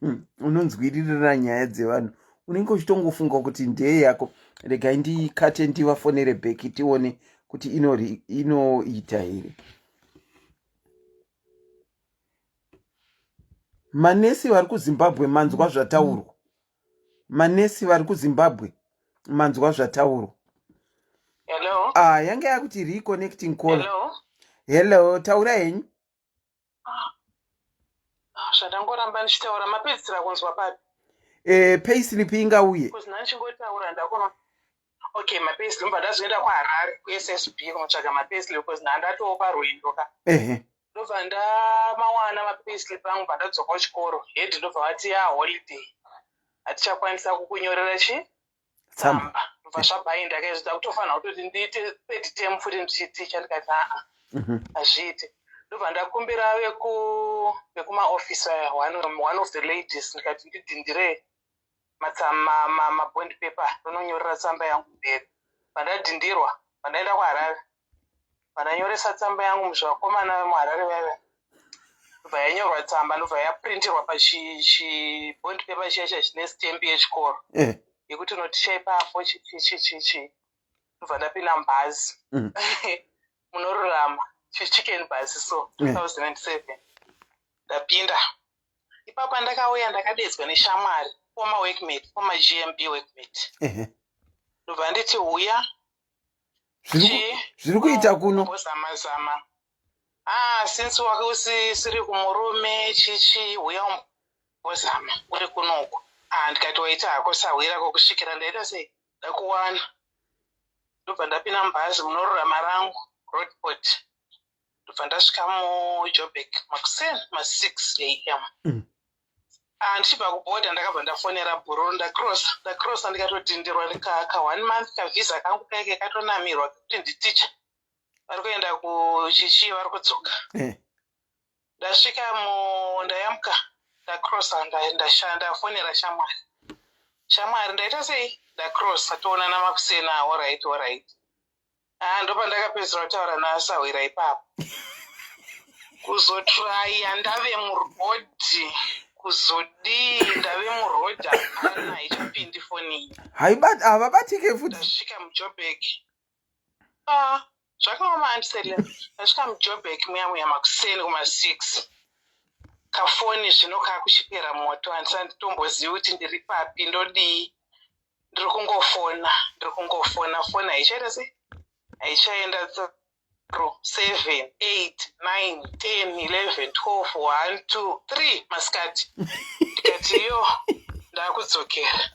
hmm, unonzwiririra nyaya dzevanhu unenge uchitongofunga kuti ndeye yako regai ndikate ndivafonere bheki tione kuti inoita here manesi vari kuzimbabwe manzwa zvataurwa manesi vari kuzimbabwe manzwa zvataurwa hello ah yanga yakuti reconnecting call hello, hello taura henyu ah, zvandangoramba ndichitaura mapedzisira kunzwa papi eh, payslip ingauye because ndandichingotaura ndakona okay mapayslip ndobva ndazoenda kuharare kussb kunotsvaga mapayslip because ndandatoo parwendo ka ehe ndobva ndamawana mapayslip angu bva ndadzoka kuchikoro head ndobva vati ya holiday hatichakwanisa kukunyorera chi tsamba ndobva zvabhainda kaizvo ndakutofanira kutoti ndiite third term futi ndichiticha ndikati aa mhm. hazviite ndobva ndakumbira vekumaoffice aya one of the ladies ndikati ndidhindire mabond paper ndononyorera tsamba yangu mberi vandadhindirwa vandaenda kuharare vandanyoresa tsamba yangu muzvivakomana vemuharare vaiva ndobva yanyorwa tsamba ndobva yaprintirwa pachibond paper chiya chiya chine stamp yechikoro eh. yekuti unoticha ipapo chichichichi ndobva ndapinda mubhazi mm. munorurama chichicken bhazi so 2007 eh. ndapinda Ipapa ndakauya ndakadedzwa neshamwari former workmate former GMB workmate ndobva nditi huya zviri kuita kuno zama zama ah since wake usisiri kumurume chichi huya umbozama uri kunoku ah ndikati waita hako sahwira kokusvikira ndaita sei ndakuwana ndobva ndapinda mubhazi munorurama rangu roadport ndobva ndasvika mujobek makuseni ma6 am mm. ah, ndichibva kubhodha ndakabva ndafonera bhururu ndacrossa ndacrossa ndikatodhindirwa ka one month kavhisa kangu kaike katonamirwa kekuti nditicha vari kuenda kuchichi vari kudzoka eh. ndasvika mu ndayambuka ndacrossa ndafonera shamwari shamwari ndaita sei ndacrossa toonana makuseni aorit orit Ah, ndopandakapedzisira kutaura nasahwira ipapo kuzotraya ndave murodhi kuzodii ndave murodhi hapana haichapindi foni iyi havabatike futi ndasvika mujobek ah, zvakaoma andiselia ndasvika mujobek muya muya makuseni kuma-six kafoni zvino kakuchipera moto handisanditombozivi kuti ndiri papi ndodii ndiri kungofona ndiri kungofona foni haichaita sei haichaenda through 7 8 9 10 11 12 1 2 3 masikati ndikati yo ndakudzokera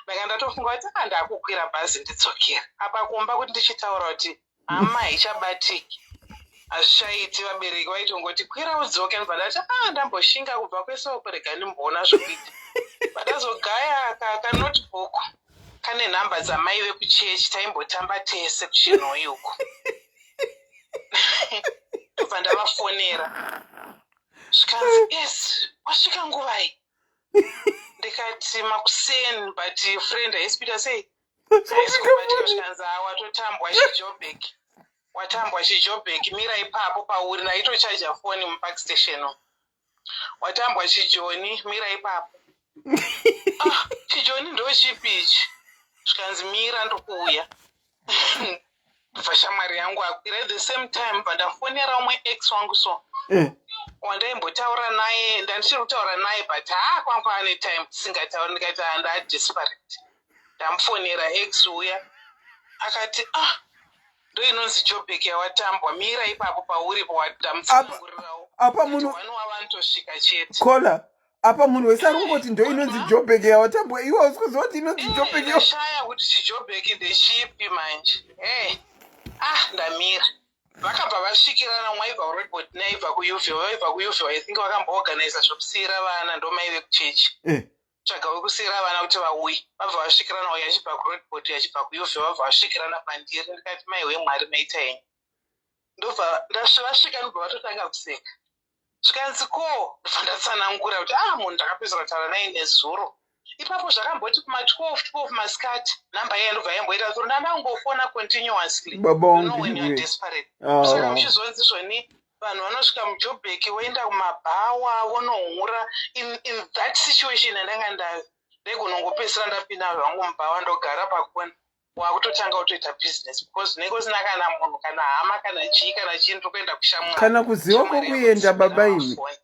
ndanga ndatofunga kuti a ah, ndakukwira bhazi ndidzokera apa kumba kuti ndichitaura kuti hama haichabatiki hazvichaiti vabereki vaitongoti kwira udzoke ndobva ndati a ah, ndamboshinga kubva kwese uko rega ndimboona zvokuita vandazogaya kanotebook kane nhamba dzamai vekuchechi taimbotamba tese kuchinhoi uko ndobva ndavafonera zvikanzi yes wasvika nguvai ndikati makuseni but friend haisi kuita sei Haisi kubatika zvikanzi ha watotambwa chijobek, watambwa chijobek, mira ipapo pauri. Ndaitochaja foni mupark station umu. Watambwa chijoni, mira ipapo. Ah, chijoni ndochipi ichi? Zvikanzi mira, ndikuuya. Bva shamwari yangu akwira. At the same time bva ndafonera umwe ex wangu so wandaimbotaura naye, ndandichiri kutaura naye, but haa, kwanga ane time tisingatauri. Ndikati handadesperate, ndamufonera ex uya, akati, "Ah, ndo inonzi jobek yawatambwa, mira ipapo pauripo." Ndamutsanangurirawo. Apa munhu Wani wavanotosvika chete. Kola apa munhu wese ari kungoti ndo inonzi jobek yawatambwa, iwe hausi kuziva kuti inonzi jobek. Ndashaya kuti chijobek ndechipi manje. E, ah, ndamira. Vakabva vasvikirana, umwe aibva kuRoodport neaibva kuUV, vaibva kuUV. I think vakamboorganiza zvokusiyira vana, ndomaive kuchechi. Tsvaga wekusiyira vana kuti vauye. Vabva vasvikirana, uyo achibva kuRoodport, uyo achibva kuUV. Vabva vasvikirana pandiri. Ndikati, "Maiwe Mwari, maita henyu." Ndobva vasvika, ndobva vatotanga kuseka. Zvikanzi, "Ko?" Ndobva ndatsanangura kuti, "Ah, munhu ndakapedzera kutaura naye nezuro ipapo." Zvakamboti kuma12 12 masikati, namba iya ndobva yamboita through. Ndandangofona continuously. Baba You know when you are wangu. desperate. Ah. Saka uchizonzi zvoni vanhu vanosvika mujobheki, voenda kumabhawa, vonohura. In that situation yandanga ndave, ndaigonongopedzisira ndapinda zvangu mubhawa, ndogara pakona, wakutotanga kutoita business, because unenge usina kana munhu, kana hama, kana chii, kana chii. Ndokuenda kushamwari. Kana kuziva Shamwari kwokuenda, baba imi. mafoni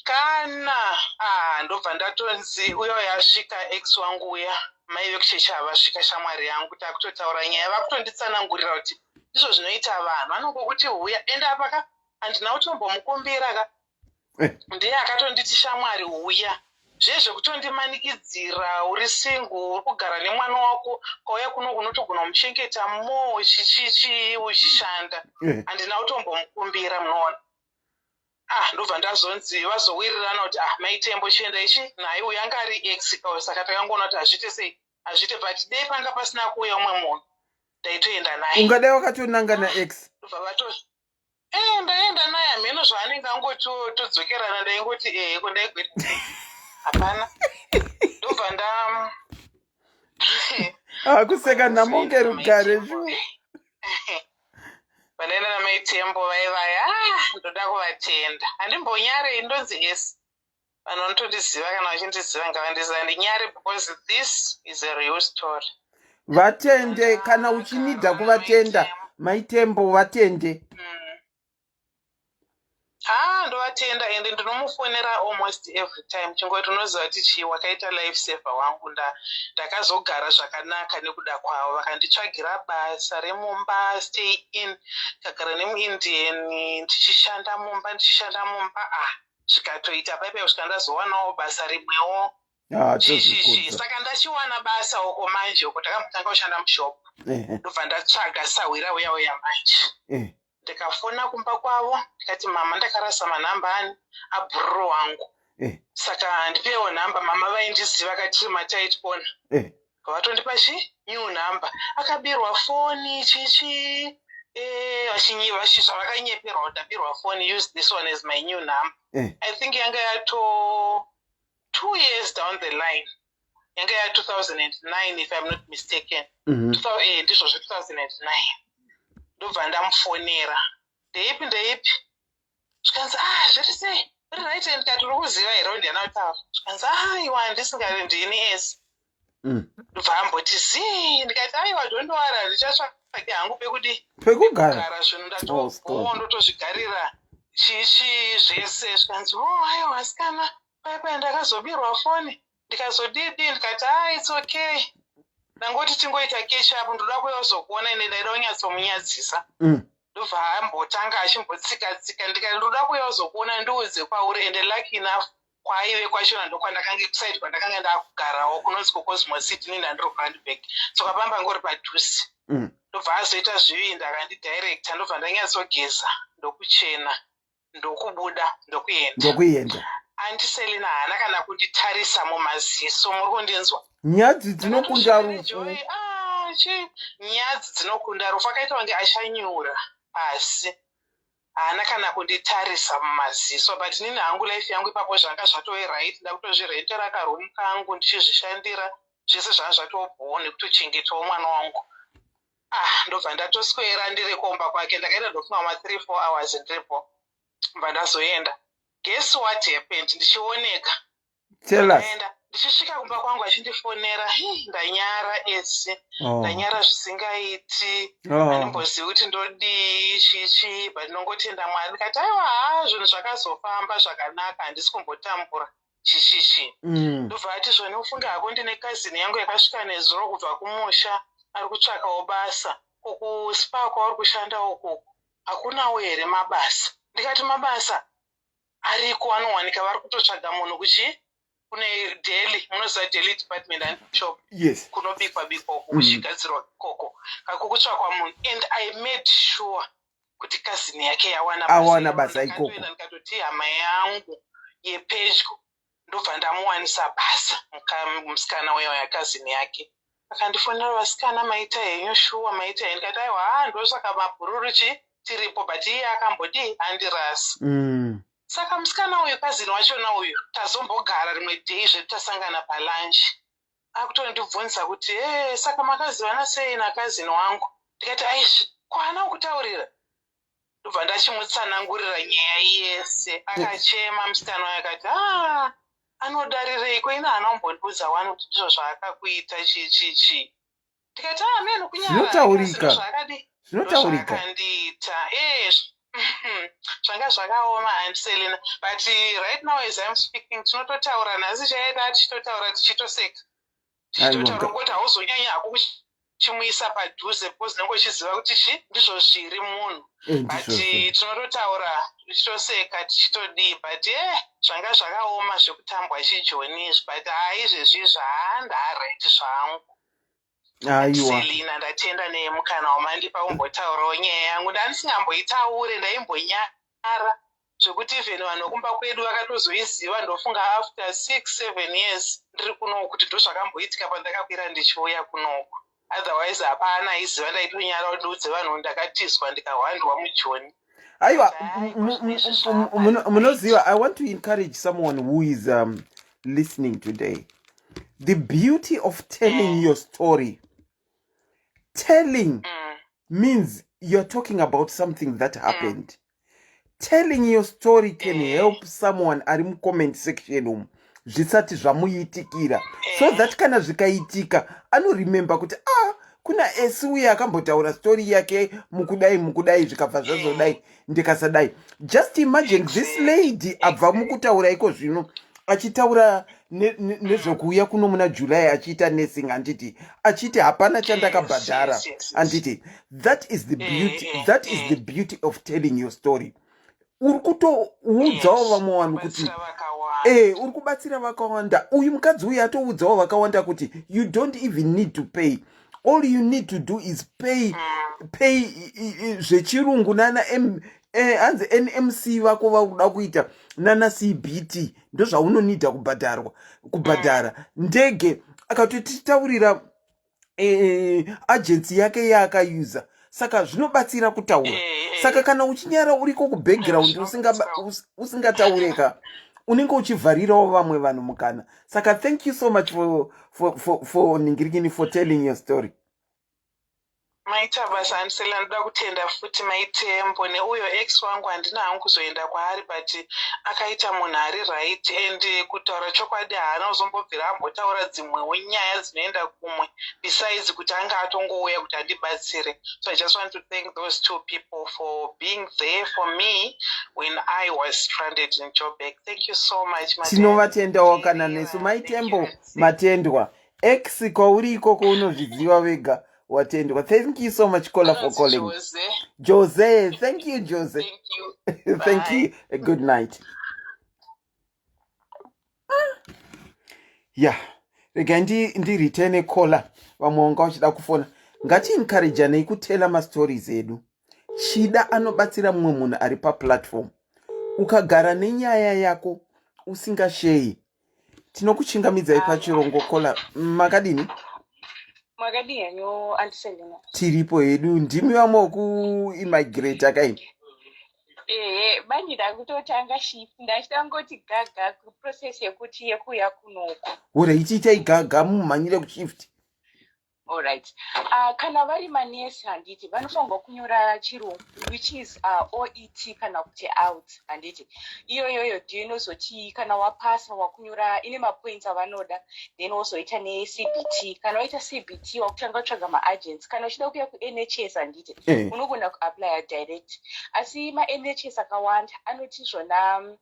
kana, ah, ndobva ndatonzi uyo yasvika ex wangu uya, mai vekuchechi havasvika, shamwari yangu, kuti akutotaura nyaya, vakutonditsanangurira kuti ndizvo zvinoita vanhu, vanongokuti huya. Ende apaka handina kutombomukumbira ka. Ndiye akatonditi, "Shamwari, huya." Zviye zvekutondimanikidzira, uri single, uri kugara nemwana wako, kauya kuno, unotogona kumuchengeta mo chichichi uchishanda. Handina kutombomukumbira, munoona. Ah, ndobva ndazonzi vazowirirana kuti, "Ah, maitembo, chienda ichi naye." Uyu anga ari ex ka, saka takangoona kuti hazviite sei, hazviite, but dei panga pasina kuuya umwe munhu, ndaitoenda naye. Ungadai wakatonanga naex. Ndobva vato ndaenda naye. Hameno zvaanenge angoti todzokerana, ndaingoti ehe, ko ndaigweta hapana. Ndobva nda Ah, kuseka nhamo kunge rugare shu. Vandaenda namaitembo vaivaya. Ah, ndoda kuvatenda, handimbonyare. Ndonzi s vanhu vanotondiziva, kana vachindiziva ngavandiziva, ndinyare because this is a real story. Vatende kana uchinidha kuvatenda, maitembo, vatende. Ah, ndovatenda, ende ndinomufonera almost every time. Chingoti unoziva kuti chii, wakaita life saver wangu. Ndakazogara zvakanaka nekuda kwavo. Vakanditsvagira basa remumba, stay in, kagara nemuIndian, ndichishanda mumba, ndichishanda mumba. Ah, zvikatoita paipai kusvika ndazowanawo basa rimwewo. Ah, chichichi tozvikudza. Saka ndachiwana basa uko manje, uko ndakambotanga kushanda mushop. Ndobva ndatsvaga sahwira uya uya manje. Ndikafona kumba kwavo, ndikati, "Mama, ndakarasa manhamba ani abhururu wangu, saka ndipewo nhamba." Mama vaindiziva katiri matight corner. Vatondipa chi new number, akabirwa foni chichi, zvavakanyeperwa kuti ndabirwa foni, use this one as my new number. I think yanga yato 2 years down the line, yanga ya 2009 if I'm not mistaken. Ndizvo zve2009. Ndobva ndamufonera, "Ndeipi, ndeipi?" Zvikanzi, "Ah, zviri sei, uri right?" Ndikati, "Uri kuziva here ndiana kutaura?" Zvikanzi, "Aiwa, handisingari, ndini esi." Ndobva amboti zii. Ndikati, "Aiwa, don't worry, handichatsvake hangu pekudi Pekugara. Kugara zvinhu." Oh, Ndatoo stop. ndotozvigarira chichi zvese. Zvikanzi, "O, aiwa asikana, paipai ndakazobirwa foni, ndikazodidi." Ndikati, "Ah, it's okay, ndangoti tingoita catch up, ndoda kuuya kuzokuona." Ende ndaida kunyatsomunyadzisa. Ndobva ambotanga achimbotsika tsika. Ndikati, "Ndoda kuuya kuzokuona, ndiudze kwauri." Ende lucky enough, kwaive kwachona ndokwandakanga, kuside kwandakanga ndakugarawo, kunonzi kuCosmo City, ini ndandiri kuRandburg, so kapamba ngori padhuze. Ndobva azoita zvivindi, akandidirecta. Ndobva ndanyatsogeza, ndokuchena, ndokubuda, ndokuenda. Ndokuenda. Andiselina haana kana kunditarisa mumaziso, muri kundinzwa? Nyadzi dzinokunda rufu. Joy, ah, nyadzi dzinokunda rufu. Akaita kunge achanyura pasi, haana kana kunditarisa mumaziso. But nini hangu, life yangu ipapo zvanga zvatove right, ndakutozvirentera karoom kangu, ndichizvishandira. Zvese zvanga zvatobhoo nekutochengetawo mwana wangu. Ah, ndobva ndatoswera ndiri kumba kwake. Ndakaenda ndofunga ma 3 4 hours ndiripo. Ndobva ndazoenda. Guess what happened? Ndichioneka. Tell us. Ndaenda ndichisvika kumba kwangu achindifonera, "Hii, ndanyara esi. Oh. Ndanyara zvisingaiti. Oh. Handimbozivi kuti ndodii chichi, but ndinongotenda Mwari. Ndikati aiwa haa zvinhu zvakazofamba zvakanaka, handisi kumbotambura chichichi. Ndobva ati zvoni ufunge hako ndine cousin yangu yakasvika nezuro kubva kumusha ari kutsvakawo basa. Ko kuSpar kwauri kushanda uku hakunawo here mabasa? Ndikati mabasa ariko anowanika vari kutotsvaga munhu kuchi kune deli munoziva deli department and shop Yes. kunobikwa bikwa uku kuchigadzirwa ikoko kakukutsvakwa munhu and I made sure kuti cousin yake yawana Awana basa ikoko. Ndakatoenda ndikatoti hama yangu yepedyo ndobva ndamuwanisa basa musikana uya uya cousin yake akandifonera vasikana maita henyu shuwa maita henyu ndikati aiwa haa ndosaka mabhururu chi tiripo but iye akambodii andirasi Saka musikana uyu cousin wachona uyu tazombogara rimwe day zvedu tasangana palunch akutondibvunza kuti hey, saka makazivana sei nacousin wangu ndikati aizvi ko haana kukutaurira ndobva ndachimutsanangurira nyaya yese akachema musikana uyu akati ah anodarireiko ini haana kumbondiudza wani kuti ndizvo zvaakakuita chii chii chii ndikati ah meno kunyara Zvinotaurika. zvakadi Zvinotaurika. zvakandiita eh zvanga zvakaoma Aunt Selina but right now as I'm speaking tinototaura nhasi chaiye taa tichitotaura tichitoseka tichitotaura Aiwa. kuti hauzonyanya hako kuchimuisa padhuze because unenge uchiziva kuti chi ndizvo zviri munhu Eh, but ndizvozvo. tinototaura tichitoseka tichitodii but eh zvanga zvakaoma zvekutambwa chijoni izvi but haa izvezvi izvi haa ndaaright zvangu Aiwa. Selina ndatenda nemukana wamandipa kumbotaurawo nyaya yangu ndandisingamboitaure ndaimbonyara zvekuti even vanhu vekumba kwedu vakatozoiziva ndofunga after 6 7 years ndiri kunoku kuti ndozvakamboitika pandakakwira ndichiuya kunoku otherwise hapana aiziva ndaitonyara kuti ndiudze vanhu ndakatizwa ndikahwandwa mujoni Aiwa, munoziva, I want to encourage someone who is listening today. The beauty of telling your story. Telling means you're talking about something that happened. Telling your story can help someone ari mucomment section umu zvisati zvamuitikira so that kana zvikaitika anoremember kuti ah kuna esi uye akambotaura story yake mukudai mukudai zvikabva zvazodai ndikasadai. Just imagine this lady abva mukutaura iko zvino achitaura nezvekuuya kuno muna July achiita nursing, handiti, achiti hapana chandakabhadhara, handiti? That is the beauty, that is the beauty of telling your story. Uri kutoudzawo vamwe vanhu kuti Kubatsira vakawanda. Uri kubatsira vakawanda. Uyu mukadzi uyu atoudzawo vakawanda kuti you don't even need to pay. All you need to do is pay pay zvechirungu nana M, hanzi NMC vako vakuda kuita nana CBT ndozvaunonidha kubhadharwa kubhadhara ndege. Akatotitaurira agency yake yaakayuza. Saka zvinobatsira kutaura. Saka kana uchinyara uriko kubackground usingataureka unenge uchivharirawo vamwe vanhu mukana. Saka thank you so much for ningirikini for telling your story. Maita basa Aunt Selina. Ndoda kutenda futi Maitembo neuyo ex wangu. Handina hangu kuzoenda kwaari but akaita munhu ari right and kutaura chokwadi haana kuzombobvira ambotaura dzimwewo nyaya dzinoenda kumwe besides kuti anga atongouya kuti andibatsire. So I just want to thank those two people for being there for me when I was stranded in Joburg. Thank you so much, madam. Tinovatendawo kana nesu. Maitembo, matendwa. Ex kwauri ikoko unozviziva vega. Watendwa. Thank you so much, caller, for calling. Jose. Jose, thank you, Jose. Thank you. Thank Bye. you. A good night. Yeah, rega ndiritene caller. Vamwe vanga vachida kufona. Ngatiencourajanei kutela mastories edu. Chida anobatsira mumwe munhu ari paplatform. Ukagara nenyaya yako usingasheyi, tinokuchingamidzai pachirongo. Caller, makadini? Makadii henyu, Aunt Selina? Tiripo hedu. Ndimi vamwe wekuimmigrate akaini? Ehe, manje ndakutotanga shift ndachida kungoti gaga kuprocess yekuti yekuuya kunoku. Ora ichiitai gaga mumhanyire kushift. Alright. Kana vari manesi handiti vanofanirwa kunyora chirungu which is OET kana kuti out handiti. Iyoyoyo ndiyo inozoti kana wapasa wakunyora ine mapoints avanoda then wozoita neCBT. Kana waita CBT wakutanga kutsvaga maagents. Kana uchida kuuya kuNHS handiti eh. unogona kuapplya direct. Asi maNHS akawanda anoti zvona um,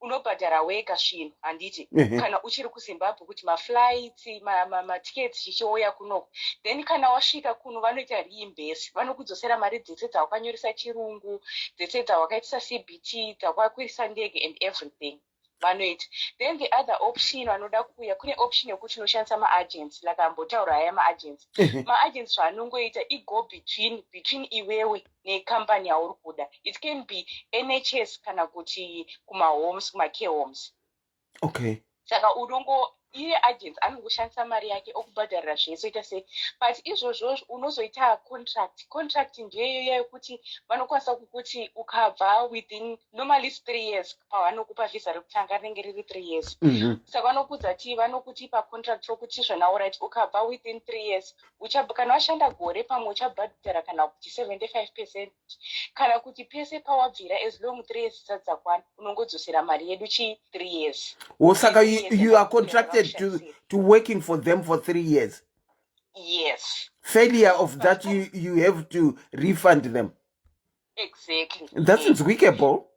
unobhadhara wega zvinhu handiti kana uchiri kuzimbabwe kuti maflights matickets chichiouya kunoku then kana wasvika kuno vanoita reimburse vanokudzosera mari dzese dzawakanyoresa chirungu dzese dzawakaitisa cbt dzawakakwirisa ndege and everything vanoita then the other option vanoda kuuya kune option yekuti unoshandisa maagents like ambotaura aya maagents maagents zvaanongoita igo between between iwewe necompany yauri kuda it can be nhs kana kuti kumahomes kumacare homes okay saka unongo iye agents anongoshandisa mari yake okubhadharira zvese oita sei but izvozvo unozoita contract contract ndiyoiyoya yekuti vanokwanisa kukuti ukabva within normally three years pavanokupa visa rekutanga rinenge riri three years mm -hmm. saka vanokuudza ti vanokutipa contract rokuti zvona orit ukabva within three years kana washanda gore pamwe uchabhadhara kana kuti 75 percent kana kuti pese pawabvira as long three years dzisati dzakwana unongodzosera mari yedu chi three years oh, saka you, you are contracted to, to working for them for three years yes failure of that you, you have to refund them exactly that's nzwikable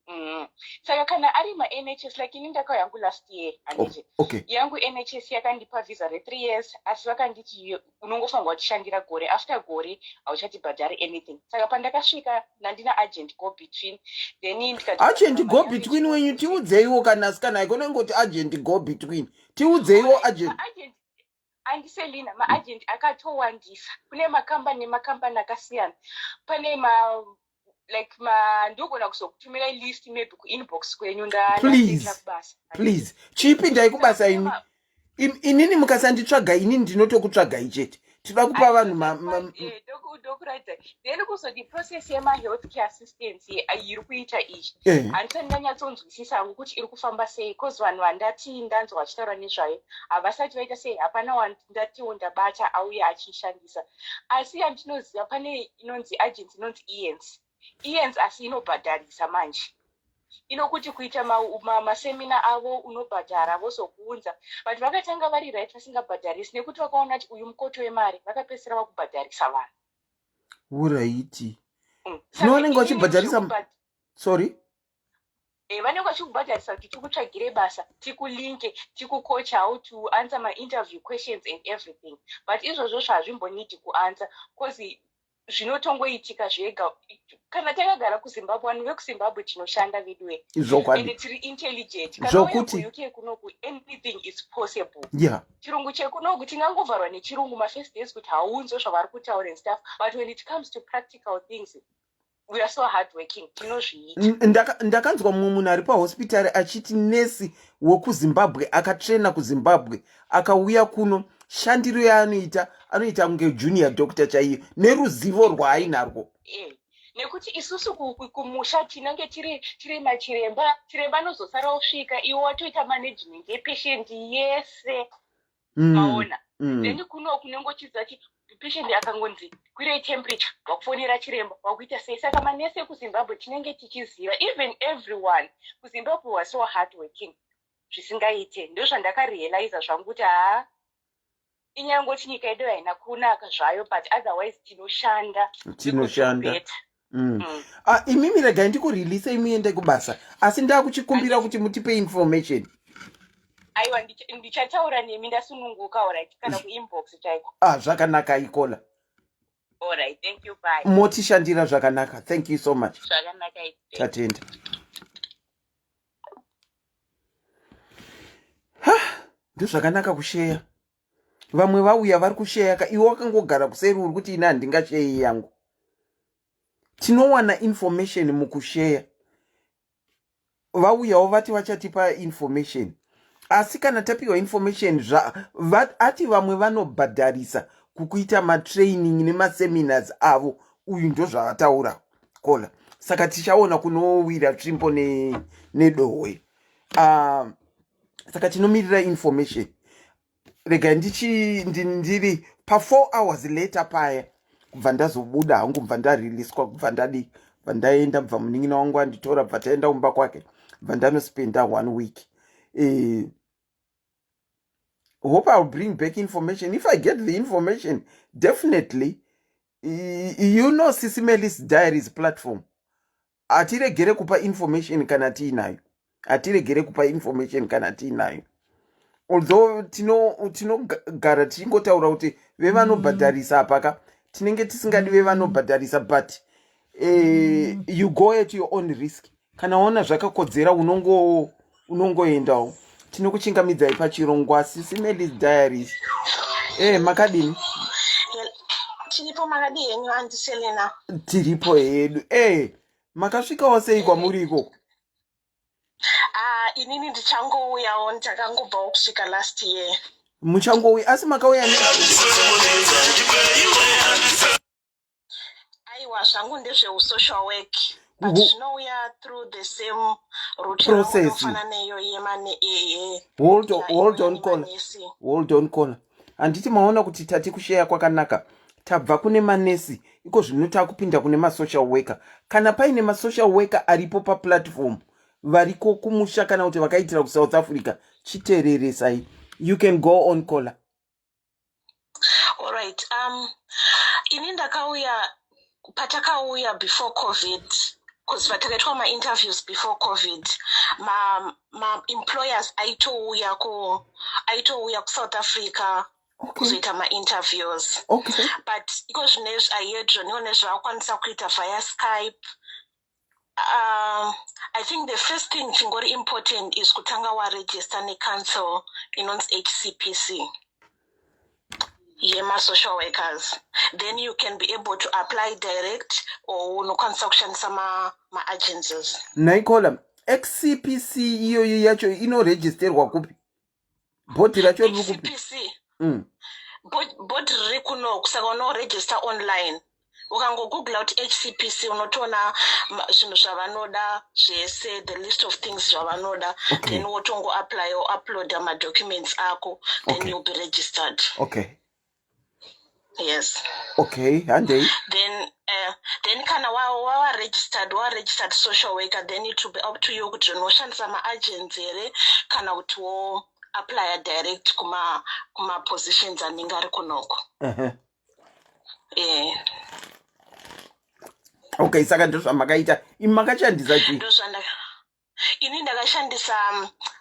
Mm. Saka kana ari maNHS like ini ndakauya yangu last year handiti oh, okay. yangu NHS yakandipa visa re3 years asi vakanditi unongofanirwa kutishandira gore after gore hauchatibhadhari anything saka pandakasvika nandina agent go between then agent go between wenyu tiudzeiwo kana asikana haikona ingoti agent go between tiudzeiwo agent, agent andiselina maagent akatowandisa kune makambani nemakambani akasiyana pane ma like ma ndogona kuzokutumira list maybe kuinbox kwenyu please please chiipindai kubasa imi inini mukasanditsvaga inini ndinotokutsvagai chete tinoda kupa vanhu eh, ndokuratidza then kuzoti process yemahealth care assistance iri kuita iyi eh. handisati ndanyatsonzwisisa hangu kuti iri kufamba sei bcause vanhu vandati ndanzwa vachitaura nezvayo havasati vaita sei hapana wandatiwo ndabata auya achiishandisa asi yandinoziva pane inonzi agency inonzi ians ians asi inobhadharisa manje inokuti kuita masemina ma, ma avo unobhadhara vozokuunza but vakatanga vari right vasingabhadharisi nekuti vakaona kuti uyu mukoto wemari vakapedzisira vakubhadharisa vanhu uraiti mm. zvino vanenge vachibhadharisa sorry eh, vanenge vachikubhadharisa kuti tikutsvagire basa tikulinke tikucoach how to answer mainterview questions and everything but izvozvo zvazvimbonidi kuanswer bcause zvinotongoitika zvega kana takagara kuzimbabwe vanhu vekuzimbabwe tinoshanda veduwe ende tiri intelligent kana uya kuuk kunoku anything is possible yeah. chirungu chekunoku tingangovharwa nechirungu mafirst days kuti haunzwe zvavari kutaura and stuff but when it comes to practical things we are so hard working tinozviita ndakanzwa mumwe munhu ari pahospitari achiti nesi wekuzimbabwe akatrena kuzimbabwe akauya kuno shandiro yaanoita anoita kunge junior doctor chaiyo neruzivo rwaainarwo eh, nekuti isusu kumusha tinenge tiri tiri machiremba chiremba anozosara osvika iwe watoita management yepatient yese mm. maona mm. then kuno kunenge uchiziva kuti patient akangonzi kwirei temperature wakufonera chiremba wakuita sei saka manesi ekuzimbabwe tinenge tichiziva even everyone kuzimbabwe was so hard working zvisingaite ndozvandakarealiza zvangu kuti haa inyaya yongoti nyika yedu haina kunaka zvayo but otherwise tinoshanda tinoshanda mm. Mm. Ah, imimi regai ndikurelease muende kubasa asi ndakuchikumbira kuti mutipe information aiwa ndichataura nemi ndasununguka orit kana kuinbox chaiko ah, zvakanaka ikola Alright, thank you, bye. Motishandira zvakanaka. Thank you so much. Zvakanaka. Tatenda. Ha, ndozvakanaka kusheya. Vamwe vauya vari kusheya ka iwe wakangogara kuseri uri kuti ini handingasheyi yangu. Tinowana information mukusheya. Vauyawo vati vachatipa information. Asi kana tapiwa information zva va, ati vamwe vanobhadharisa kukuita matraining nemaseminars avo uyu ndozvavataura. Caller, saka tichaona kunowira tsvimbo nedohwe. Saka tinomirira information. Rega ndichi ndiri pa4 hours later paya, kubva ndazobuda hangu, bva ndariliswa, kubva ndadi, bva ndaenda, bva munin'ina wangu anditora, bva taenda kumba kwake, bva ndanospenda one week. Hope I'll bring back information. If I get the information, definitely, you know, Sisi Melis Diaries platform, hatiregere kupa information kana tiinayo. Hatiregere kupa information kana tiinayo, although tinogara tichingotaura kuti vevanobhadharisa apaka, tinenge tisingadi vevanobhadharisa, but you go at your own risk. Kana waona zvakakodzera, unongoendawo. Tinokuchingamidzai pachirongwa Sisi Melis Diaries. Makadini? Tiripo, makadi henyu, Auntie Selena? Tiripo hedu. Makasvikawo sei kwamuri ikoko? Ah, inini ndichangouyawo, ndakangobvawo kusvika last year. Muchangouya, asi makauya ne Aiwa, zvangu ndezveusocial work, but zvinouya through the same route. Process. Yangofanana neyo yemane, ehe. Hold on, Ya, hold inouya on, caller. nemanesi. Hold on, caller. Handiti maona kuti tati kusheya kwakanaka? Tabva kune manesi, iko zvino takupinda kune masocial worker. Kana paine masocial worker aripo paplatform, variko kumusha kana kuti vakaitira kuSouth Africa, chiteereresai. You can go on, caller. Alright, ini ndakauya, patakauya before COVID, because patakaitwa mainterviews before COVID, maemployers aitouya ku aitouya kuSouth Africa kuzoita mainterviews. But iko zvinezvi, I heard zvoniwo zvavakwanisa kuita via Skype. I think the first thing chingori important is kutanga waregister necouncil inonzi HCPC yema-social workers. Then you can be able to apply direct or unokwanisa kushandisa ma-agencies. Nhai caller, HCPC iyoyo yacho inoregisterwa kupi? Bhodhi racho riri kupi? HCPC. Bhodhi riri kunoku, saka unoregister online. Ukangogoogla kuti HCPC, unotoona zvinhu zvavanoda zvese, the list of things zvavanoda. Then wotongoapply, ouploada madocuments ako, then you'll be registered. Yes. Okay, handei. Then kana wawa registered, wa registered social worker, then it will be up to you kuti unoshandisa maagents here kana kuti wo applya direct kuma positions anenge ari kunoko. Yeah. Okay, saka ndozvamakaita. Imi makashandisa chii? Ndozvanda, ini ndakashandisa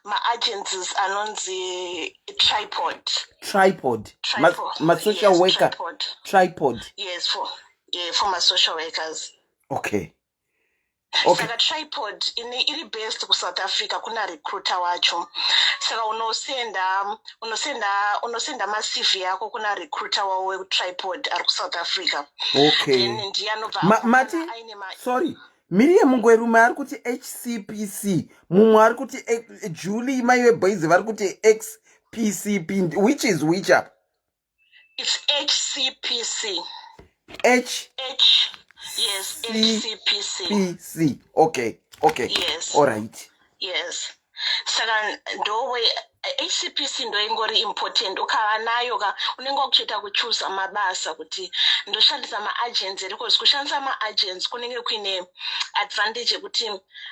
maagencies anonzi Tripod. Tripod. Tripod. Masocial Yes, worker. Tripod. Tripod. Yes, yeah, for masocial workers. Saka Tripod ini iri based kuSouth Africa, kuna recruiter wacho. Saka unosenda maCV yako kuna recruiter wavo wekuTripod ari kuSouth Africa. Then ndiye anobva Mati aine ma Sorry, Miriam Mungwerume ari kuti HCPC, mumwe ari kuti Julie mai veboys vari kuti XPCP. Which is which up? It's HCPC. H H, yes. C HCPC. P C. Okay. Yes. All right. Yes, saka ndowe HCPC ndo ingori important. Ukava nayo ka, unenge wakutoita kuchuza mabasa kuti ndoshandisa maagents here, because kushandisa maagents kunenge kuine advantage yekuti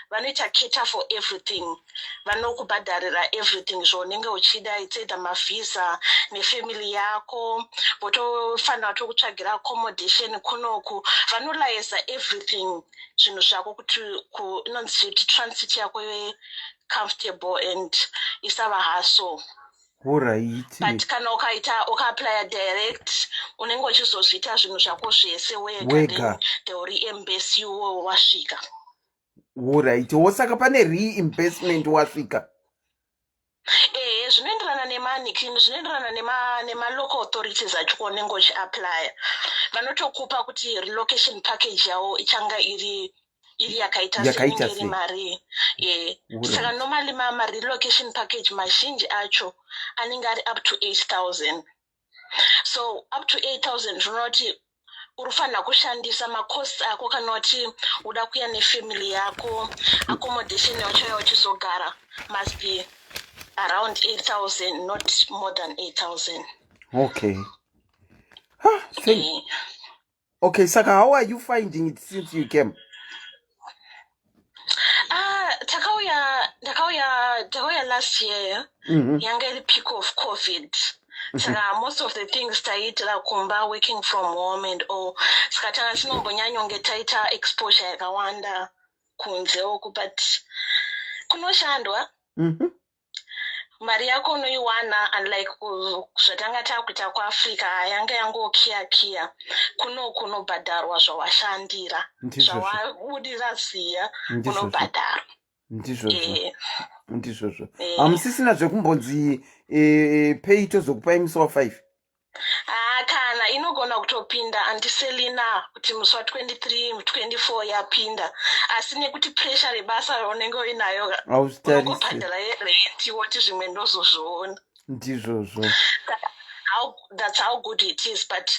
vanoita cater for everything, vanokubhadharira everything zvaunenge uchida. It's either mavhisa nefamily yako, votofanira tokutsvagira accommodation kunoku, vanoliaisa everything, zvinhu zvako kuti inonzi kuti transit yako ive comfortable and isava hassle. But kana ukaita, ukaapplya direct, unenge uchizozviita zvinhu zvako zvese wega. Wega. Then they will reimburse you wasvika. Alright, wosaka pane reimbursement wasvika? Ehe, zvinoenderana nemanikini, zvinoenderana nemalocal authorities acho kwaunenge uchiapplya. Vanotokupa kuti relocation package yavo ichanga iri yakaita Yakaita seinenge iri sei. mari ye. Saka normally ma-relocation package mazhinji acho anenge ari up to 8000. So up to 8000 rinoti uri kufanira kushandisa macosts ako kana uti uda kuya nefamily yako accommodation yacho yauchizogara must be around 8000 not more than 8000 okay huh, thank, eh. Okay, saka how are you finding it since you came? Ah, takauya ndakauya ndakauya last year mm -hmm. yanga iri peak of covid mhm. saka mm -hmm. most of the things taiitira kumba working from home and all saka tanga tinombonyanyonge taita exposure yakawanda kunze uku but kunoshandwa mm -hmm. mari yako unoiwana unlike zvatanga takuita kuafrica yanga yangokiya kiya kuno kunobhadharwa zvawashandira zvawabudira ziya unobhadharwa ndizvozvo eh. ndizvozvo eh. hamusisina zvekumbonzi eh, pei tozokupai musi wa five Haa kana inogona kutopinda andiselina kuti musi wa 23 24 yapinda asi nekuti pressure rebasa raunenge uinayo unongobhadhara rent woti zvimwe ndozozviona ndizvozvo that's how good it is but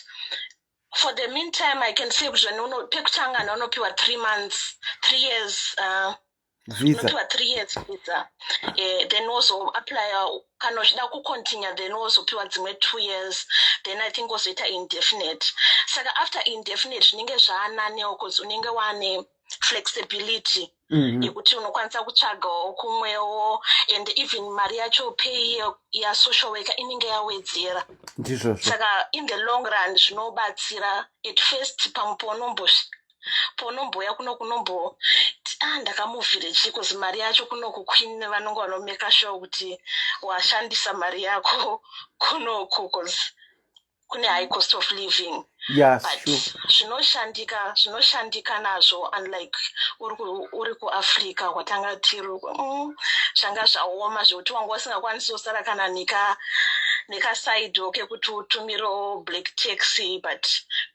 for the meantime i can say kuti pekutanga unopiwa three months three years uh, visa unopiwa three years visa eh, then wozoapplya kana uchida kucontinue then wozopiwa dzimwe two years then i think wozoita indefinite saka after indefinite zvinenge zvaananewo bcause unenge waane flexibility mhm. yekuti mm -hmm. unokwanisa kutsvagawo kumwewo and even mari yacho pay yasocial worker inenge yawedzera ndizvozvo saka in the long run zvinobatsira at first pamwe paunombosvika paunombouya kuno kunombo ah ndakamuvhire chii bcause mari yacho kunoku queen vanonge vanomeka sure kuti washandisa mari yako kunoku bcause kune high cost of living yes, but sure. zvinoshandika zvinoshandika nazvo unlike uri kuafrica kwatanga tiri mm, zvanga zvaoma zvekuti wanga usingakwanisi kusara kana nika nekasaido kekuti utumirewo black taxi but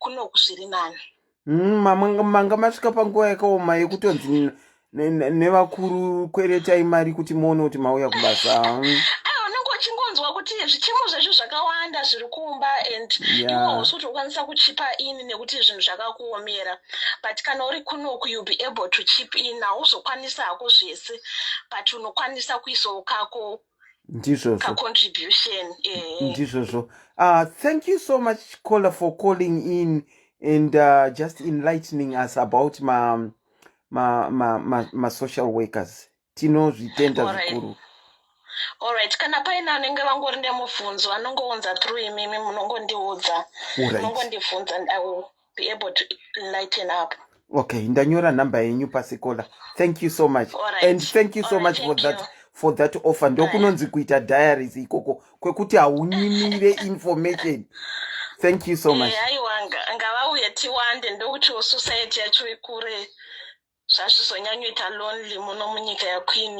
kunoku zviri nani Mm, manga masvika panguva yakaoma yekutonzi nevakuru kweretai mari kuti muone kuti mauya kubasa mm. unenge uchingonzwa kuti zvichemo zvacho zvakawanda zviri kumba and iwe hausi kuti ukwanisa kuchipa in nekuti zvinhu zvakakuomera but kana uri kunoku you'll be able to chip in hauzokwanisa hako zvese but unokwanisa kuisawo kako ndizvozvo kacontribution eh. ndizvozvo uh, thank you so much caller for calling in and uh, just enlightening us about ma, ma, ma, ma, ma social workers tinozvitenda zvikuru Alright, kana paine anenge vangori nemubvunzo anongounza through imimi munongondiudza munongondibvunza and i will be able to lighten up okay ndanyora nhamba yenyu pasi kola thank you so much right. and thank you so All much right, for thank that you. for that offer ndokunonzi kuita diaries ikoko kwekuti haunyimire information thank you so much Eh, aiwa ngavauye tiwande ndokuti society yacho ikure zvazvizonyanyoita lonely muno munyika yaqueen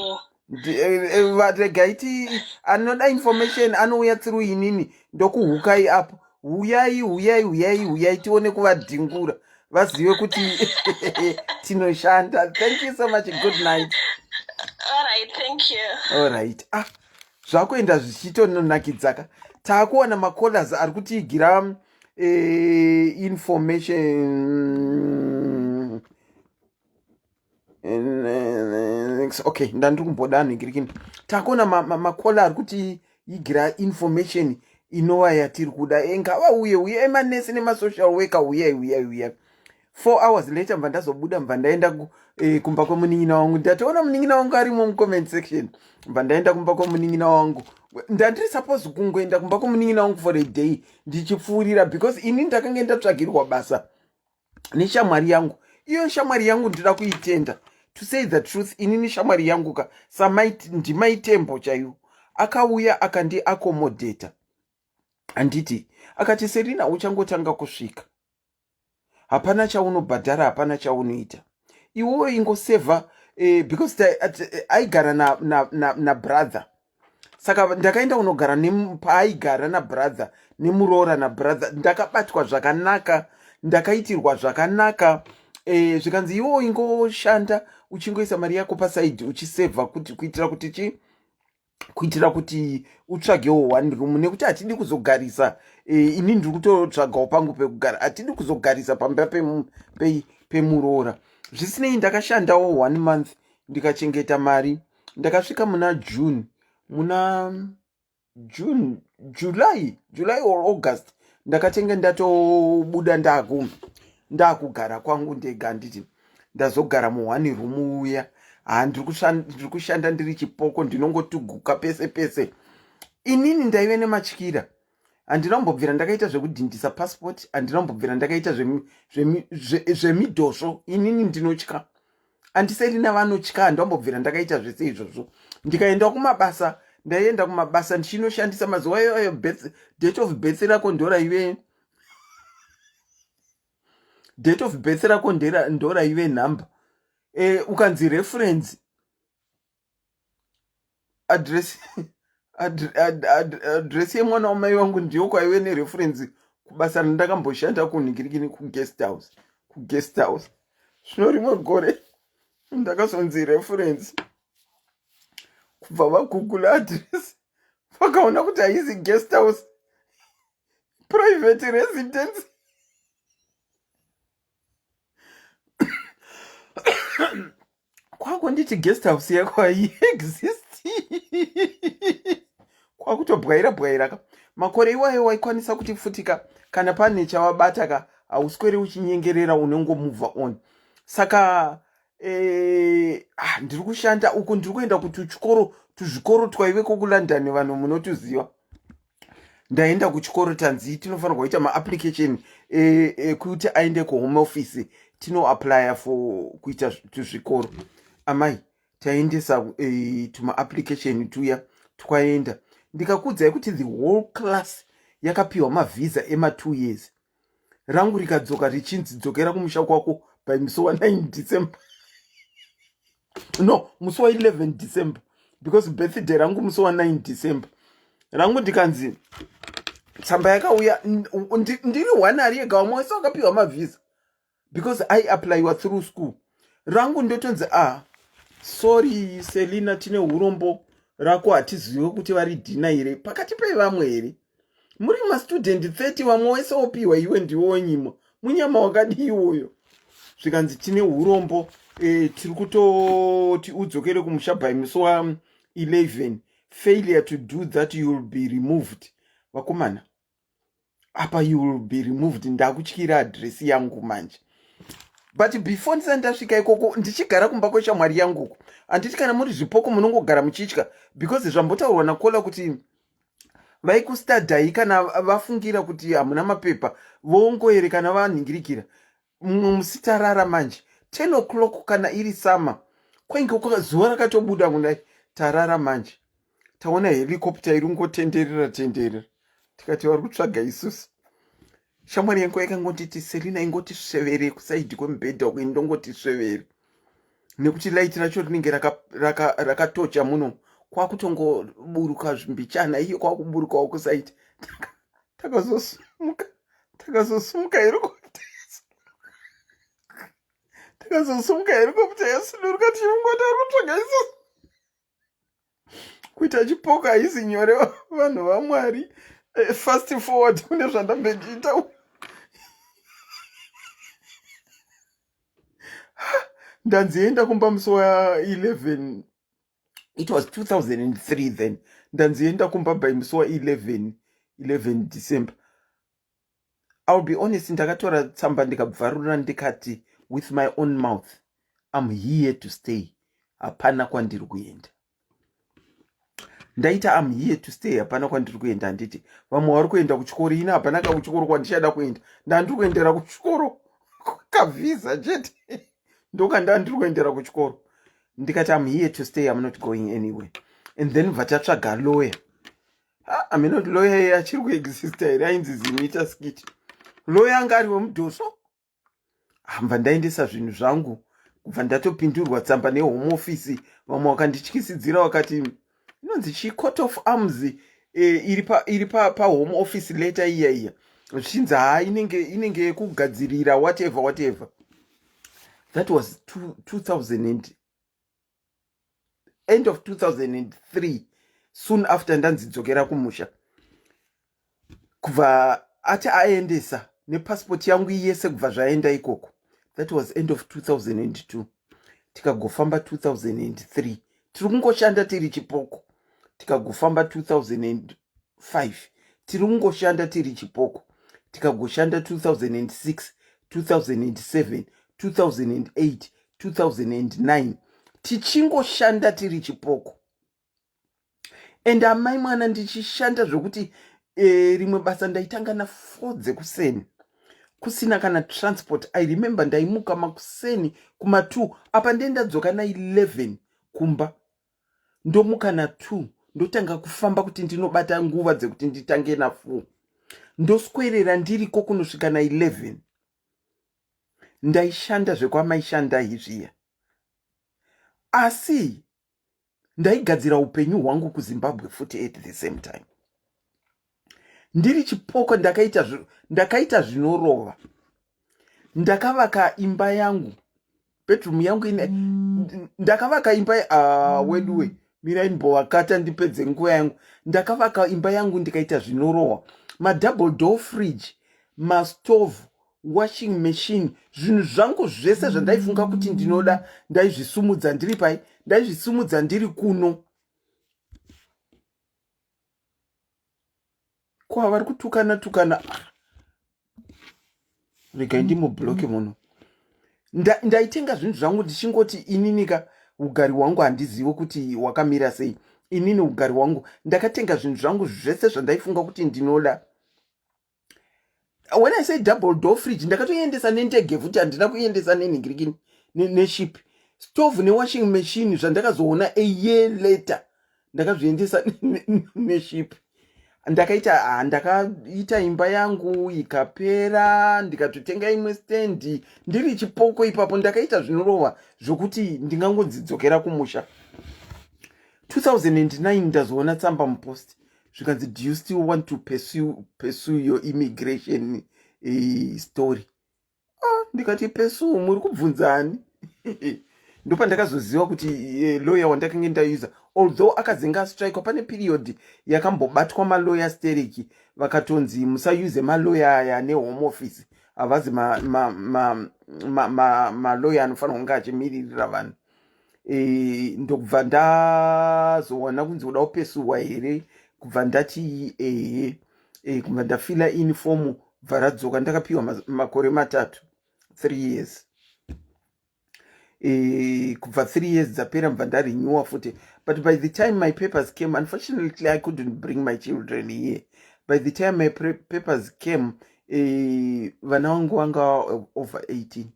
eh, eh, regai ti anoda information anouya through inini ndokuhukai apo huyai huyai huyai huyai tione kuvadhingura vazive kuti tinoshanda thank you so much good night alright thank you alright ah zvakuenda zvichitononakidzaka taakuwana macollars ari kutiigira eh, information okay ndandiri kumboda nhingirikini takuona makola ari kuti igira information inova yatiri kuda e, ngavauye uye emanesi nemasocial worker uyai uyai uyai four hours later mva ndazobuda mva ndaenda e, kumba kwemunin'ina wangu ndatoona munin'ina wangu arimo mucomment section mva ndaenda kumba kwemunin'ina wangu ndandiri suppose kungoenda kumba kwemunin'ina wangu for a day ndichipfuurira because ini ndakange ndatsvagirwa basa neshamwari yangu iyo shamwari yangu ndinoda kuitenda to say the truth inini shamwari yangu ka ndimai tembo chaiwo akauya akandiakomodheta handiti akati serina uchangotanga kusvika hapana chaunobhadhara hapana chaunoita iwewo ingosevha eh, because eh, aigara nabrother na, na, na saka ndakaenda kunogara paaigara nabrother nemuroora nabrother ndakabatwa zvakanaka ndakaitirwa zvakanaka e, zvikanzi iwo ingoshanda uchingoisa mari yako pasaidi uchisevha kuti kuitira kuti chi Kuitira kuti utsvagewo one room, nekuti hatidi kuzogarisa e, ini ndiri kutotsvagawo pangu pekugara, hatidi kuzogarisa pamba pemuroora pe, zvisinei, ndakashandawo one month, ndikachengeta mari. Ndakasvika muna June, muna June, July or August, ndakatenge ndatobuda, ndakugara kwangu ndega. Handiti ndazogara muone room uya? Ha, ndiri kushanda ndiri chipoko, ndinongotuguka pese pese. Inini ndaive nematyira. Handina kumbobvira ndakaita zvekudhindisa passport, handina kumbobvira ndakaita zvemidhosvo. Inini ndinotya, andiselina vanotya. Handambobvira ndakaita zvese izvozvo. Ndikaenda kumabasa, ndaienda kumabasa ndichinoshandisa mazuva ayo date of birth rako ndoraive date of birth rako, ndoraive nhamba. Ukanzi reference address yemwana wamai vangu, ndiyo kwaive nereference kubasa randakamboshanda kunhingirikini, kuguest house, kuguest house. Zvino rimwe gore ndakazonzi reference, kubva vaGoogle address, vakaona kuti haisi guest house, private residence. Kwakunditi guest house yako haiexist, kwakutobwaira bwaira ka. Makore iwayo waikwanisa kuti futika kana pane chavabata ka, hausweri uchinyengerera, unongomove on. Saka ah, ndiri kushanda uku, ndiri kuenda kutuchikoro, tuzvikoro twaiveko kuLondon, vanhu munotuziva. Ndaenda kuchikoro, tanzi tinofanirwa kuita maapplication ekuti aende kuHome Office, tinoapplya for kuita tuzvikoro. Amai, taendesa tumaapplication tuya, twaenda. Ndikakuudzai kuti the whole class yakapiwa mavhisa ema2 years, rangu rikadzoka richinzi dzokera kumusha kwako by musi wa9 December, no, musi wa11 December, because birthday rangu musi wa9 December. Rangu ndikanzi tsamba yakauya ndiri one ari ega, vamwe wese wakapiwa mavhisa because I applyiwa through school. Rangu ndotonzi, "Ah, sorry Selina, tine urombo, rako hatizive kuti vari dhina here pakati pevamwe here. Muri mastudent 30, vamwe wese wopiwa, iwe ndiwe wonyimwa. Munyama wakadii iwoyo?" Zvikanzi, "Tine urombo, tiri kutoti udzokere kumusha by musi wa11. Failure to do that, you will be removed." Vakomana, apa you will be removed, ndakutyira address yangu manje. But before ndisati ndasvika ikoko, ndichigara kumba kweshamwari yanguko, handiti kana muri zvipoko munongogara muchitya, because zvambotaurwa nakola kuti vaikustadhai kana vafungira kuti hamuna mapepa, vongoerekana vanhingirikira. Mumwe musi tarara manje, 10 o'clock, kana iri summer, kwainge zuva rakatobuda kudai. Tarara manje, taona helicopter iri kungotenderera tenderera, tikati vari kutsvaga isusu. Shamwari yangu yakangonditi, "Selina, ingoti svevere kuside kwemubhedha uko." Indongoti svevere, nekuti light racho rinenge rakatocha raka muno, kwakutongoburuka zvimbichana, iyo kwakuburukawo kuside. Takazosumuka, helicopter, takazosumuka helicopter yasuduruka, tichingoti ari kutsvaga isusu. Kuita chipoko haisi nyore, vanhu vaMwari. Fast forward kune zvandambe ndiita. Ndanzi enda kumba musi wa11, it was 2003 then. Ndanzi enda kumba by musi wa11, 11 December. I'll be honest, ndakatora tsamba, ndikabvarura, ndikati with my own mouth, "I'm here to stay, hapana kwandiri kuenda." Ndaita, "I'm here to stay, hapana kwandiri kuenda." Handiti vamwe vari kuenda kuchikoro, ini hapana kakuchikoro kwandichada kuenda. Ndandiri kuendera kuchikoro kavhisa chete, ndokandandiri kuendera kuchikoro. Ndikati, "I'm here to stay, I'm not going anywhere." And then bva tatsvaga lawyer. Aminoti lawyer iye achiri kuexista here? Ainzi Zimita Skit. Lawyer anga ari wemudhoso. Hambva ndaendesa zvinhu zvangu, kubva ndatopindurwa tsamba neHome Office. Vamwe vakandityisidzira, vakati inonzi chii, coat of arms iri pahome pa office letter iya iya, zvichinzi haa, inenge yekugadzirira, whatever whatever. That was 2000 and, end of 2003. Soon after ndanzi dzokera kumusha, kubva ati aendesa nepasipoti yangu yese, kubva zvaenda ikoko. That was end of 2002. Tikagofamba 2003, tiri kungoshanda tiri chipoko. Tikagofamba 2005, tiri kungoshanda tiri chipoko. Tikagoshanda 2006, 2007, 2008, 2009, tichingoshanda tiri chipoko. And amai mwana, ndichishanda zvokuti rimwe basa ndaitanga na4 dzekuseni, kusina kana transport. I remember ndaimuka makuseni kuma2 apa, ndendadzoka na11 kumba, ndomuka na2, ndotanga kufamba kuti ndinobata nguva dzekuti nditange na4. Ndoswerera ndiriko kunosvika na11. Ndaishanda zvekwamaishanda izviya, asi ndaigadzira upenyu hwangu kuZimbabwe futi at the same time. Ndiri chipoko, ndakaita zvinorova. Ndakavaka imba yangu, bedroom yangu ine, ndakavaka imba. Weduwe, mirai mbovakata ndipedze nguva yangu. Ndakavaka imba yangu, ndikaita zvinorohwa, madouble door fridge, mastove, washing machine, zvinhu zvangu zvese zvandaifunga kuti ndinoda, ndaizvisumudza ndiri pai? Ndaizvisumudza ndiri kuno. Kwa vari kutukana tukana, regai ndimubloke muno. Ndaitenga zvinhu zvangu ndichingoti ininika ugari hwangu handizivi kuti wakamira sei. Inini ugari hwangu, ndakatenga zvinhu zvangu zvese zvandaifunga kuti ndinoda. When I say double door fridge, ndakatoiendesa nendege futi, handina kuiendesa nenhingirikini, neship. Stove newashing machine zvandakazoona a year later, ndakazviendesa neship. Ndakaita imba yangu ikapera, ndikatotenga imwe stendi ndiri chipoko ipapo. Ndakaita zvinorova zvokuti ndingangonzidzokera kumusha. 2009 ndazoona tsamba mupost, zvikanzi, "Do you still want to pursue your immigration story?" Ah, ndikati, "Pursue? Muri kubvunzani?" Ndopandakazoziva kuti lawyer wandakange ndausa, although akazenge astrikwa, pane period yakambobatwa maloya stereki, vakatonzi musayuze maloya aya neHome Office, havazi maloya anofanira kunge achimiririra vanhu. Ndokubva ndazowana kunzi, "Uda kupursuwa here?" Kubva ndati ehe. Kubva ndafila in fomu, bva radzoka, ndakapiwa makore 3, 3 years. Kubva 3 years dzapera, mbva ndarenewa futi. But by the time my papers came, unfortunately I couldn't bring my children here. By the time my papers came, vana vangu vanga over 18,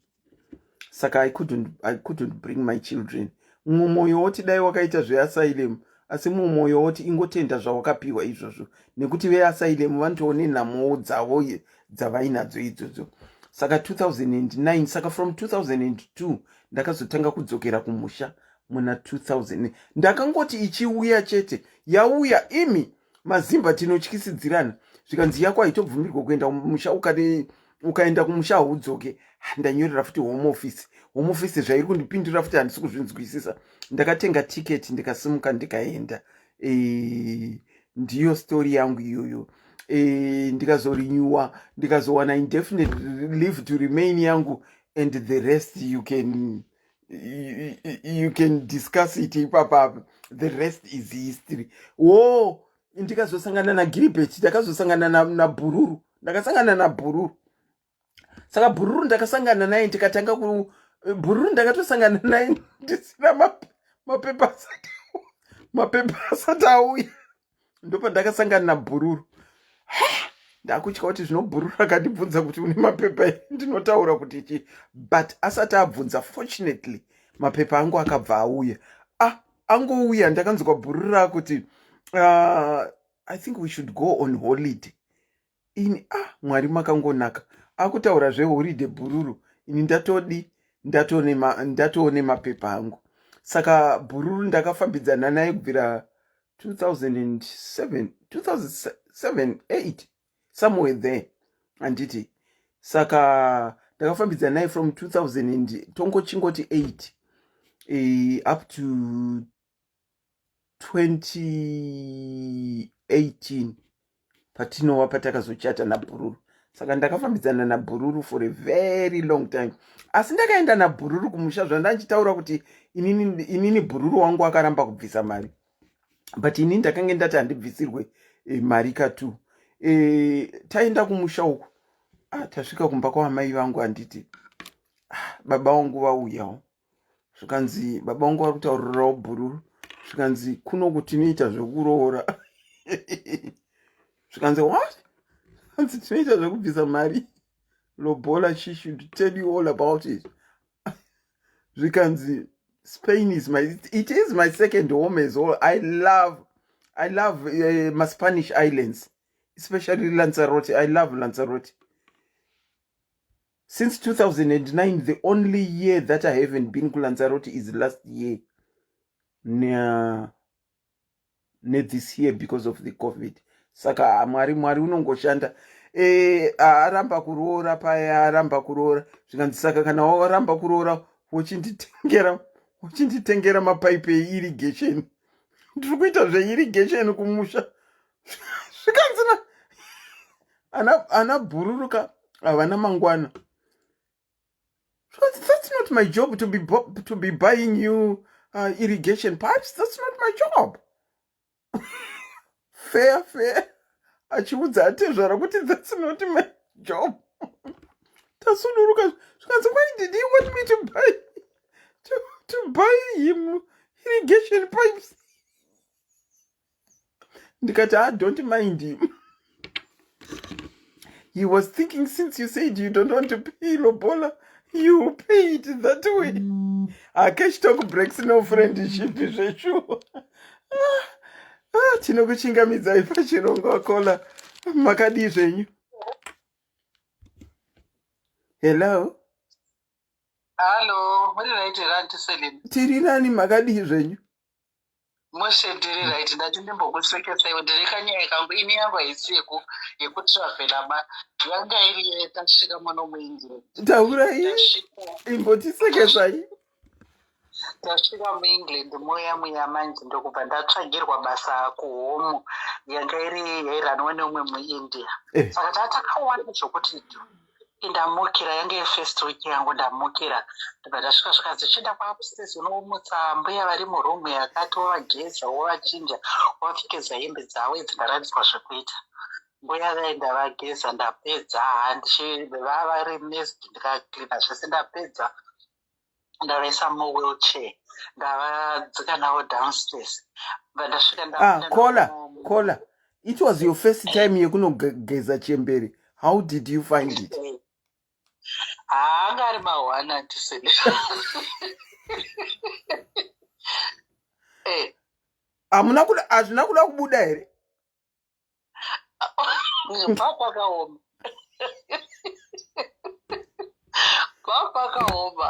saka I couldn't bring my children. Mumwe mwoyo woti dai wakaita zveasylum, asi mumwe mwoyo woti ingotenda zvawakapiwa izvozvo, nekuti veasylum vanotoone nhamo dzavo dzavainadzo idzodzo. Saka 2009, saka from 2002 ndakazotanga kudzokera kumusha muna 2000. Ndakangoti ichiuya chete, yauya. Imi mazimba tinotyisidzirana, zvikanzi yako haitobvumirwa kuenda kumusha, ukati ukaenda kumusha haudzoke. Ndanyorera futi Home Office. Home Office zvairi kundipindura futi handisi kuzvinzwisisa. Ndakatenga tiketi, ndikasimuka, ndikaenda. Ndiyo story yangu iyoyo. Ndikazorenewa, ndikazowana indefinite leave to remain yangu, and the rest you can discuss it ipapapa. The rest is history wo. Ndikazosangana naGilbert, ndakazosangana naBhururu, ndakasangana naBhururu. Saka Bhururu ndakasangana naye, ndikatanga ku Bhururu ndakatosangana naye ndisina mapepa asati auya. Ndopandakasangana naBhururu. Ndakutya kuti zvino Bhururu akandibvunza kuti une mapepa, ndinotaura kuti chii? But asati abvunza, fortunately mapepa angu akabva auya. Ah, angouya, ndakanzwa Bhururu rakuti, "I think we should go on holiday." Ini, ah, Mwari makangonaka, akutaura zveholiday Bhururu, ini ndatodi ndatoone mapepa angu. Saka Bhururu ndakafambidzana naye kubvira 2007, 2007, 8, somewhere there, handiti? Saka ndakafambidzana naye from 2000 tongochingoti 8 up to 2018 patinova patakazochata nabhururu saka ndakafambidzana nabhururu for a very long time asi ndakaenda nabhururu kumusha zvandanchitaura kuti inini, inini bhururu wangu akaramba kubvisa mari but inini ndakange ndati handibvisirwe e, mari katu e, taenda kumusha uku ah, tasvika kumba kwaamai vangu handiti ah, baba vangu vauyawo zvikanzi baba vangu vari kutaurirawo bhururu zvikanzi kunoku tinoita zvekuroora zvikanzi what anzi tinoita zvekubvisa mari lobola she should tell you all about it zvikanzi spain is my it is my second home as well i love i love uh, maspanish islands especially lanzarote i love lanzarote Since 2009, the only year that I haven't been kuLanzarote is last year. Ne, ne this year because of the COVID. Saka ah, Mwari Mwari unongoshanda. Eh, aramba kuroora paya aramba kuroora zvikanzi saka kana waramba kuroora wochinditengera wochinditengera mapaipi eirrigation ndiri kuita zveirrigation kumusha zvikanzi na ana, ana bhururuka havana mangwana zvikanzi that's not my job to be, to be buying you uh, irrigation pipes that's not my job fair fair achiudza atezvara kuti that's not my job tasuduruka zvikanzi why did he want me to buy to, to buy him irrigation pipes ndikati ah don't mind him he was thinking since you said you don't want to pay lobola you pay it that way mm. ah, cash talk breaks no friendship zveshuwa ah, ah, tinokuchingamidzai pachirongwa kola makadii zvenyu hello hallo muri right here aunty Celine tiri nani makadii zvenyu Mushe ndiri right ndati ndimbokusekesa iwe ndiri kanyaya kangu ini yangu haisi yeku yekutravela ba yanga iri yetasvika muno muengland taurai imbotisekesai tasvika muengland muya muya manje ndokubva ndatsvagirwa basa kuhomu yanga iri yairanwa neumwe muindia eh. saka taa takawanda zvokuti Ndamukira yange iri first week yangu ndamukira ndobva ndasvika zvikanzi chienda kwaupstairs unomutsa mbuya vari muroom yakati wovageza wovachinja wovapfekedza hembe dzavo idzi ndaratidzwa zvekuita mbuya vaye ndavageza ndapedza handichi vavari messed ndikacleana zvese ndapedza ndavaisa muwheelchair ndavadzika navo downstairs bva ndasvika ah, kola kola it was your first time yekunogeza chembere how did you find it haanga ari mahwana antisele eh. hamuna kuda hazvina kuda kubuda here Pakaoma. Pakaoma.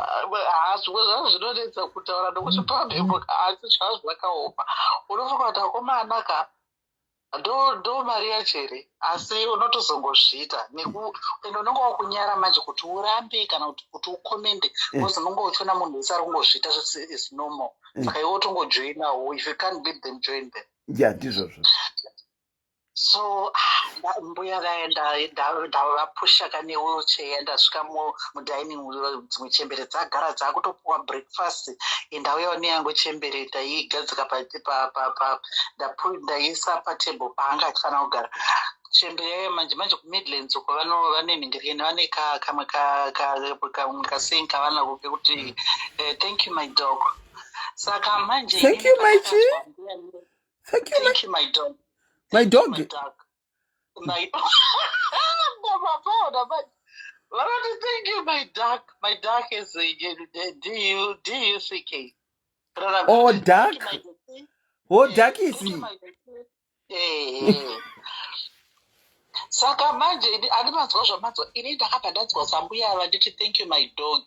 Haa zvimwe zvazvo zvinonetsa kutaura nokuti pamhepo asi zvazvo zvakaoma. Unofunga kuti akomana ka ndo ndo mari yacho here asi unotozongozviita neku ende unonge wakunyara manje kuti urambe kana kuti kuti ukomende eh. because unonge uchiona munhu wese ari kungozviita zvose is normal eh. saka iwe wotongojoinawo if you can't beat them join them ya ndizvozvo so ah, mbuya vaya ndavapusha ka newheelchair ndasvika mudining dzimwe chembere dzagara dzakutopuwa breakfast ndauyawo neyangu chembere ndaigadzika ndaiisa patable paanga achifanira kugara chembere yayo manje manje kumidlands uko vane nhingirikeni vane kamwe kamwe kaseng kavanako kekuti eh, thank you my dog saka manje thank you my chi thank you, thank you my dog my dog my dog my vanoti thank you my dog my dog is d u d u c k oh dark oh dark is Eh. saka manje andimanzwa zvamanzwa ini ndakabva ndanzwa sambuya ava nditi thank you my dog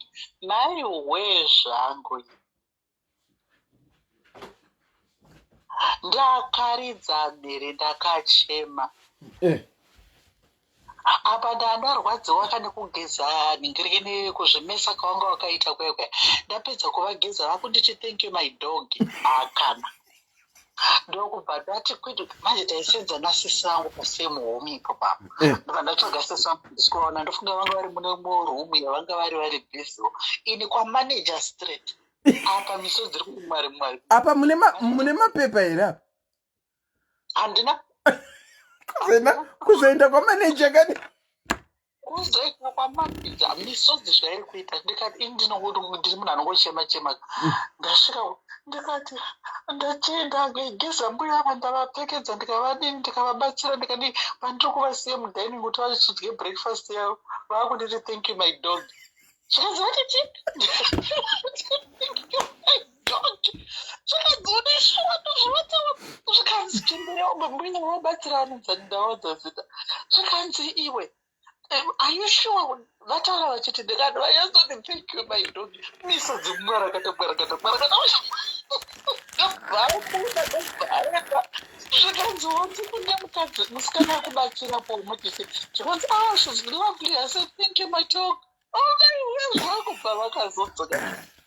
mai wee zvangu ndakaridza mhere ndakachema eh. apa ndandarwadziwa ka nekugeza nhingirini kuzvimesa kwavanga wakaita kuya kuya ndapedza kuvageza vakunditi thank you my dog akana ah, Ndokubva ndati kwete manje taisenza nasisi vangu pasame home ipo papo. Eh. Ndobva ndatsvaga sisi vangu ndisikuvaona ndofunga vanga vari mune umwe room yavanga vari vari busy. Ini kwamanager straight. Apa misodzi iri kuti mwari mwari. Apa mune ma, mune mapepa here apa? Handina. Kuzoenda kuzoenda kwamaneja kani? Kuzoenda kwamaneja misodzi zvairi kuita ndikati ini ndinongoti ndiri munhu anongochema chema. Ndasvika ndikati ndatenda geza mbuya ava ndavapfekedza ndikavadini ndikavabatsira ndikadii pandiri kuvasiya mudining kuti vachidye breakfast yavo vakunditi thank you my dog. Zvikanzi vati chii? Thank you my dog. Zvikanzi une shuwa ndozvavataura. Zvikanzi chembere mbuya vabatsira vanonzi ndawadza zita. Zvikanzi iwe are you sure vataura vachiti ndikati vanyatsokuti thank you my dog. Misodzi mwarakata mwarakata mwarakata. Ndobva ndobva aenda. Zvikanzi wonzi kune mukadzi musikana akubatsira po muchisi. Zvikanzi ah she's lovely. I said thank you my dog. Zvakubva vakazodzoka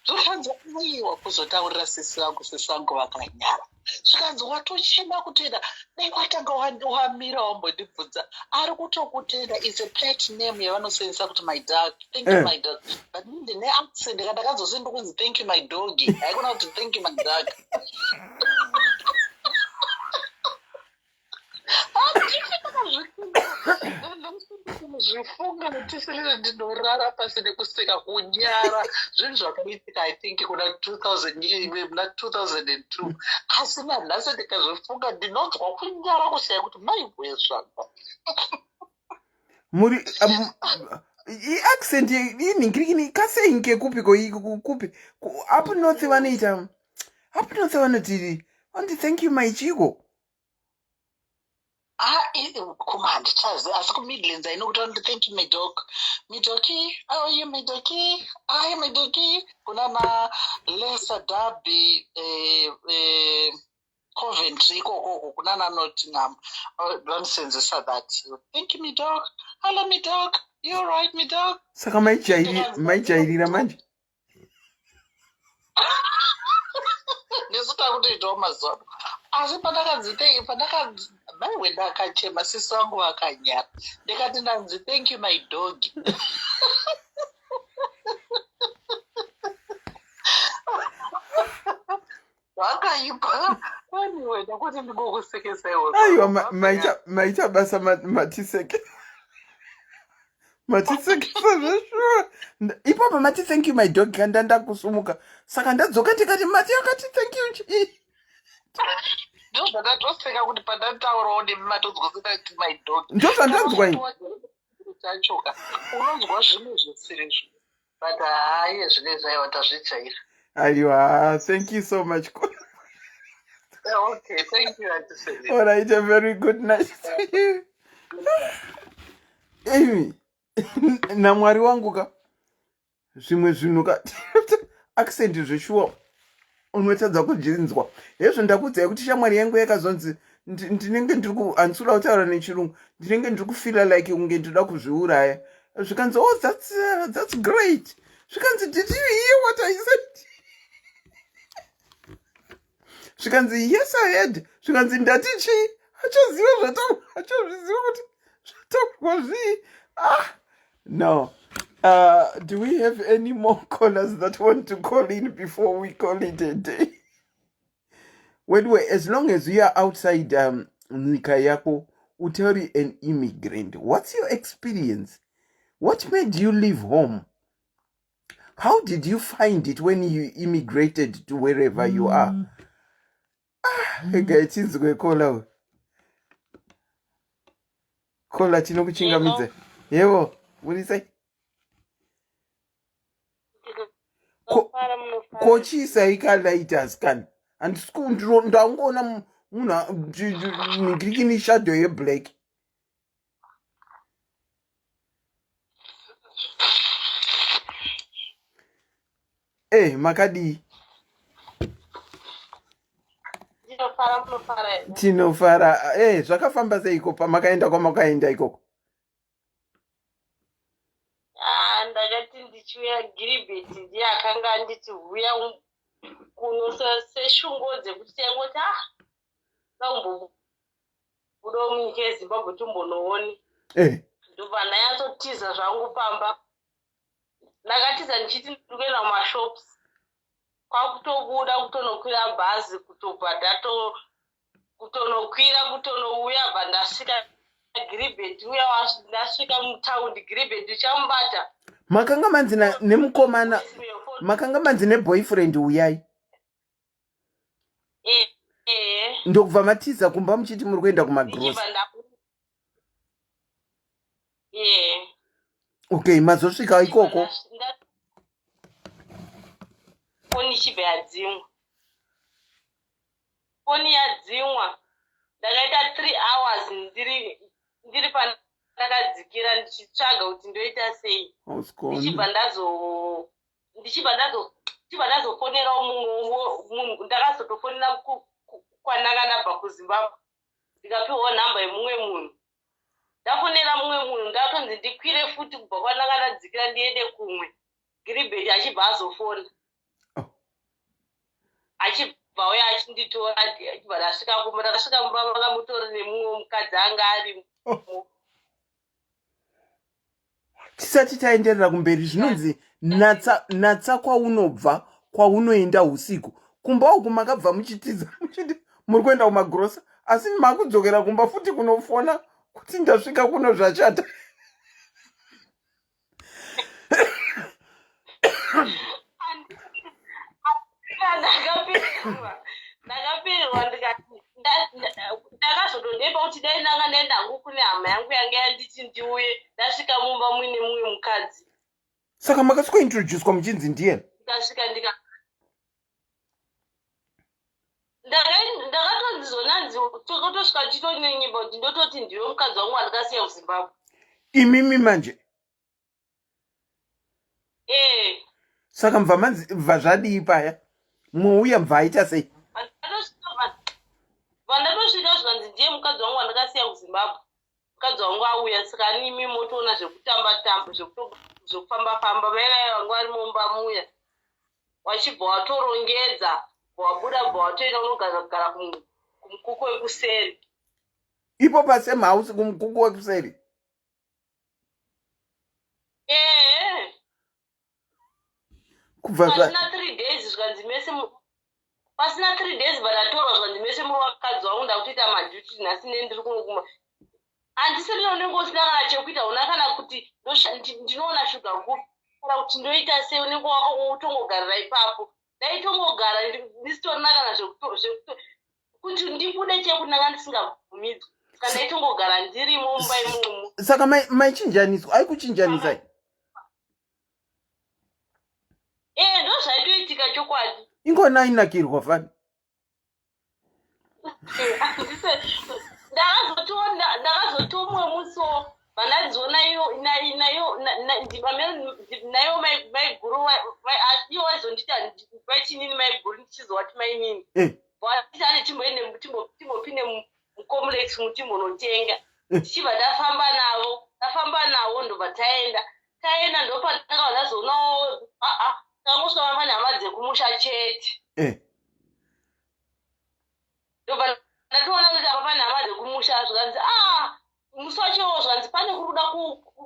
zvikanzi aiwa kuzotaurira sisi vangu sisi vangu vakanyara zvikanzi watochema kutenda dai watanga wamira wambondibvunza ari kutokutenda is a pet name yavanosenzesa kuti my dog thank you eh. my dog but ndine accent ka ndakazose ndikunzi thank you my dog haikona kuti thank you my dog zvifunga notisirire ndinorara pasi nekuseka kunyara zvinhu zvakaitika i think kuna 2000 muna 2002 asi nanhasi ndikazvifunga ndinonzwa kunyara kushaya kuti maihwe zvanga muri um, iaccent inhingirikini kasei kekupi ko kupi up north vanoita up north vanoti vanoti thank you my chiko Ah, kuma handichazi asi kumidlands aino kuti vanoti thank you my dog midoki how are you midoki ayi midoki kuna na lesa derby eh, eh, coventry ikokoko kuna na nottingham oh, vanosenzesa that thank you my dog hello my dog you right my dog saka maijairira manje nesu takutoitawo mazuva ano asi pandakanzi pandakanzi maiwe ndakachema sisi vangu vakanyara ndikati ndanzi thank you my dog zvakaipa anyway ndakuti ndingokusekesaiwo aiwa maita basa matiseke matisekesa zveshuwa ipapa mati thank you my dog kanda ndakusumuka saka ndadzoka ndikati mati akati thank you chii ndozvandatoseka kuti pandataurawo nemi matonzwa kuti my dog ndozvandanzwa ini chachoka unonzwa zvimwe zvisiri izvo but haiye zvine zvaiwa tazvijaira aiwa thank you so much okay thank you all right a very good night to you amy namwari wangu ka zvimwe zvinhu ka accent zveshuwa unotadza kuzvinzwa hezvo ndakuudzai kuti shamwari yangu yakazonzi ndinenge ndiri handisi kuda kutaura nechirungu ndinenge ndiri kufila like kunge ndinoda kuzviuraya zvikanzi oh that's, uh, that's great zvikanzi did you hear what i said zvikanzi yes i heard zvikanzi ndati chii achaziva zvataurwa achazviziva kuti zvataurwa zvii ah no uh, do we have any more callers that want to call in before we call it a day weduwe as long as you are outside um, nyika yako utori an immigrant what's your experience what made you leave home how did you find it when you immigrated to wherever you are mm. ah, ega ichinzwe kola uyu kola tinokuchingamidza yevo muri sei kochiisai kalight asikana handisi ndangoona munhu ndikini shadow yeblack Eh, makadii? Ndinofara, munofara here? Tinofara. Eh, zvakafamba seiko pamakaenda kwamakaenda ikoko? Ah, ndakati ndichiuya Giribheti ndiye akanga anditi huya kuno seshungu dzekuti taingoti ah Ndakumbobudawo munyika yeZimbabwe timbonoone. Eh. Ndobva ndanyatsotiza zvangu pamba. Ndakatiza ndichiti ndiri kuenda kumashops. Kwakutobuda kutonokwira bhazi kutobva ndato kutonokwira kutonouya bva ndasvika Giribheti uya ndasvika mutaundi Giribheti uchamubata. Makanga manzi nemukomana makanga manzi neboyfriend uyai. Eh, eh. Ndokubva matiza kumba muchiti muri kuenda kumagrosa. Eh. Okay, mazosvika ikoko. Foni ichibva yadzimwa. Foni yadzimwa. Ndakaita 3 hours ndiri ndiri pandakadzikira ndichitsvaga kuti ndoita sei. Ndichibva ndazo ndichibva ndazo ndichibva ndazofonerawo mumwe munhu ndakazotofonera kwandanga ndabva kuZimbabwe ndikapiwawo nhamba yemumwe munhu ndafonera mumwe munhu ndatonzi ndikwire futi kubva kwandanga ndadzikira ndiende kumwe giribheti achibva azofona oh. achibva uya achinditora achibva ndasvika kumba ndakasvika mumba vakamutora nemumwe mukadzi anga arimo oh. Tisati taenderera kumberi zvinonzi natsa, natsa kwaunobva kwaunoenda usiku. Kumba uku makabva muchitiza muchiti muri kuenda kumagrosa asi makudzokera kumba futi kunofona kuti ndasvika kuno zvachata. Ndakapererwa ndikati ndakazotodemba kuti dai ndanga ndaenda hangu kune hama yangu yanga yanditi ndiuye ndasvika mumba muine mumwe mukadzi. Saka makasikointroducwa muchinzi ndiye? Ndikasvika ndika ndakatonzi zonanzi tokotosvika ndichitonyenyeba kuti ndototi ndiwe mukadzi wangu wandakasiya kuZimbabwe. Imimi manje? Eh. Saka mva manzi mva zvadii paya? Mouya mva aita sei? Vandatosvika zvikanzi ndiye mukadzi wangu wandakasiya kuZimbabwe. Mukadzi wangu auya saka animi motoona zvekutamba tamba zvekufamba famba mai vaya vanga vari mumba muya wachibva watorongedza wabuda bva watoenda unogara kumukuku wekuseri. Ipo pasame house kumukuku wekuseri? Ehe. Kubva zva Pasina 3 days zvikanzi mese pasina 3 days batatorwa zvikanzi mese muri vakadzi vangu ndakutoita maduty nhasi ne ndiri kuno kuma handisirina unenge usina kana chekuita una kana kuti ndinoona shuga kupi kana kuti ndoita sei unenge utongogarira ipapo ndaitongogara ndisitorina kana zvekuto kuti ndibude chekunanga ndisingabvumidzwi saka ndaitongogara ndirimo mumba imomo. Saka maichinjaniswa aikuchinjanisai? Ee, ndo zvaitoitika chokwadi. Ingona ainakirwa fani. Ndakazotiwo mumwe musi wo vandadziona iyo nayo nayo maiguru ivo vaizonditi vaiti inini maiguru ndichizovati mainini. Eh. Vati ane timboende timbopinde mucomplex mutimbonotenga. Tichibva tafamba navo tafamba navo ndobva taenda taenda ndopandakabva ndazoonawo aa tangosvika pane hama dzekumusha chete. Eh. Ndobva ndatoona kuti apa pane hama dzekumusha zvikanzi a musi wachowo zvikanzi pane kuri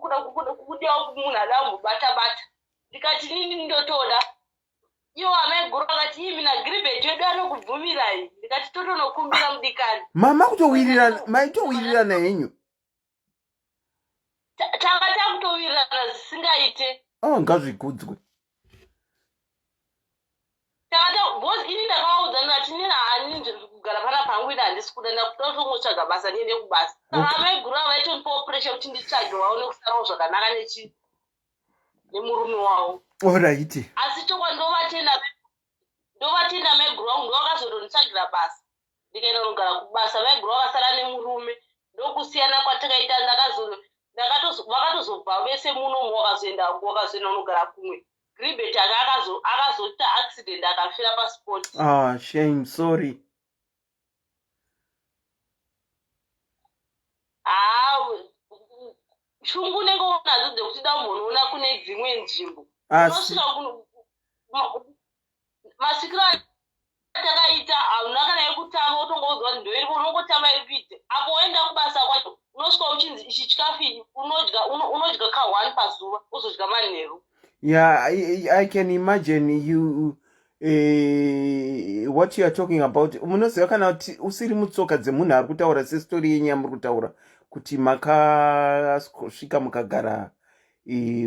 kuda kudiwa munhu ada kumbobata bata ndikati nini ndotoda. Iwo amaiguru vakati imi naGilbert wedu anokubvumirai ndikati totonokumbira mudikani. Mama kutowirirana maitowirirana henyu? Tanga takutowirirana zvisingaite. Oh, ngazvikudzwe. Because ini ndakavaudza ndikati inini haani kugara pana pangu ini handisi kuda ndakuda kutongotsvaga basa ndiende kubasa. Saka amaiguru ava vaitondipawo pressure kuti nditsvage vaone kusarawo zvakanaka nechi nemurume wavo. Alright. Asi chokwadi ndovatenda ndovatenda maiguru vangu ndovakazotonditsvagira basa ndikaenda kunogara kubasa maiguru vakasara nemurume ndokusiyana kwatakaita vakatozobva vese munomu wakazoenda wakazoenda kunogara kumwe. Gilbert aka akazoita accident akafira paspot. Ah, shame, sorry. Haa, shungu unenge unadzo dzekuti da kumbonoona kune dzimwe nzvimbo. Asi Unosvika masvikiro atakaita hauna kana yekutanga wotongoudzwa kuti ndoiripo. Ndakatanga maipite apo waenda kubasa kwacho unosvika uchinzi ichi chikafu unodya unodya ka one pazuva uzodya manheru. Yeah, I can imagine you what you are talking about. Munoziva kana kuti usiri mutsoka dzemunhu ari kutaura sesitori yenyu yamuri kutaura kuti makasvika mukagara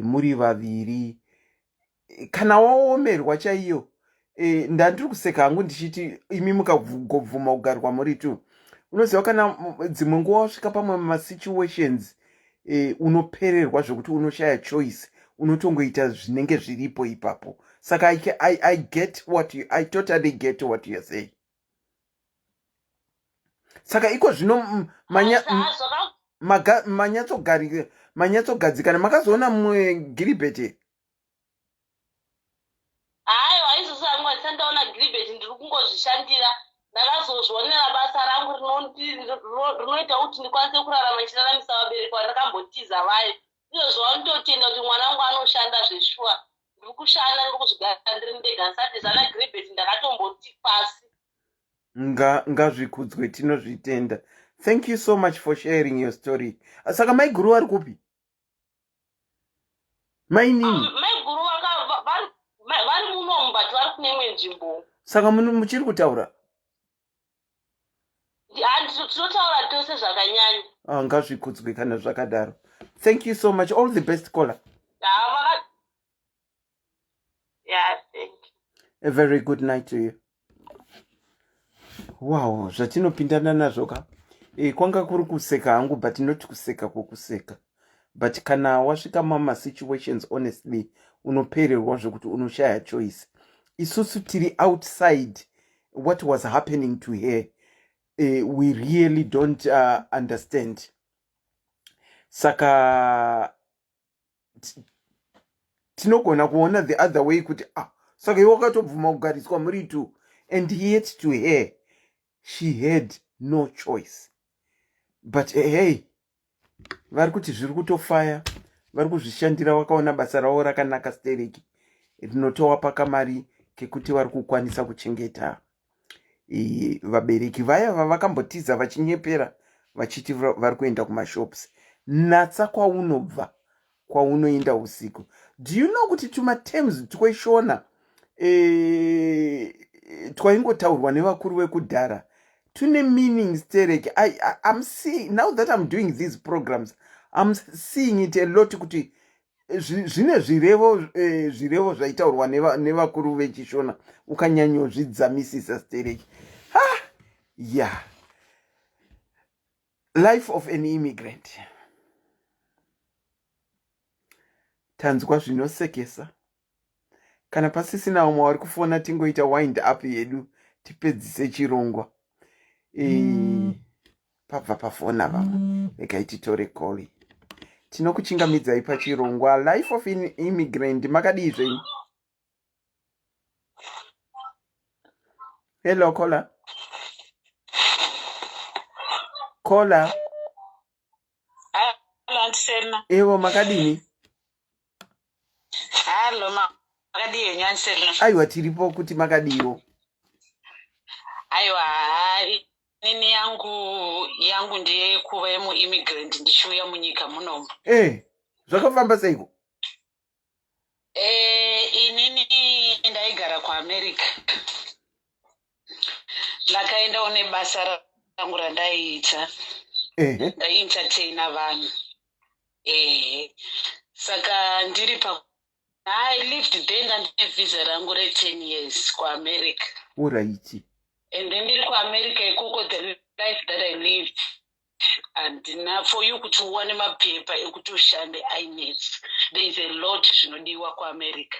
muri vaviri kana waomerwa chaiyo e, ndandiri kuseka hangu ndichiti imi mukagobvuma kugarwa muri two unoziva kana dzimwe nguva wasvika pamwe masituations e, unopererwa zvekuti unoshaya choice unotongoita zvinenge zviripo ipapo saka I get what you, I totally get what you are saying saka iko zvino manyatsogadzikana makazoona mumwe giribheti Haiwa izvozvo hangu handisati ndaona Gilbert ndiri kungozvishandira ndakazozvionera basa rangu rinoita kuti ndikwanise kurarama ndichiraramisa vabereki vandakambotiza vaye izvozvo vanototenda kuti mwana wangu anoshanda zveshuwa ndiri kushanda ndiri kuzvigara ndiri ndega ndisati zvana Gilbert ndakatomboti pasi Nga ngazvikudzwe tinozvitenda thank you so much for sharing your story saka maiguru vari kupi mainini ah, maiguru vari munomu but vari kune imwe nzvimbo saka muchiri kutaura tinotaura tose zvakanyanya ah, ngazvikudzwe kana zvakadaro thank you so much all the best caller yeah, thank you. A very good night to you wow zvatinopindana nazvo ka e, kwanga kuri kuseka hangu but not kuseka kwokuseka but kana wasvika mama situations honestly unopererwa zvekuti unoshaya choice isusu tiri outside what was happening to her uh, we really don't understand saka tinogona kuona the other way kuti ah saka iwe wakatobvuma kugariswa muri two and yet to her she had no choice but eh, hey vari kuti zviri kutofaya vari kuzvishandira vakaona basa ravo rakanaka stereki rinotowapa kamari kekuti vari kukwanisa kuchengeta e, vabereki vaya vavakambotiza vachinyepera vachiti vari kuenda kumashops natsa kwaunobva kwaunoenda usiku do you know kuti tumaterms tweshona e, twaingotaurwa nevakuru vekudhara tune meaning stereki I'm seeing, now that I'm doing these programs I'm seeing it a lot kuti zvine zvirevo eh, zvirevo zvaitaurwa nevakuru vechishona ukanyanyozvidzamisisa stereki ha yeah life of an immigrant tanzwa zvinosekesa kana pasisina vamwe vari kufona tingoita wind up yedu tipedzise chirongwa e, pabva pafona vamwe regai titore koli tinokuchingamidzai pachirongwa life of an immigrant makadii zvenyu hello kola kola evo makadini Hello, makadii henyu Anselma? Aiwa tiripo kuti makadiiwo. Aiwa inini yangu yangu ndiye kuva yemuimmigrant ndichiuya munyika munomu. Eh, zvakafamba seiko? Eh, inini ndaigara kuAmerica. Ndakaendawo nebasa rangu randaiita. Ehe. Ndaientertaina vanhu. Ehe. Saka ndiri pa I lived there ndandine visa rangu re 10 years kuAmerica. Uraiti. And then ndiri kuAmerica ikoko the life that I lived handina for you kuti uwane mapepa ekuti ushande ainetsa there is a lot zvinodiwa kuamerica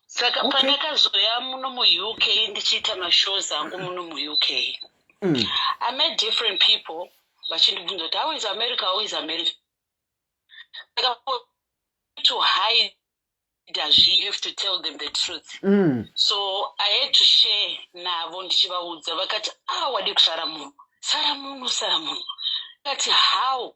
saka okay. Pandakazoya muno muuk ndichiita mashows angu muno muuk I met different people vachindibvunza kuti how is America, how is America. Saka to hide hazvi you have to tell them the truth. So I had to share navo ndichivaudza vakati ah wadi kusara muno sara muno sara muno kati how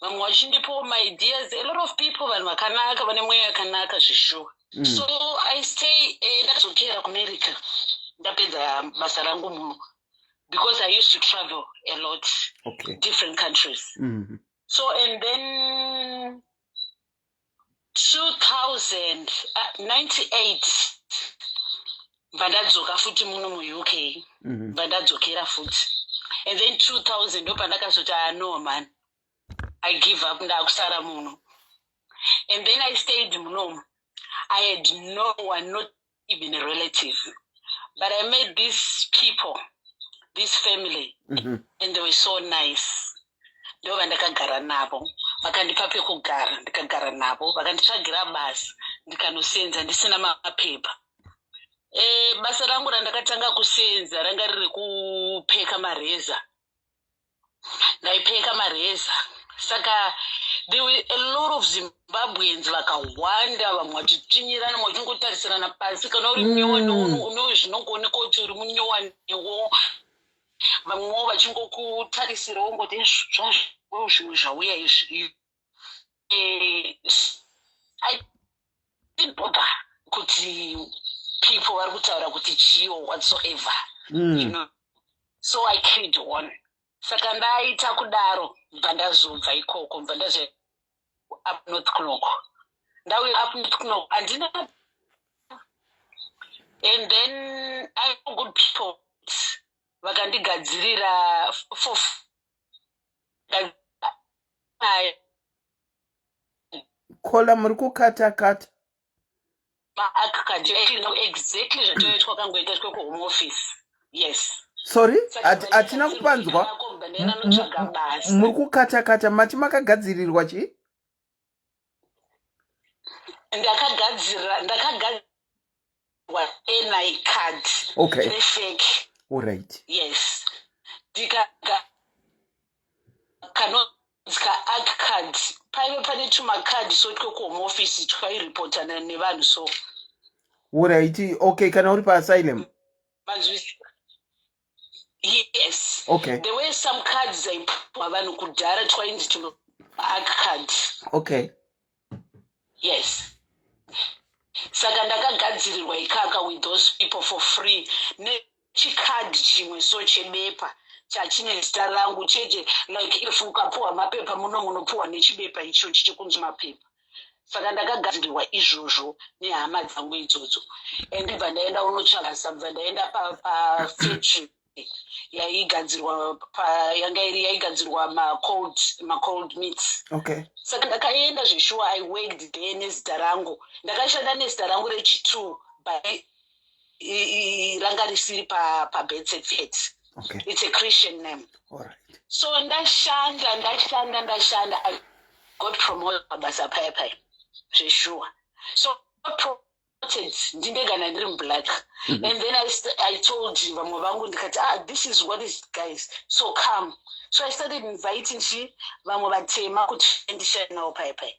vamwe vachindipawo maideas a lot of people vanhu vakanaka vane mweya yakanaka zveshuwa. So I stay ndakazokera kuamerica ndapedza basa rangu muno. Because I used to travel a lot, different countries. So and then 2098 bva ndadzoka futi muno muUK. Bva ndadzokera futi, and then 2000 ndopandakazoti, "Ah, no man, I give up, ndakusara muno." And then I stayed munomu. I had no one, not even a relative, but I met these people, this family, and they were so nice. Ndo vandakagara navo, vakandipa pekugara, ndikagara navo, vakanditsvagira basa, ndikanosenza ndisina mapepa. Basa rangu randakatanga kusenza ranga riri kupeka mareza. Ndaipeka mareza, saka there were a lot of Zimbabweans vakawanda, vamwe vachitsvinyirana, vamwe vachingotarisirana pasi. Kana uri munyowani, zvinongooneka kuti uri munyowaniwo. Vamwewo vachingokutarisirawo, ngoti zvazvo zvimwe zvauya izvi. I didn't bother kuti people vari kutaura kuti chiyo whatsoever. So I carried on. Saka ndaita kudaro, bva ndazobva ikoko, bva ndazo up north kunoko. Ndauya up north kunoko, handina, and then I know good people vakandigadzirira for Kola, muri kukata kata. Maakadi exactly zvatoitwa kangoita twekuhome office, yes. Sorry, hatina kupanzwa. Ndanotsvaga basa. Muri kukata kata. Mati makagadzirirwa chii? Ndakagadzira, ndakagadzirwa NI card refake. Yes, ndikaga kanonzi kaARC card. Paive pane tumakadhi so twekuhome office twairipotana nevanhu so. Alright, okay, kana uri paasylum. Manzwisi, yes. There were some cards dzaipuwa vanhu kudhara, twainzi tuno ARC card. Yes, saka ndakagadzirirwa ikaka with those people for free, nechikadhi chimwe so chebepa chachine zita rangu cheche. Like if ukapuwa mapepa muno, munopuwa nechibepa ichochi chekunzi mapepa. Saka ndakagadzirirwa izvozvo nehama dzangu idzodzo, and bva ndaenda unotsvaga, sabva ndaenda pafactory yaigadzirwa, yanga iri yaigadzirwa macold meats. Saka ndakaenda zveshuwa. I worked there nezita rangu. Ndakashanda nezita rangu rechi2, but ranga risiri pabirth certificate. It's a Christian name. So ndashanda, ndashanda, ndashanda, I got promoted pabasa paya paya zveshuwa. So got promoted, ndindegana ndiri mublack. And then I told vamwe vangu, ndikati, "Ah, this is what is, guys, so come." So I started inviting chi vamwe vatema kuti ndishande navo paya paya.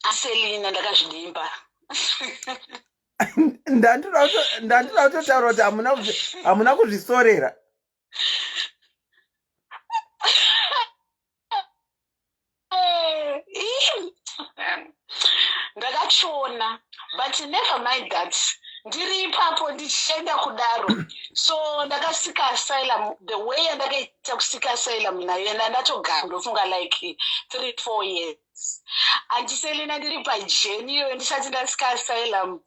Aselina, ndakazvidimba. Ndandinoda kutotaura kuti hamuna kuzvisorera. Ndakachiona, but never mind that. Ndiri ipapo ndichienda kudaro, so ndakaseeka asylum. The way yandakaita kuseeka asylum nayo, ndandatogara ndofunga like 3, 4 years. Andiselina, ndiri pajourney iyoyo, ndisati ndaseeka asylum,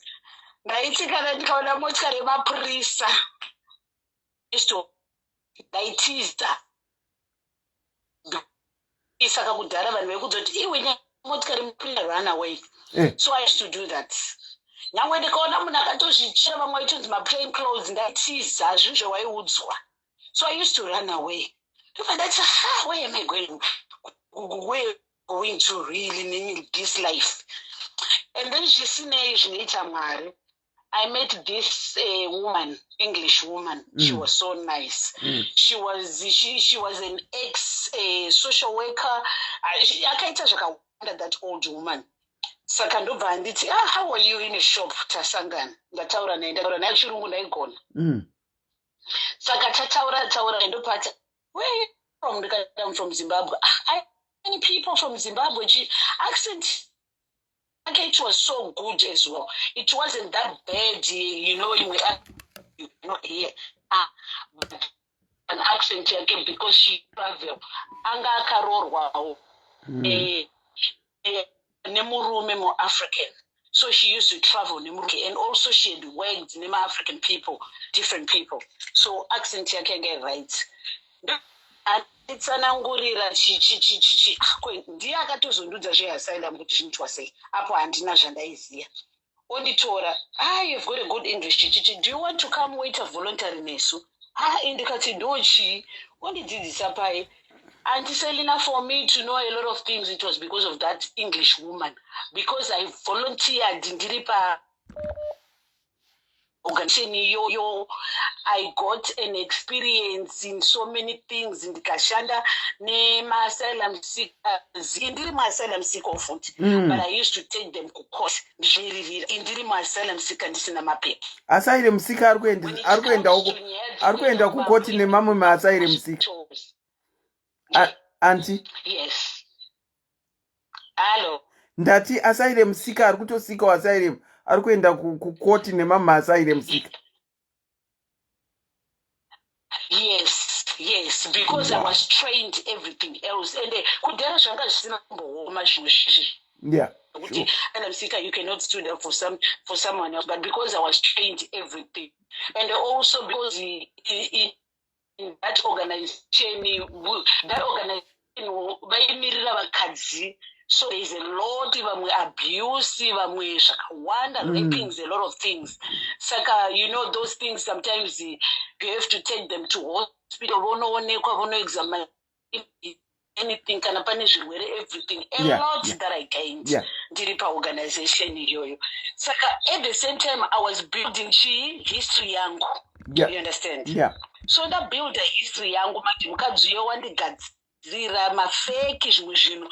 ndaiti kana ndikaona motikari yemapurisa, ndaitiza. Saka kudhara vanhu vekudzoti iwe motikari mupurisa, run away. So I used to do that. Nyangwe ndikaona munhu akatozvichera, vamwe vaitonzi maplain clothes, ndaitiza. Zvinhu zvawaiudzwa. So I used to run away. Ndobva ndati, "Ha, where am I going? Where going to really in this life?" And then zvisinei, zvinoita Mwari, I met this woman, English woman. She was so nice. She was an ex social worker. Akaita zvakawanda, that old woman. Saka ndobva anditi, "Ah, how are you?" In a shop tasangana, ndataura naye, ndataura naye chirungu ndaigona. Saka tataura taura, ndopati, "Where are you from?" Ndikati, "I'm from Zimbabwe." "Ah, I many people from Zimbabwe." Chi accent, okay, it was so good as well. It wasn't that bad, you know here. Ah, but An accent yake because she travel anga akaroorwawo mm. eh, eh, nemurume muAfrican, so she used to travel nemurume, and also she had worked nemaAfrican people, different people, so accent yake yanga right. Anditsanangurira chichichichichi, ndiye akatozondudza zveasylum kuti zvinoitwa sei. Apo handina zvandaiziva. Onditora, "Ah, you've got a good English, chichichi, do you want to come wait a voluntary nesu?" Ah, ndikati, "Ndo chii?" Ondidzidzisa pai. Auntie Selina, for me to know a lot of things, it was because of that English woman, because I volunteered ndiri pa organization iyoyo. I got an experience in so many things. Ndikashanda nemaasylum seekers, ndiri muasylum seeker futi, but I used to take them kucourt ndichiviririra. Ndiri muasylum seeker, ndisina mapepa. Asylum seeker ari kuenda kukoti nemamwe maasylum seeker, auntie? Yes, hallo? Ndati asylum seeker ari kutoseekawo asylum ari kuenda kukoti nemamwe maasylum seeker. Yes, because I was trained everything else, and kudhara zvanga zvisina kumbooma zvimwe zvezvi kuti asylum seeker, you cannot stand up for someone else. But because I was trained everything, and also because in that organization, that organization vaimirira vakadzi, so there is a lot, vamwe abuse, vamwe zvakawanda, rapings, a lot of things. Saka you know those things, sometimes you have to take them to hospital, vonoonekwa, vonoexamine anything kana pane zvirwere, everything, a lot that I gained ndiri paorganization iyoyo. Saka at the same time I was building chii, history yangu. You understand? Yeah. So ndabuilda history yangu manje, mukadzi uyo wandigadzira mafake zvimwe zvinhu.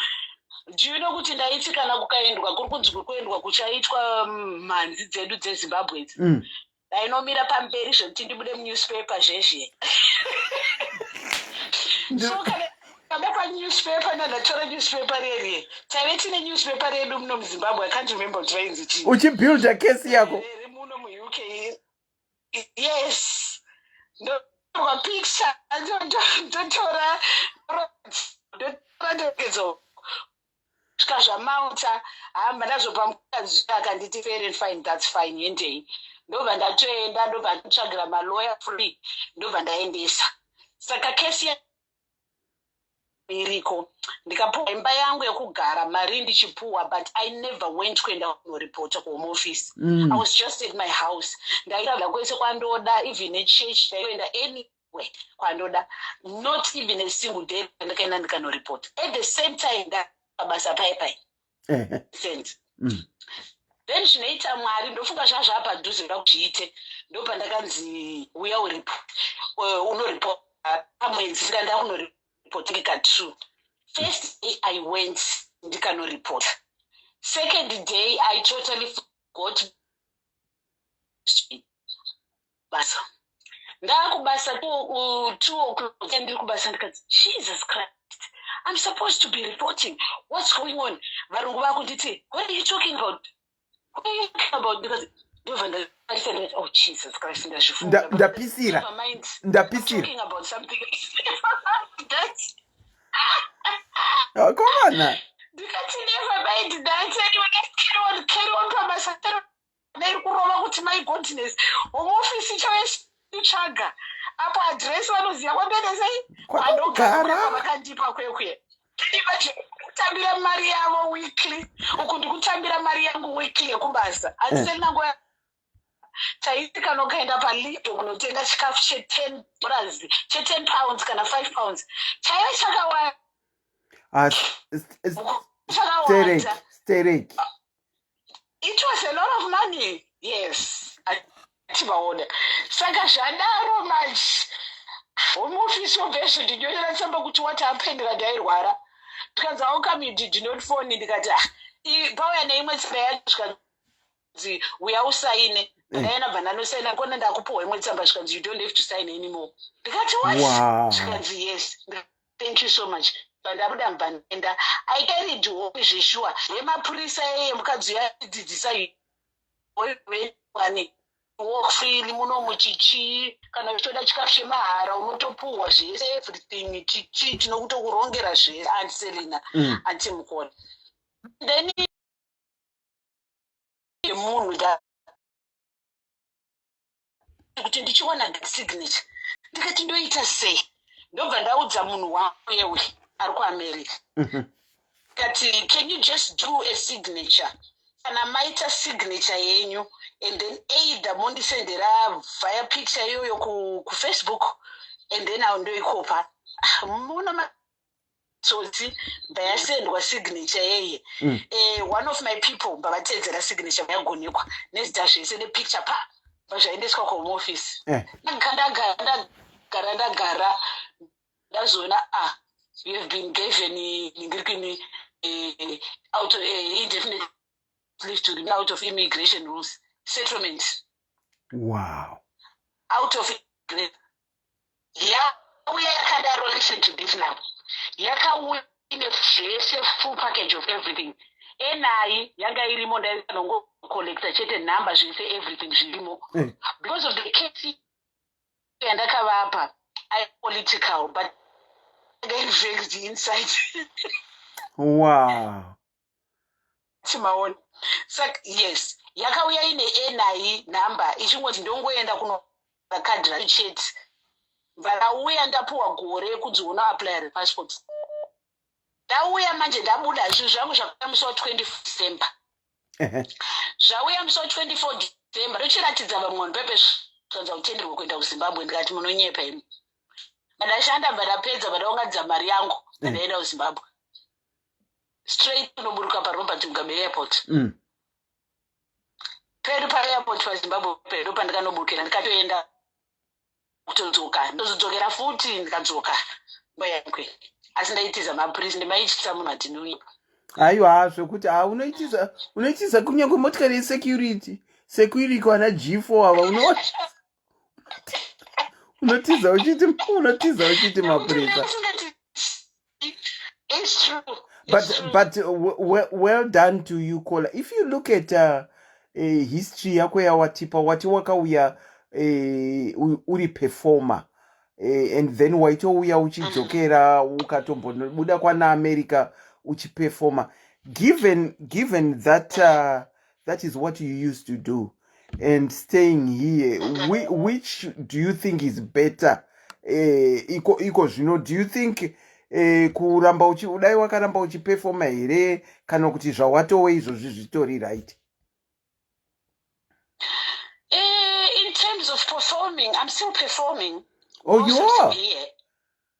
Do you know kuti ndaiti kana kukaendwa, kuri kunzi kuri kuendwa kuchaitwa mhanzi dzedu dzeZimbabwe idzi, ndainomira pamberi zvekuti ndibude munewspaper zvezve. So kana kada panewspaper, ndandatora newspaper rerie, taive tine newspaper redu muno muZimbabwe, I can't remember kuti rainzi chii. Uchibuilda kesi yako. Muno muUK, yes. Ndotorwa picture, ndotora, ndotora, ndogedzo svika zvamauta hamba. Ndazopa mukadzi, akanditi, "Fair and fine, that's fine, yendei." Ndobva ndatoenda, ndobva nditsvagira maloya free, ndobva ndaendesa. Saka kesi iriko, ndikapuwa imba yangu yekugara, mari ndichipuwa, but I never went kuenda kunoripota kuhome office. I was just at my house. Ndaida kwese kwandoda, even nechurch ndaienda, anywhere kwandoda. Not even a single day ndakaenda ndikanoripota. At the same time ndabasa pai pai sent. Then zvinoita Mwari, ndofunga zvazvapadhuze da kuzviite, ndopandakanzi uya unoripota pamwedzi. Ndanda kunoripota ndika-two. First day I went ndikanoripota, second day I totally forgot basa. Ndaakubasa 2 o'clock, ndiri kubasa, ndikati, "Jesus Christ, I'm supposed to be reporting. What's going on?" Varungu vakunditi, "What are you talking about? What are you talking about?" Ndikati, ndobva ndatarisa, ndikati, "Oh Jesus Christ, ndazvifunga." Ndapisira. Never mind. Ndapisira. Talking about something that Akomana. Ndikati, "Never mind that. Anyway, carry on, carry on pabasa." Ndairi kurova kuti, my goodness, home office chavaitsvaga apo address vanoziva kwandene sei. Kwandogara. Vakandipa kwekwe. Imagine, kutambira mari yavo weekly, uku ndikutambira mari yangu weekly yekubasa. Handisena nguva taiti kana ukaenda paLidl kunotenga chikafu che10 dollars, che£10 kana £5, chaive chakawanda. Ah, stereki. Chakawanda. Stereki. It was a lot of money, yes. Ativaona. Saka zvadaro manje, home office yobva zvondinyorera tsamba kuti what happened, ndairwara. Ndikanzi, "How come you did not phone?" Ndikati, "Ah." Pauya neimwe tsamba yacho, zvikanzi, "Uya usaine." Ndaenda, bva ndanosaina kona, ndakupiwa imwe tsamba, zvikanzi, "You don't have to sign anymore." Ndikati, "What?" Zvikanzi, "Yes." "Thank you so much." Pandabuda, mbva ndaenda. I carried home zveshuwa yemapurisa eye, mukadzi uya aidzidzisa wane. Walk freely muno muchichii kana uchitoda chikafu chemahara unotopuhwa zvese everything chichii tinokutokurongera zvese anti selina. Anti mukona then yemunhu that kuti ndichiwana that signature ndikati ndoita sei ndobva ndaudza munhu wangu yewe ari kuamerica. Ndikati can you just do a signature kana maita signature yenyu and then either mondisendera via picture iyoyo kufacebook and then awo ndoikopa. Ah, muno matsotsi ndayasendwa signature yeye. One of my people mbavatedzera signature yagonekwa nezita zvese nepicture pa zvaendeswa kuhome office. Ndagara ndagara ndagara ndazoona ah, you have been given ningirikini out indefinite leave to remain out of immigration rules settlement. Out of yauya yakadaro. Listen to this now, yakauya ine zvese, full package of everything. Enayi yanga irimo, ndaianongocollecta chete nhamba zvese everything zvirimo. Because of the case yandakavapa i political but iri inside. Timaona saka yes, yakauya ine NI number ichingoti ndongoenda kuno kadhi racho chete. Ndakauya ndapuwa gore kunzi unoapply repassport. Ndauya manje ndabuda zvinhu zvangu zvakauya musi wa24 December. Zvauya musi wa24 December ndochiratidza vamwe vanhu pepe zvanza kutenderwa kuenda kuZimbabwe. Ndikati munonyepa imi. Ndashanda bva ndapedza bva ndaunganidza mari yangu ndaenda kuZimbabwe straight kunoburuka paRobert Mugabe Airport. Pedu paairport paZimbabwe pedu pandikanoburukira ndikatoenda kutodzoka ndozodzokera futi ndikadzoka mboyankwe asi ndaitiza mapurisi ndimaityisa munhu atinouipa. Aiwa, zvekuti ha unoitiza unoitiza kunyange motikari yesecurity security wana G4 ava unotiza uchiti unotiza uchiti mapurisa. It's true. But It's true. But well done to you, Kola. If you look at history yako yawatipa wati wakauya uri performer and then waitouya uchidzokera ukatombobuda kwana America uchiperforma. Given that that is what you used to do and staying here, which do you think is better iko zvino? Do you think kuramba uchi udai wakaramba uchiperforma here kana kuti zvawatowe izvozvi zvitori right? In terms of performing, I'm still performing. Oh, you Whilst I'm still are? here.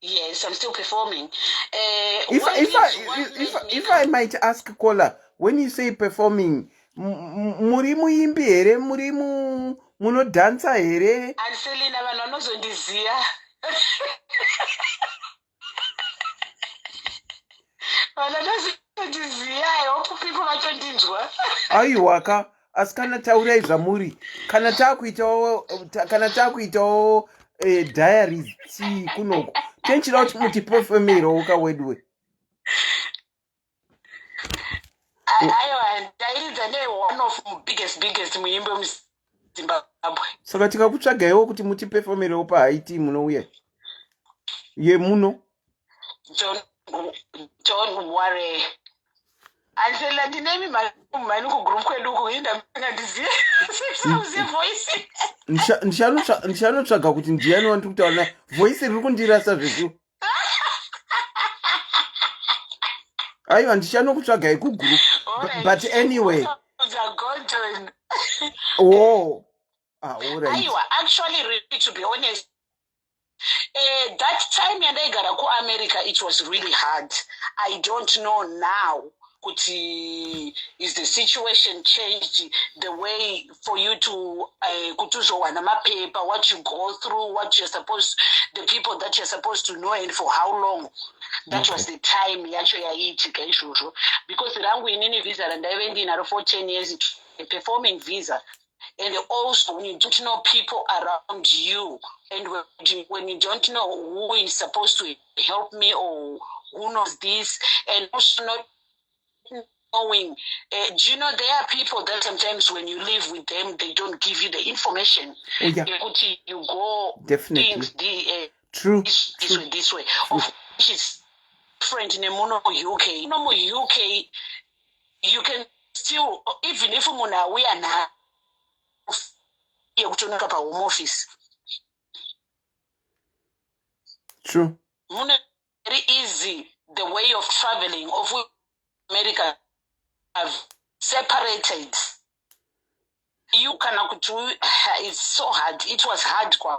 Yes, I'm still performing. If What if I is what if made me if I might ask, Kola, when you say performing, muri muimbi here, muri munodhansa here? Anselina vanhu vanozondiziya vanhu vanozondiziya. I hope people vatondinzwa. Aiwaka, asi kana taurai zvamuri kana taakuitawo kana taakuitawo diaries tea kunoku tenchida kuti mutiperformerewo kaweduwe. Aiwa, ndairidza ne one of biggest muimbi wemuZimbabwe. Saka tikakutsvagaiwo kuti mutiperformerewo pahaiti munouya yemuno? Don't worry, Ansela, ndinemi mhani kugroup kwedu uko inda ngandiziye uziye voice. Ndichanotsvaga kuti ndiani wandiri kutaura naye. Voice riri kundirasa zvesu. Aiwa, ndichanokutsvagai kugroup, but anyway. Gordon. Oh, ah, alright. Aiwa, actually, really, to be honest, that time yandaigara kuAmerica it was really hard. I don't know now kuti is the situation changed the way for you to kuti uzowana mapepa, what you go through, what you're supposed, the people that you're supposed to know and for how long. That was the time yacho yaiitika izvozvo because rangu inini visa randaive ndinaro for 10 years, a performing visa, and also when you don't know people around you and when you don't know who is supposed to help me or who knows this and also not knowing uh, do you know there are people that sometimes when you live with them they don't give you the information oh, yeah. yekuti you go Definitely. things the, uh, true, this, this true. way this way of which is different nemuno uk muno muuk you can still even if munhu auya nhasi yekutonoka pahome office True. Mune very easy the way of traveling of America have separated you kana kuti it's so hard it was hard kwa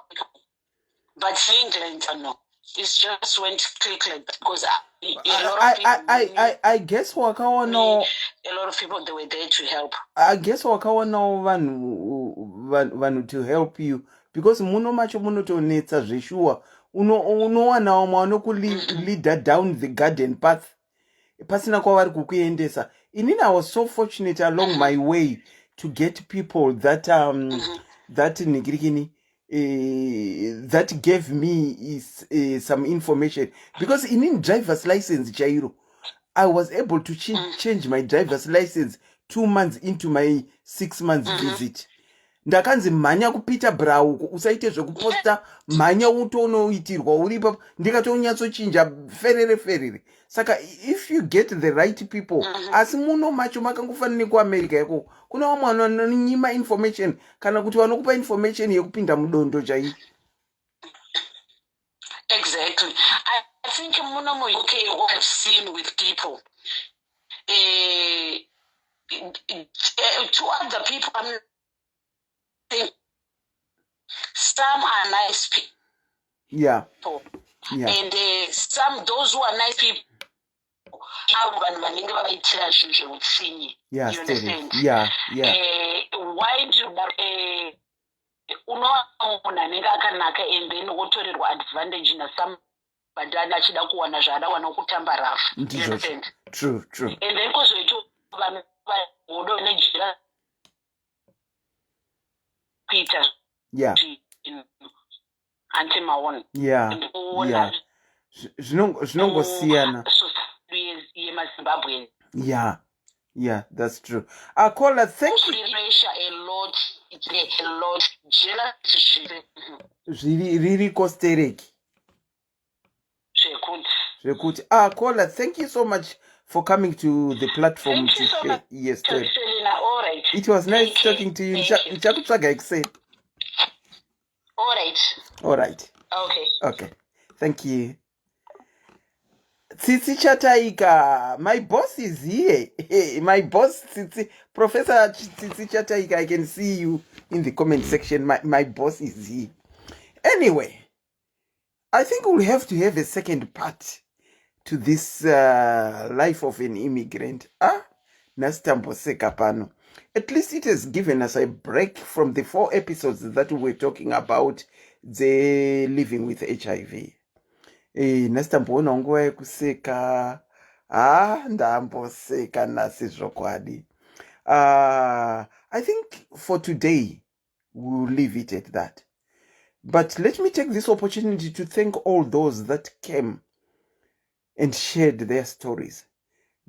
but England no it just went click like that because a lot of people I, I, I, I guess wakaonawo a lot of people they were there to help I guess wakaonawo vanhu vanhu to help you because muno macho munotonetsa zveshuwa unowana vamwe vanokuleader down the garden path pasina kwavari kukuendesa inini i was so fortunate along my way to get people that um, mm -hmm. that nigirikini uh, that gave me is, uh, some information because inini driver's license chairo i was able to ch mm. change my driver's license two months into my six months mm -hmm. visit Ndakanzi mhanya kuPeterborough uko usaite zvekuposta mhanya utonoitirwa uri ipapo ndikatonyatsochinja ferere ferere saka if you get the right people mm -hmm. asi muno macho makangofanira nekuamerica ikoko kuna vamwe vanonyima information kana kuti vanokupa information yekupinda mudondo chaiyo exactly i think muno muuk what i've seen with people uh, to other people I'm think some are nice people yeah. Yeah. and uh, some those who are nice people avo vanhu vanenge vavaitira zvinhu zveutsinye yeah, you understand yeah, yeah. Uh, why do uh, unowana munhu anenge akanaka and then wotorerwa advantage nasomebody ane achida kuwana zvaada wana kutamba rafu understand true true and then kwozoita vanhu vahodo nejira kuita yeah anti maona yeah yeah zvinongosiyana yemazimbabwe yeah yeah that's true akola thank you a lot a lot jealous zviri ririko stereki zvekuti zvekuti ah caller thank you so much for coming to the platform thank you so much, yes Selina. All right. it was nice thank talking to you ndichakutsvaga ekuseni all right all right okay okay thank you tsitsi chataika my boss is here hey, my boss tsitsi professor tsitsi chataika i can see you in the comment section my, my boss is here anyway I think we'll have to have a second part to this uh, life of an immigrant. Ah, nhasi tamboseka pano. At least it has given us a break from the four episodes that we were talking about the living with HIV. Eh, nhasi tamboona nguva yekuseka. Ah, ndamboseka nhasi zvokwadi. Uh, I think for today we'll leave it at that. But let me take this opportunity to thank all those that came and shared their stories.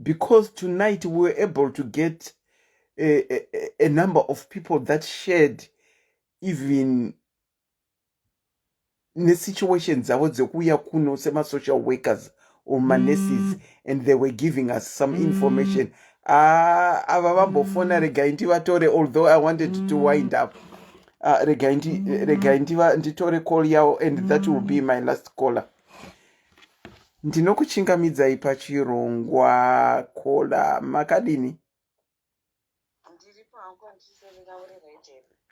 Because tonight we were able to get a, a, a number of people that shared even nesituation dzavo dzekuuya kuno semasocial workers or manurses mm. and they were giving us some mm. information ah, ava vambofona regai ndivatore although i wanted to wind up uh, regai regai nditore call yavo and that will be my last caller ndinokuchingamidzai pachirongwa kola makadini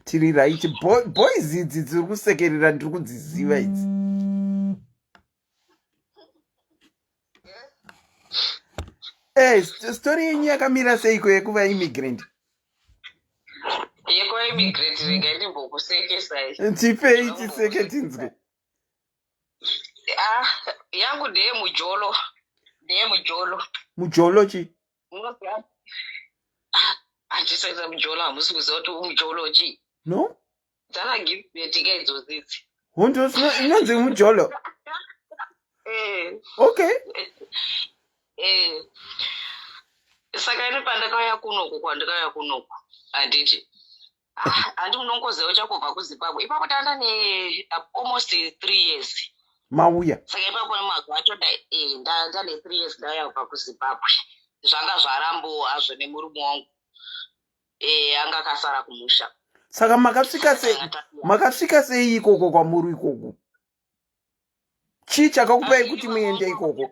tiri right boys idzi dziri kusekerera ndiri kudziziva idzi Hey, eh, story yenyu yakamira seiko yekuva immigrant yekuva immigrant rega ndimbokusekesai tipei tiseke tinzwe ah, yangu ndeye mujolo ndeye mujolo mujolo chi ah, handisaita mujolo hamusi kuziva kuti mujolo chii no dzana gifbet ka idzodzi idzi hondo inonzi mujolo eh. okay eh. Saka ini pandakauya kunoku, kwandakauya kunoku, handiti, ah, handi munongoziva uchangobva kuZimbabwe ipapo, tanda ne almost 3 years. Mauya. Saka ipapo mazuva acho ndane 3 years ndauya kubva kuZimbabwe. Zvanga zvarambowo hazvo nemurume wangu, anga akasara kumusha. Saka makasvika sei? Makasvika sei ikoko kwamuri ikoko? Chii chakakupai kuti muende ikoko?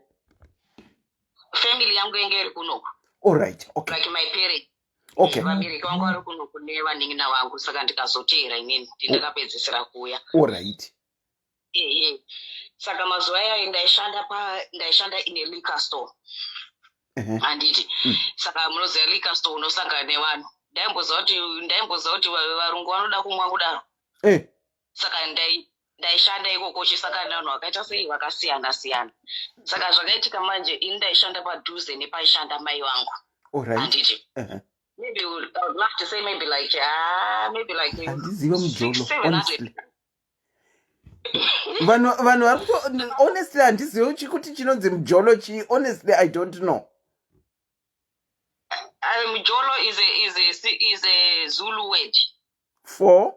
Family yangu yenge iri kunoku. Allright, okay. Like my parents. Vabereki vangu vari kunoku nevanin'ina vangu, saka ndikazoteera inini, ndindakapedzisira kuuya. Ehe, saka mazuva ayayo ndaishanda pa ndaishanda in a liquor store, handiti? Saka munoziva liquor store unosangana nevanhu. Ndaimboziva kuti varungu vanoda kumwa kudaro. Saka ndaishanda ikoko, uchisangana nevanhu vakaita sei, vakasiyana siyana. Saka zvakaitika manje, ini ndaishanda padhuze nepaishanda mai vangu, handiti? Maybe I would love to say maybe like, ah, maybe like Handizive mujolo. six, 700. Honestly, vanhu vari kuto, honestly, handizive kuti chinonzi mujolo chii. Honestly, I don't know. Mujolo is a Zulu word. For?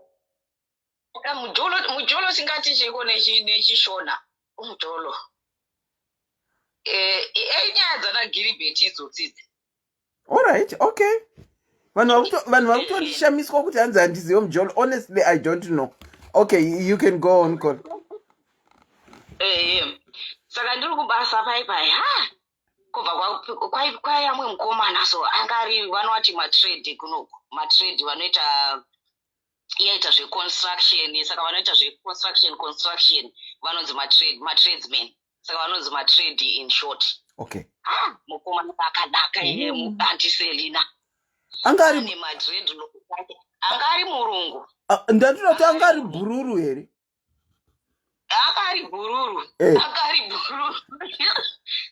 Mujolo tingati chiko nechiShona umujolo, inyaya dzana Giribheti idzodzidzi. Allright, okay. Vanhu vari kutondishamiswa kuti hanzi handizive mujolo. Honestly, I don't know. Okay, you can go on, call. Ehe, saka ndiri kubasa pai pai, ha, kubva kwayamwe mukomana so, anga ari, vanowati matrade kunoku, matrade vanoita, iyaita zveconstruction. Saka vanoita zveconstruction, construction vanonzi matrade, matradesman. Saka vanonzi matrade in short. Ah, mukomana akanaka, Auntie Selina. Anga ari Ane madreadlock ake. Anga ari murungu. Ah, ndatinoda anga ari bhururu here? Anga ari bhururu. Anga ari bhururu.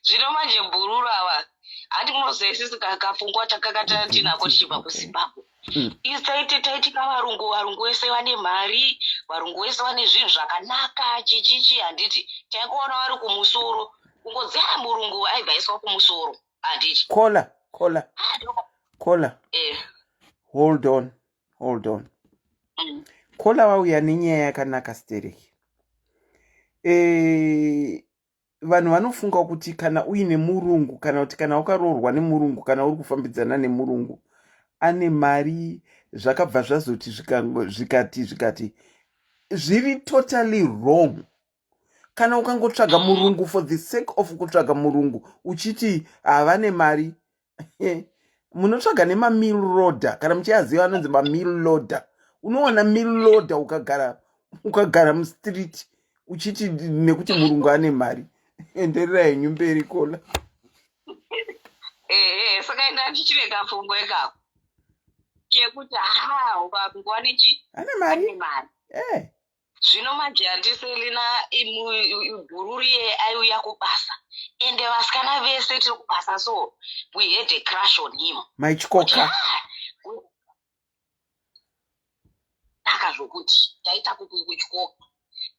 Zvino manje bhururu ava, handi munoziva isusu kapfungwa takakata tinako tichibva kuZimbabwe. Isi taiti kavarungu, varungu vese vane mari, varungu vese vane zvinhu zvakanaka, chichichi, handiti? Taingoona vari kumusoro, kungodzi a murungu aibva aiswa kumusoro, handiti? Kola, kola, kola. Hold on, hold on. Kola vauya nenyaya yakanaka stereki. Vanhu vanofunga kuti kana uine murungu, kana kuti kana wakaroorwa nemurungu, kana uri kufambidzana nemurungu ane mari, zvakabva zvazoti zvikati zvikati, zviri totally wrong. Kana ukangotsvaga murungu for the sake of kutsvaga murungu uchiti havane mari, munotsvaga nemamilloader. Kana muchiaziva anonzi mamilloader, unowana milloader ukagara mustreet uchiti nekuti murungu ane mari. Enderera henyu mberi, kola. Ehe, saka enda ndichine kapfungwa ikako kekuti ha, ukarungu wane chi Ane mari. Ane mari. Zvino manje, Auntie Selina, bhururu iye aiuya kubasa, ende vasikana vese tiri kubasa, so we had a crush on him. Maityoka. Naka zvokuti taita kutyoka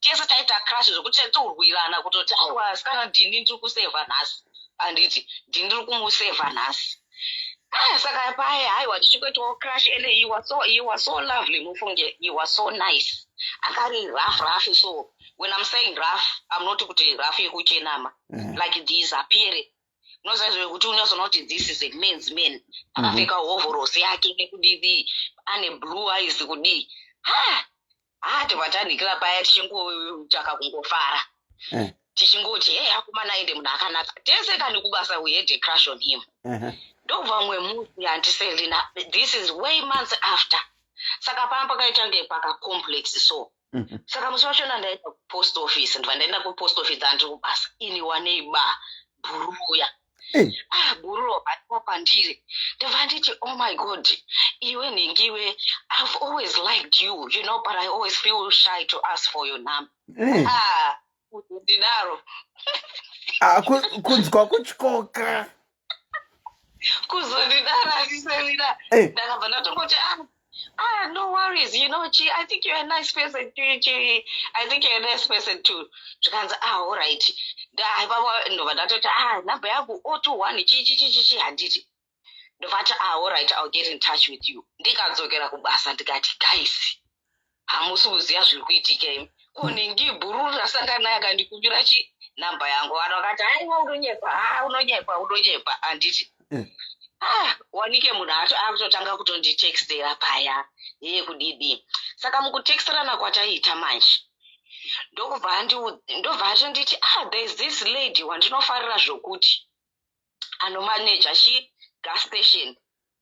tese, taita crush zvokuti taitorwirana kutoti aiwa, asikana, ndini ndiri kusevha nhasi, handiti? Ndini ndiri kumusevha nhasi. Ah, saka paye, haiwa, tichikuitawo crush, ende he was so lovely, mufunge. He was so nice. Akari rough rough. So when I'm saying rough, I'm not kuti rough yekuchenama. Like this appearance, unoziva zvekuti unozoona kuti this is a man's man. Akapfeka overalls yake nekudidi, ane blue eyes, kudii. Ha ha, tobva tanhikira paya tichingotsvaka kungofara, tichingoti hey, akomana, ende munhu akanaka. Tese kani kubasa we had a crush on him. Ndobva mumwe musi, Auntie Selina, this is way months after, saka pamba pakaita nge pakacomplex so. Saka musi wachona ndaenda kupost office. Ndibva ndaenda kupost office, handiri kubasa ini, wanei ba bhuruya. Ah, bhururu wabva kwandiri. Ndobva nditi, "Oh my God, iwe nhingiwe, I've always liked you, you know, but I always feel shy to ask for your number." Ah, ndidaro. Ah, kunzwa kutyoka. Kuzondidara, Auntie Selina. Ndakabva ndatongoti, "Ah, ah, no worries, you know, chi, I think you're a nice person too, chi, I think you're a nice person too." Zvikanzi, "Ah, alright." Ndobva ndatoti, "Ah, nhamba yangu 021 chi chi chi chi chi," handiti? Ndobva ah alright, I'll get in touch with you. Ndikadzokera kubasa ndikati guys, hamusi kuziva zviri kuitika imi. Ko nhingi bhururu rasangana naye akandikumbira chi namba yangu. Vanhu vakati aiwa unonyepa, ah unonyepa, unonyepa handiti. Ah, wanike munhu akutotanga kutonditextera paya heye kudidi. Saka mukutexterana kwataiita manje ndokubva ndobva atonditi ah there is this lady wandinofarira zvokuti anomaneja chi gas station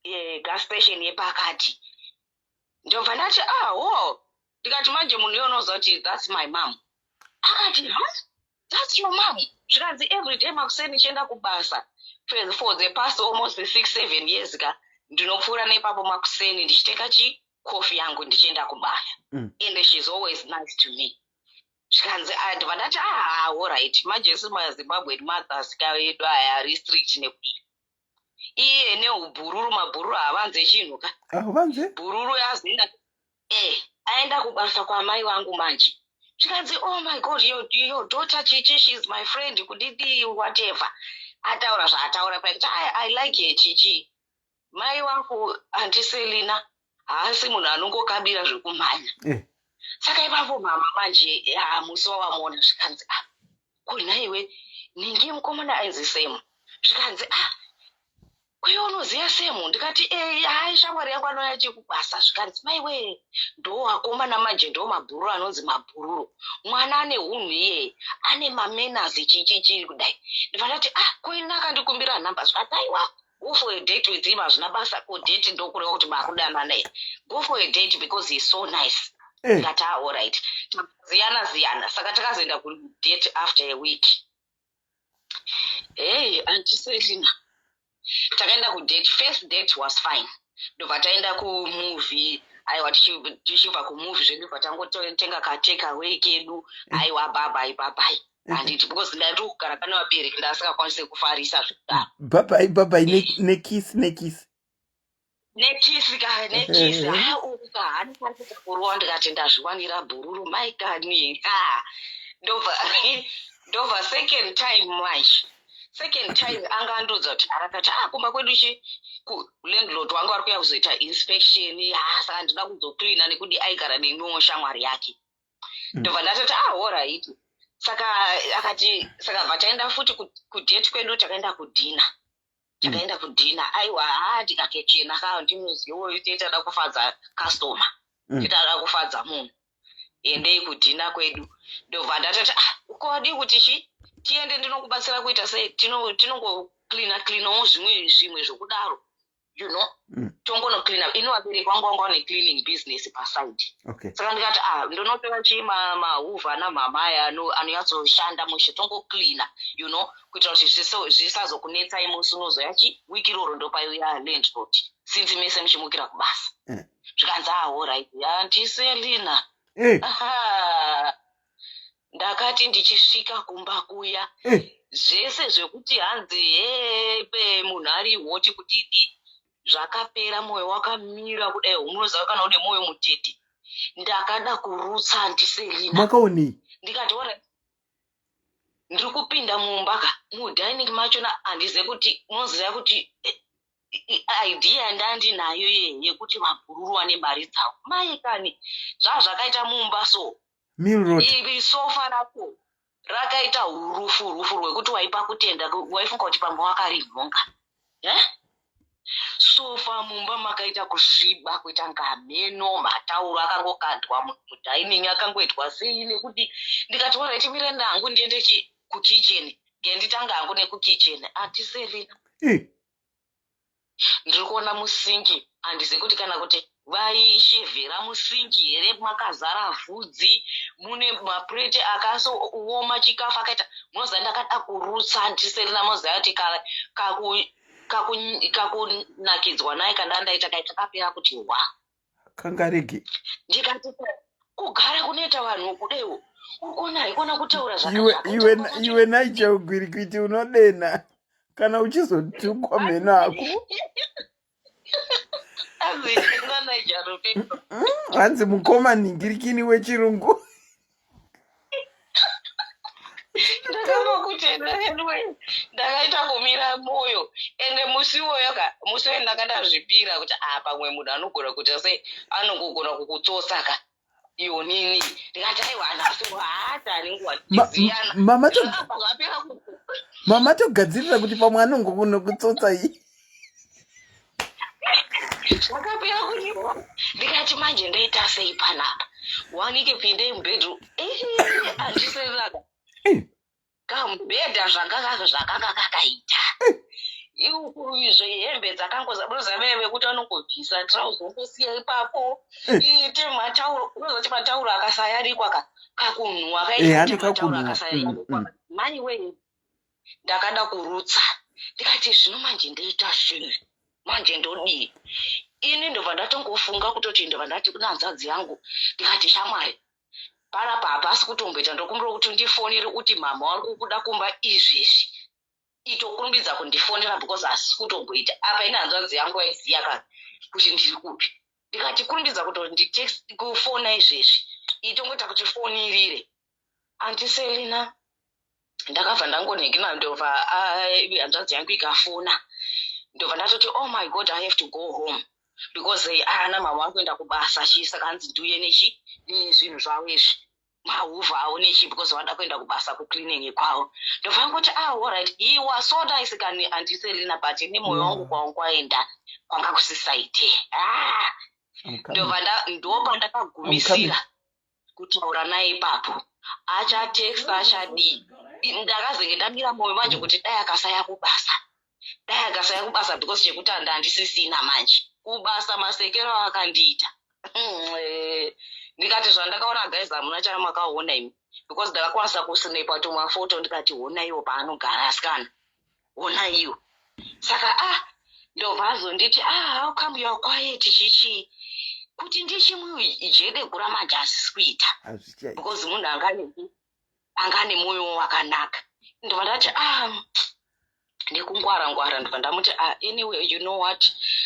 eh, gas station yepakati. Ndobva ndati ah wo, ndikati manje munhu iye unoziva kuti that's my mom. Akati huh? That's your mom? Zvikanzi every day makuseni ndichienda kubasa for the past almost 6 7 years ka, ndinopfuura nepapo makuseni ndichitenga chi coffee yangu ndichienda kubasa and she's always nice to me. Zvikanzi ah, ndobva ndati ah alright. Manje isu maZimbabwean mothers ka edu aya ari strict nekuti iye neubhururu, mabhururu haavanze chinhu ka. Avanze. Bhururu yazoenda aenda kubasa kwamai vangu manje. Zvikanzi oh my God, your daughter chichi, she's my friend kudidi whatever. Ataura zvaataura paikuti I like her chichi. Mai vangu Auntie Selina haasi munhu anongokabira zvekumhanya. Saka ipapo mama manje musi wavamuona zvikanzi ah ko nhaiwe ningi mukomana ainzi Sam. Zvikanzi ah kuye unoziva Sam? Ndikati eh hai, shamwari yangu anouya chekubasa. Zvikanzi maiwe ndo vakomana manje ndo mabhururu anonzi mabhururu, mwana ane hunhu iyeye, ane mamanners chichichi kudai. Ndibva ndati ah ko ini akandikumbira nhamba. Zvikati aiwa, go for a date with him, hazvina basa. Ko date ndokureva kuti makudanana here? Go for a date because he is so nice. Ndikati ah alright. Ziyana ziyana, saka takazoenda kudate after a week. Hey Auntie Selina, takaenda kudate, first date was fine. Ndobva taenda kumovie. Aiwa, tichibva kumovie zvedu bva tangotenga katake away kedu. Aiwa, babai babai, handiti, because ndandiri kugara pane vabereki, ndasingakwanisi kufarisa zvikudaro. Babai babai nekiss nekiss. Nekiss ka, nekiss. Ha, uku ka handikwanisa kurowa. Ndikati ndazviwanira bhururu maikani. Ha, ndobva second time manje, second time anga andiudza kuti akati ah kumba kwedu chi landlord wangu ari kuya kuzoita inspection, ha saka ndinoda kuzocleana nekuti aigara neimwewo shamwari yake. Ndobva ndatoti ah alright. Saka akati, saka bva taenda futi kudate kwedu, takaenda kudinner, takaenda kudinner. Aiwa, ha tikatochena ka, ndinozivo toitada kufadza customer, toitada kufadza munhu, endei kudinner kwedu. Ndobva ndatoti ah ko wadii kuti chi tiende ndinokubatsira kuita sei, tinongocleana cleanawo zvimwe zvimwe zvokudaro, tongonocleana. Ini vabereki vangu vanga vane cleaning business paside. Saka ndikati ah ndonotora chi mahuvha namhama aya anonyatsoshanda mushe, tongocleana kuitira kuti zvisazokunetsai musi unozoya chi wiki iroro ndopaiuya landlord, since mese muchimukira kubasa. Zvikanzi ah alright Auntie Selina. Aha. Ndakati ndichisvika kumba kuya, zvese zvekuti hanzi hepe munhu ari hot kudidi zvakapera. Mwoyo wakamira kudai, unoziva kana une mwoyo mutete. Ndakada kurutsa Auntie Selina. Makaonei? Ndikati ora ndiri kupinda mumba ka, mudining machona handizive kuti unoziva kuti idea yandandinayo ye yekuti mabhururu ane mari dzavo mai kani, zvazvakaita mumba so. Mill Road. Iri sofa rako rakaita hurufu rufu rwekuti waipa kutenda, waifunga kuti pamwe wakarinhonga, eh? Sofa mumba makaita kusviba kuita ngameno, matauro akangokandwa mudining akangoitwa sei nekuti. Ndikati alright, mira ndangu ndiende chi kukitchen, ngenditanga hangu nekukitchen. Auntie Selina, ndiri kuona musink, handizivi kuti kana kuti vaishevhera musink here, makazara vhudzi, mune mapureti akasooma chikafu akaita. Munoziva ndakada kurutsa Auntie Selina. Munoziva kuti kakunakidzwa naye kana ndaita kaita kapera kuti hwa. Kangarege. Ndikati kugara kunoita vanhu kudaiwo, uri kuona haikona kutaura. Iwe Nigel Gwirikuiti, unodena kana uchizotukwa mheno ako. Hanzi mukoma nhingirikini wechirungu. Ndakava kuti Anyway, ndakaita kumira moyo ende musi iwoyo ka musi iwoyo ndanga ndazvipira kuti a pamwe munhu anogona kuita sei anongogona kukutsotsa ka ionini ndikati aiwa nhasi haatani nguva tichiziyana mama to- Zvakabva zvapera ku- mama togadzirira kuti pamwe anongogona kutsotsa iyi zvakapera kundiwa ndikati manje ndoita sei panapa wanike pindei mubedroom andisereraka Eh. Kamubhedha zvanga zvakanga kakaita. Izvo hembe dzakangoza unoziva vaya vekuti vanongobvisa trouse vongosiya ipapo. Ite matauro unoziva kuti matauro akasayarikwa ka kakunhuwa Eh, kaita handi kuti matauro kakunhuwa. Mm, akasayarikwa. Mani wee ndakada kurutsa ndikati zvino manje ndoita sei manje ndodii ini ndobva ndatongofunga kutoti ndobva ndati kuna hanzvadzi yangu ndikati shamwari Panapa hapasi kutomboita ndokumbira kuti undifonere uti mhamha wari kukuda kumba izvezvi itokurumbidza kundifonera because hasi kutomboita apa ine hanzvadzi yangu aiziya ka kuti ndiri kupi ndikati kurumbidza kutonditext kufona izvezvi itongoita kuti foni irire anti Selina ndakabva ndangonhingina ndobva hanzvadzi yangu ikafona ndobva ndatoti oh my god i have to go home because ana mama vari kuenda kubasa chii saka hanzi ndiuye nechi nezvinhu zvavo izvi mahuvha avo nechi because vada kuenda kubasa kucleaning kwavo ndobva ngoti ah alright he was so nice kani andiselina but ini moyo wangu kwawangu kwaenda kwanga kusisaite ah ndobva ndopandakagumisira kutaura naye ipapo achatexta achadii ndakazenge ndamira moyo manje kuti dai akasaya kubasa dai akasaya kubasa because chekuti anda handisisina manje kubasa masekero akandiita hmm, eh, ndikati zvandakaona guys hamuna chamakaona imi because ndakakwanisa kusnepa tumafoto ndikati hona iwo paanogara asikana hona iyo saka ah ndobva azonditi ah how come you are quiet chichii kuti ndichimujede gura manje asisi kuita because munhu anga ane mwoyo wakanaka ndobva ndati ah nekungwara ngwara ndobva ndamuti ah anyway you know what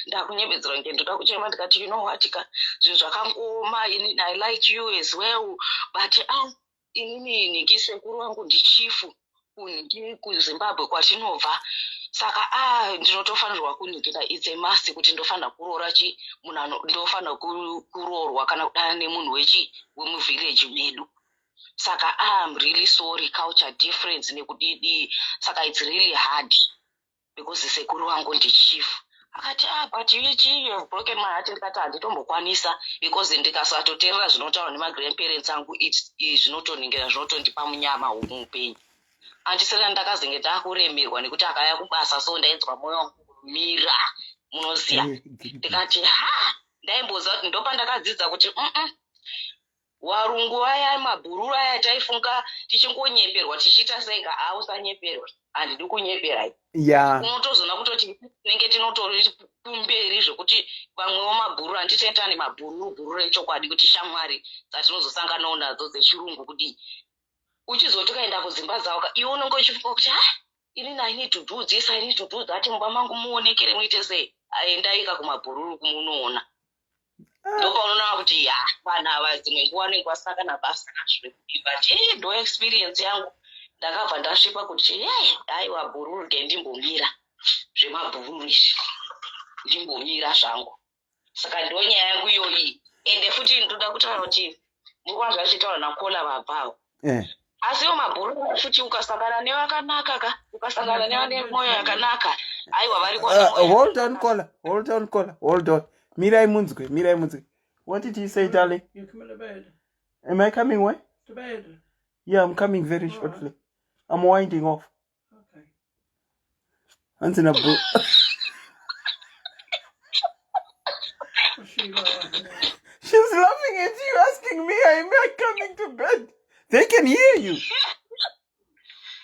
ndakunyebedzera nge ndoda kuchema ndikati you know what ka zvinhu zvakangooma ini i like you as well but ah Inini nhingi sekuru vangu ndichifu kunhingi kuzimbabwe kwatinobva saka a ah, ndinotofanirwa kunhingira its a must kuti ndofanira kuroora chi munhu ndofanira kuroorwa kana kudana nemunhu wechi wemuvillage medu saka ah, am really sorry culture difference nekudidii saka its really hard because sekuru vangu ndichief akati ah but you chi you have broken my heart ndikati handitombokwanisa because ndikasatoteerera zvinotaurwa nemagrandparents angu zvinotoningira zvinotondipa munyama muupenyu andisira ndakazenge ndakuremerwa nekuti akaya kubasa so ndainzwa mwoyo wangu kumira munoziva eh, ndikati ha ndaimboziva kuti ndopandakadzidza kuti mm Warungu vaya mabhururu aya taifunga tichingonyeperwa tichiita sega haa usanyeperwe handidi kunyeperai yeah. Unotozoona kutoti tinenge tinotori kumberi zvekuti vamwewo mabhururu handiti tane mabhururu bhururu rechokwadi kuti shamwari dzatinozosanganawo nadzo dzechirungu kudii uchizoti ukaenda kudzimba dzavo ka iwe unenge uchifunga kuti ha inini i need to do this i need to do that mumba mangu muonekere muite sei endaika kumabhururu kumunoona ah. ndopaunoona kuti ya vanhu ava dzimwe nguva vanenge vasina kana basa but e ndo experience yangu ndakabva ndasvipa kuti ye aiwa bhururu ke ndimbomira zvemabhururu izvi ndimbomira zvangu saka ndonyaya yangu iyoyi ende futi ndoda kutaura kuti nguva zvachitaura nakola vabvawo eh. asi iwo mabhuru futi ukasangana nevakanaka ka ukasangana nevane mwoyo yakanaka aiwa vari uh, hold on kola hold on kola hold on mirai munzwe mirai munzwe what did he say darling You coming to bed? Am i coming where? To bed. Yeah, i'm coming very shortly. I'm winding off. Okay. Hanzi na bro. What's she laughing at? She's laughing at you asking me am I coming to bed? They can hear you.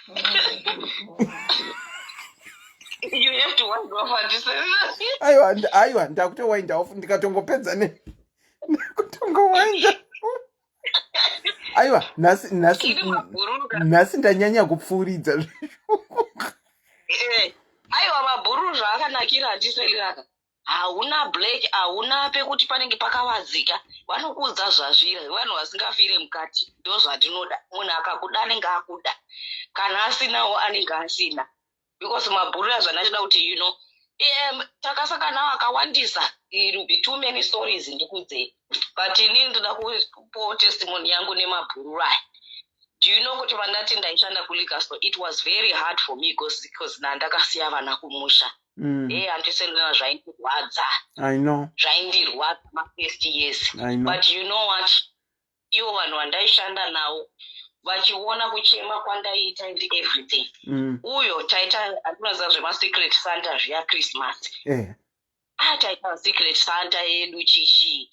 Oh, good boy. You have to wind off and Aiwa, aiwa, ndakutowainda off ndikatongopedza ne. Ndakutongowainda. Aiwa, nhasi nhasi Iri mabhururu ka. nhasi ndanyanya kupfuuridza. Eh, aiwa mabhururu zvaakanakira handiseliraka hauna black hauna pekuti panenge pakavadzika vanokuudza zvazviri vanhu vasingafire mukati ndozvatinoda munhu akakuda anenge akuda Kana asinawo anenge asina because mabhurura zvandachida kuti you know um, takasangana akawandisa, it will be too many stories ndikudzei, but inini ndoda kupowo testimony yangu nemabhurura aya. Do you know kuti vandati ndaishanda kuliquor store, it was very hard for me because nandakasiya vana kumusha. E handisendena, zvaindirwadza. I know. Zvaindirwadza mafirst years. I know. But you know what, ivo vanhu vandaishanda navo vachiona kuchema kwandaiita and everything, uyo taita handinoziva zvemasecret Santa zviya, Christmas, ah, taita secret Santa yedu chichi.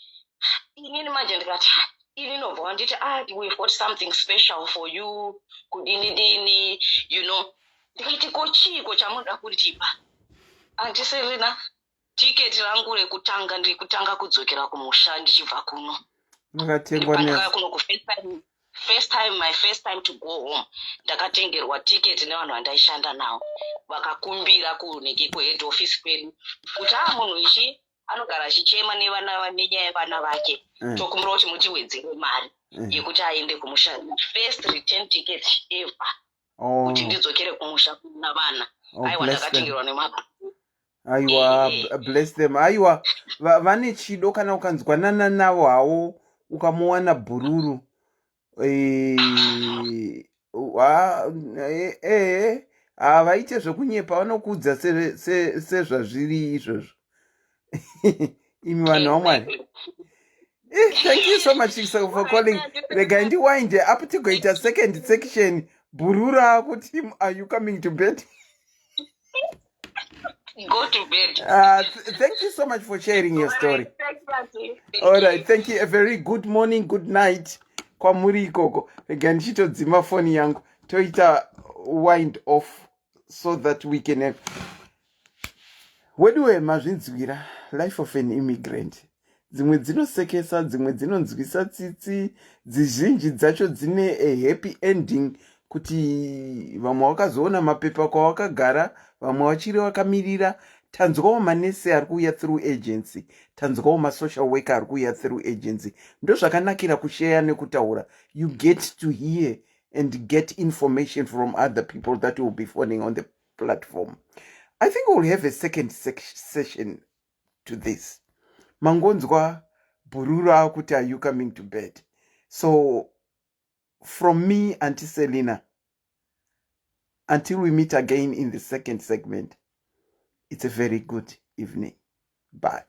Inini manje ndikati, "Ah, ini nobva wanditi, ah, we've got something special for you," kudini dini, you know. Ndikati, "Ko chiiko chamunoda kundipa?" Andiserina tiketi rangu rekutanga, ndiri kutanga kudzokera kumusha ndichibva kuno. Makatengwa? Pandakauya kuno kufirst time, first time, my first time to go home, ndakatengerwa tiketi nevanhu vandaishanda navo. Vakakumbira kuneke kuhead office kwedu kuti, a munhu ichi anogara achichema nevana, nenyaya yevana vake, tokumbira kuti mutiwedzere mari yekuti aende kumusha. First return ticket ever kuti ndidzokere kumusha kuna vana. Aiwa, bless them. ndakatengerwa nemabhu. Aiwa, bless them. Aiwa, vane chido. Kana ukanzwanana navo hawo, ukamuwana bhururu, havaite zvekunyepa, vanokuudza sezvazviri izvozvo. Imi vanhu vamwari. Thank you so much for calling. Regai ndiwinde up, tigoita second section. Bhurura kuti, "Are you coming to bed?" Go to bed. Thank you so much for sharing your story. Thank you, Auntie. Thank All you. right, thank you. A very good morning, good night kwamuri ikoko. Rega ndichitodzima foni yangu, toita wind off so that we can have weduwe. Mazvinzwira, life of an immigrant. Dzimwe dzinosekesa, dzimwe dzinonzwisa tsitsi, dzizhinji dzacho dzine a happy ending, kuti vamwe vakazoona mapepa kwavakagara, vamwe vachiri vakamirira. Tanzwawo manesi ari kuuya through agency, tanzwawo masocial worker ari kuuya through agency. Ndozvakanakira kusheya nekutaura. You get to hear and get information from other people that will be phoning on the platform. I think we'll have a second session to this. Mangonzwa bhururu kuti, "Are you coming to bed?" So from me, Auntie Selina, until we meet again in the second segment, it's a very good evening. Bye.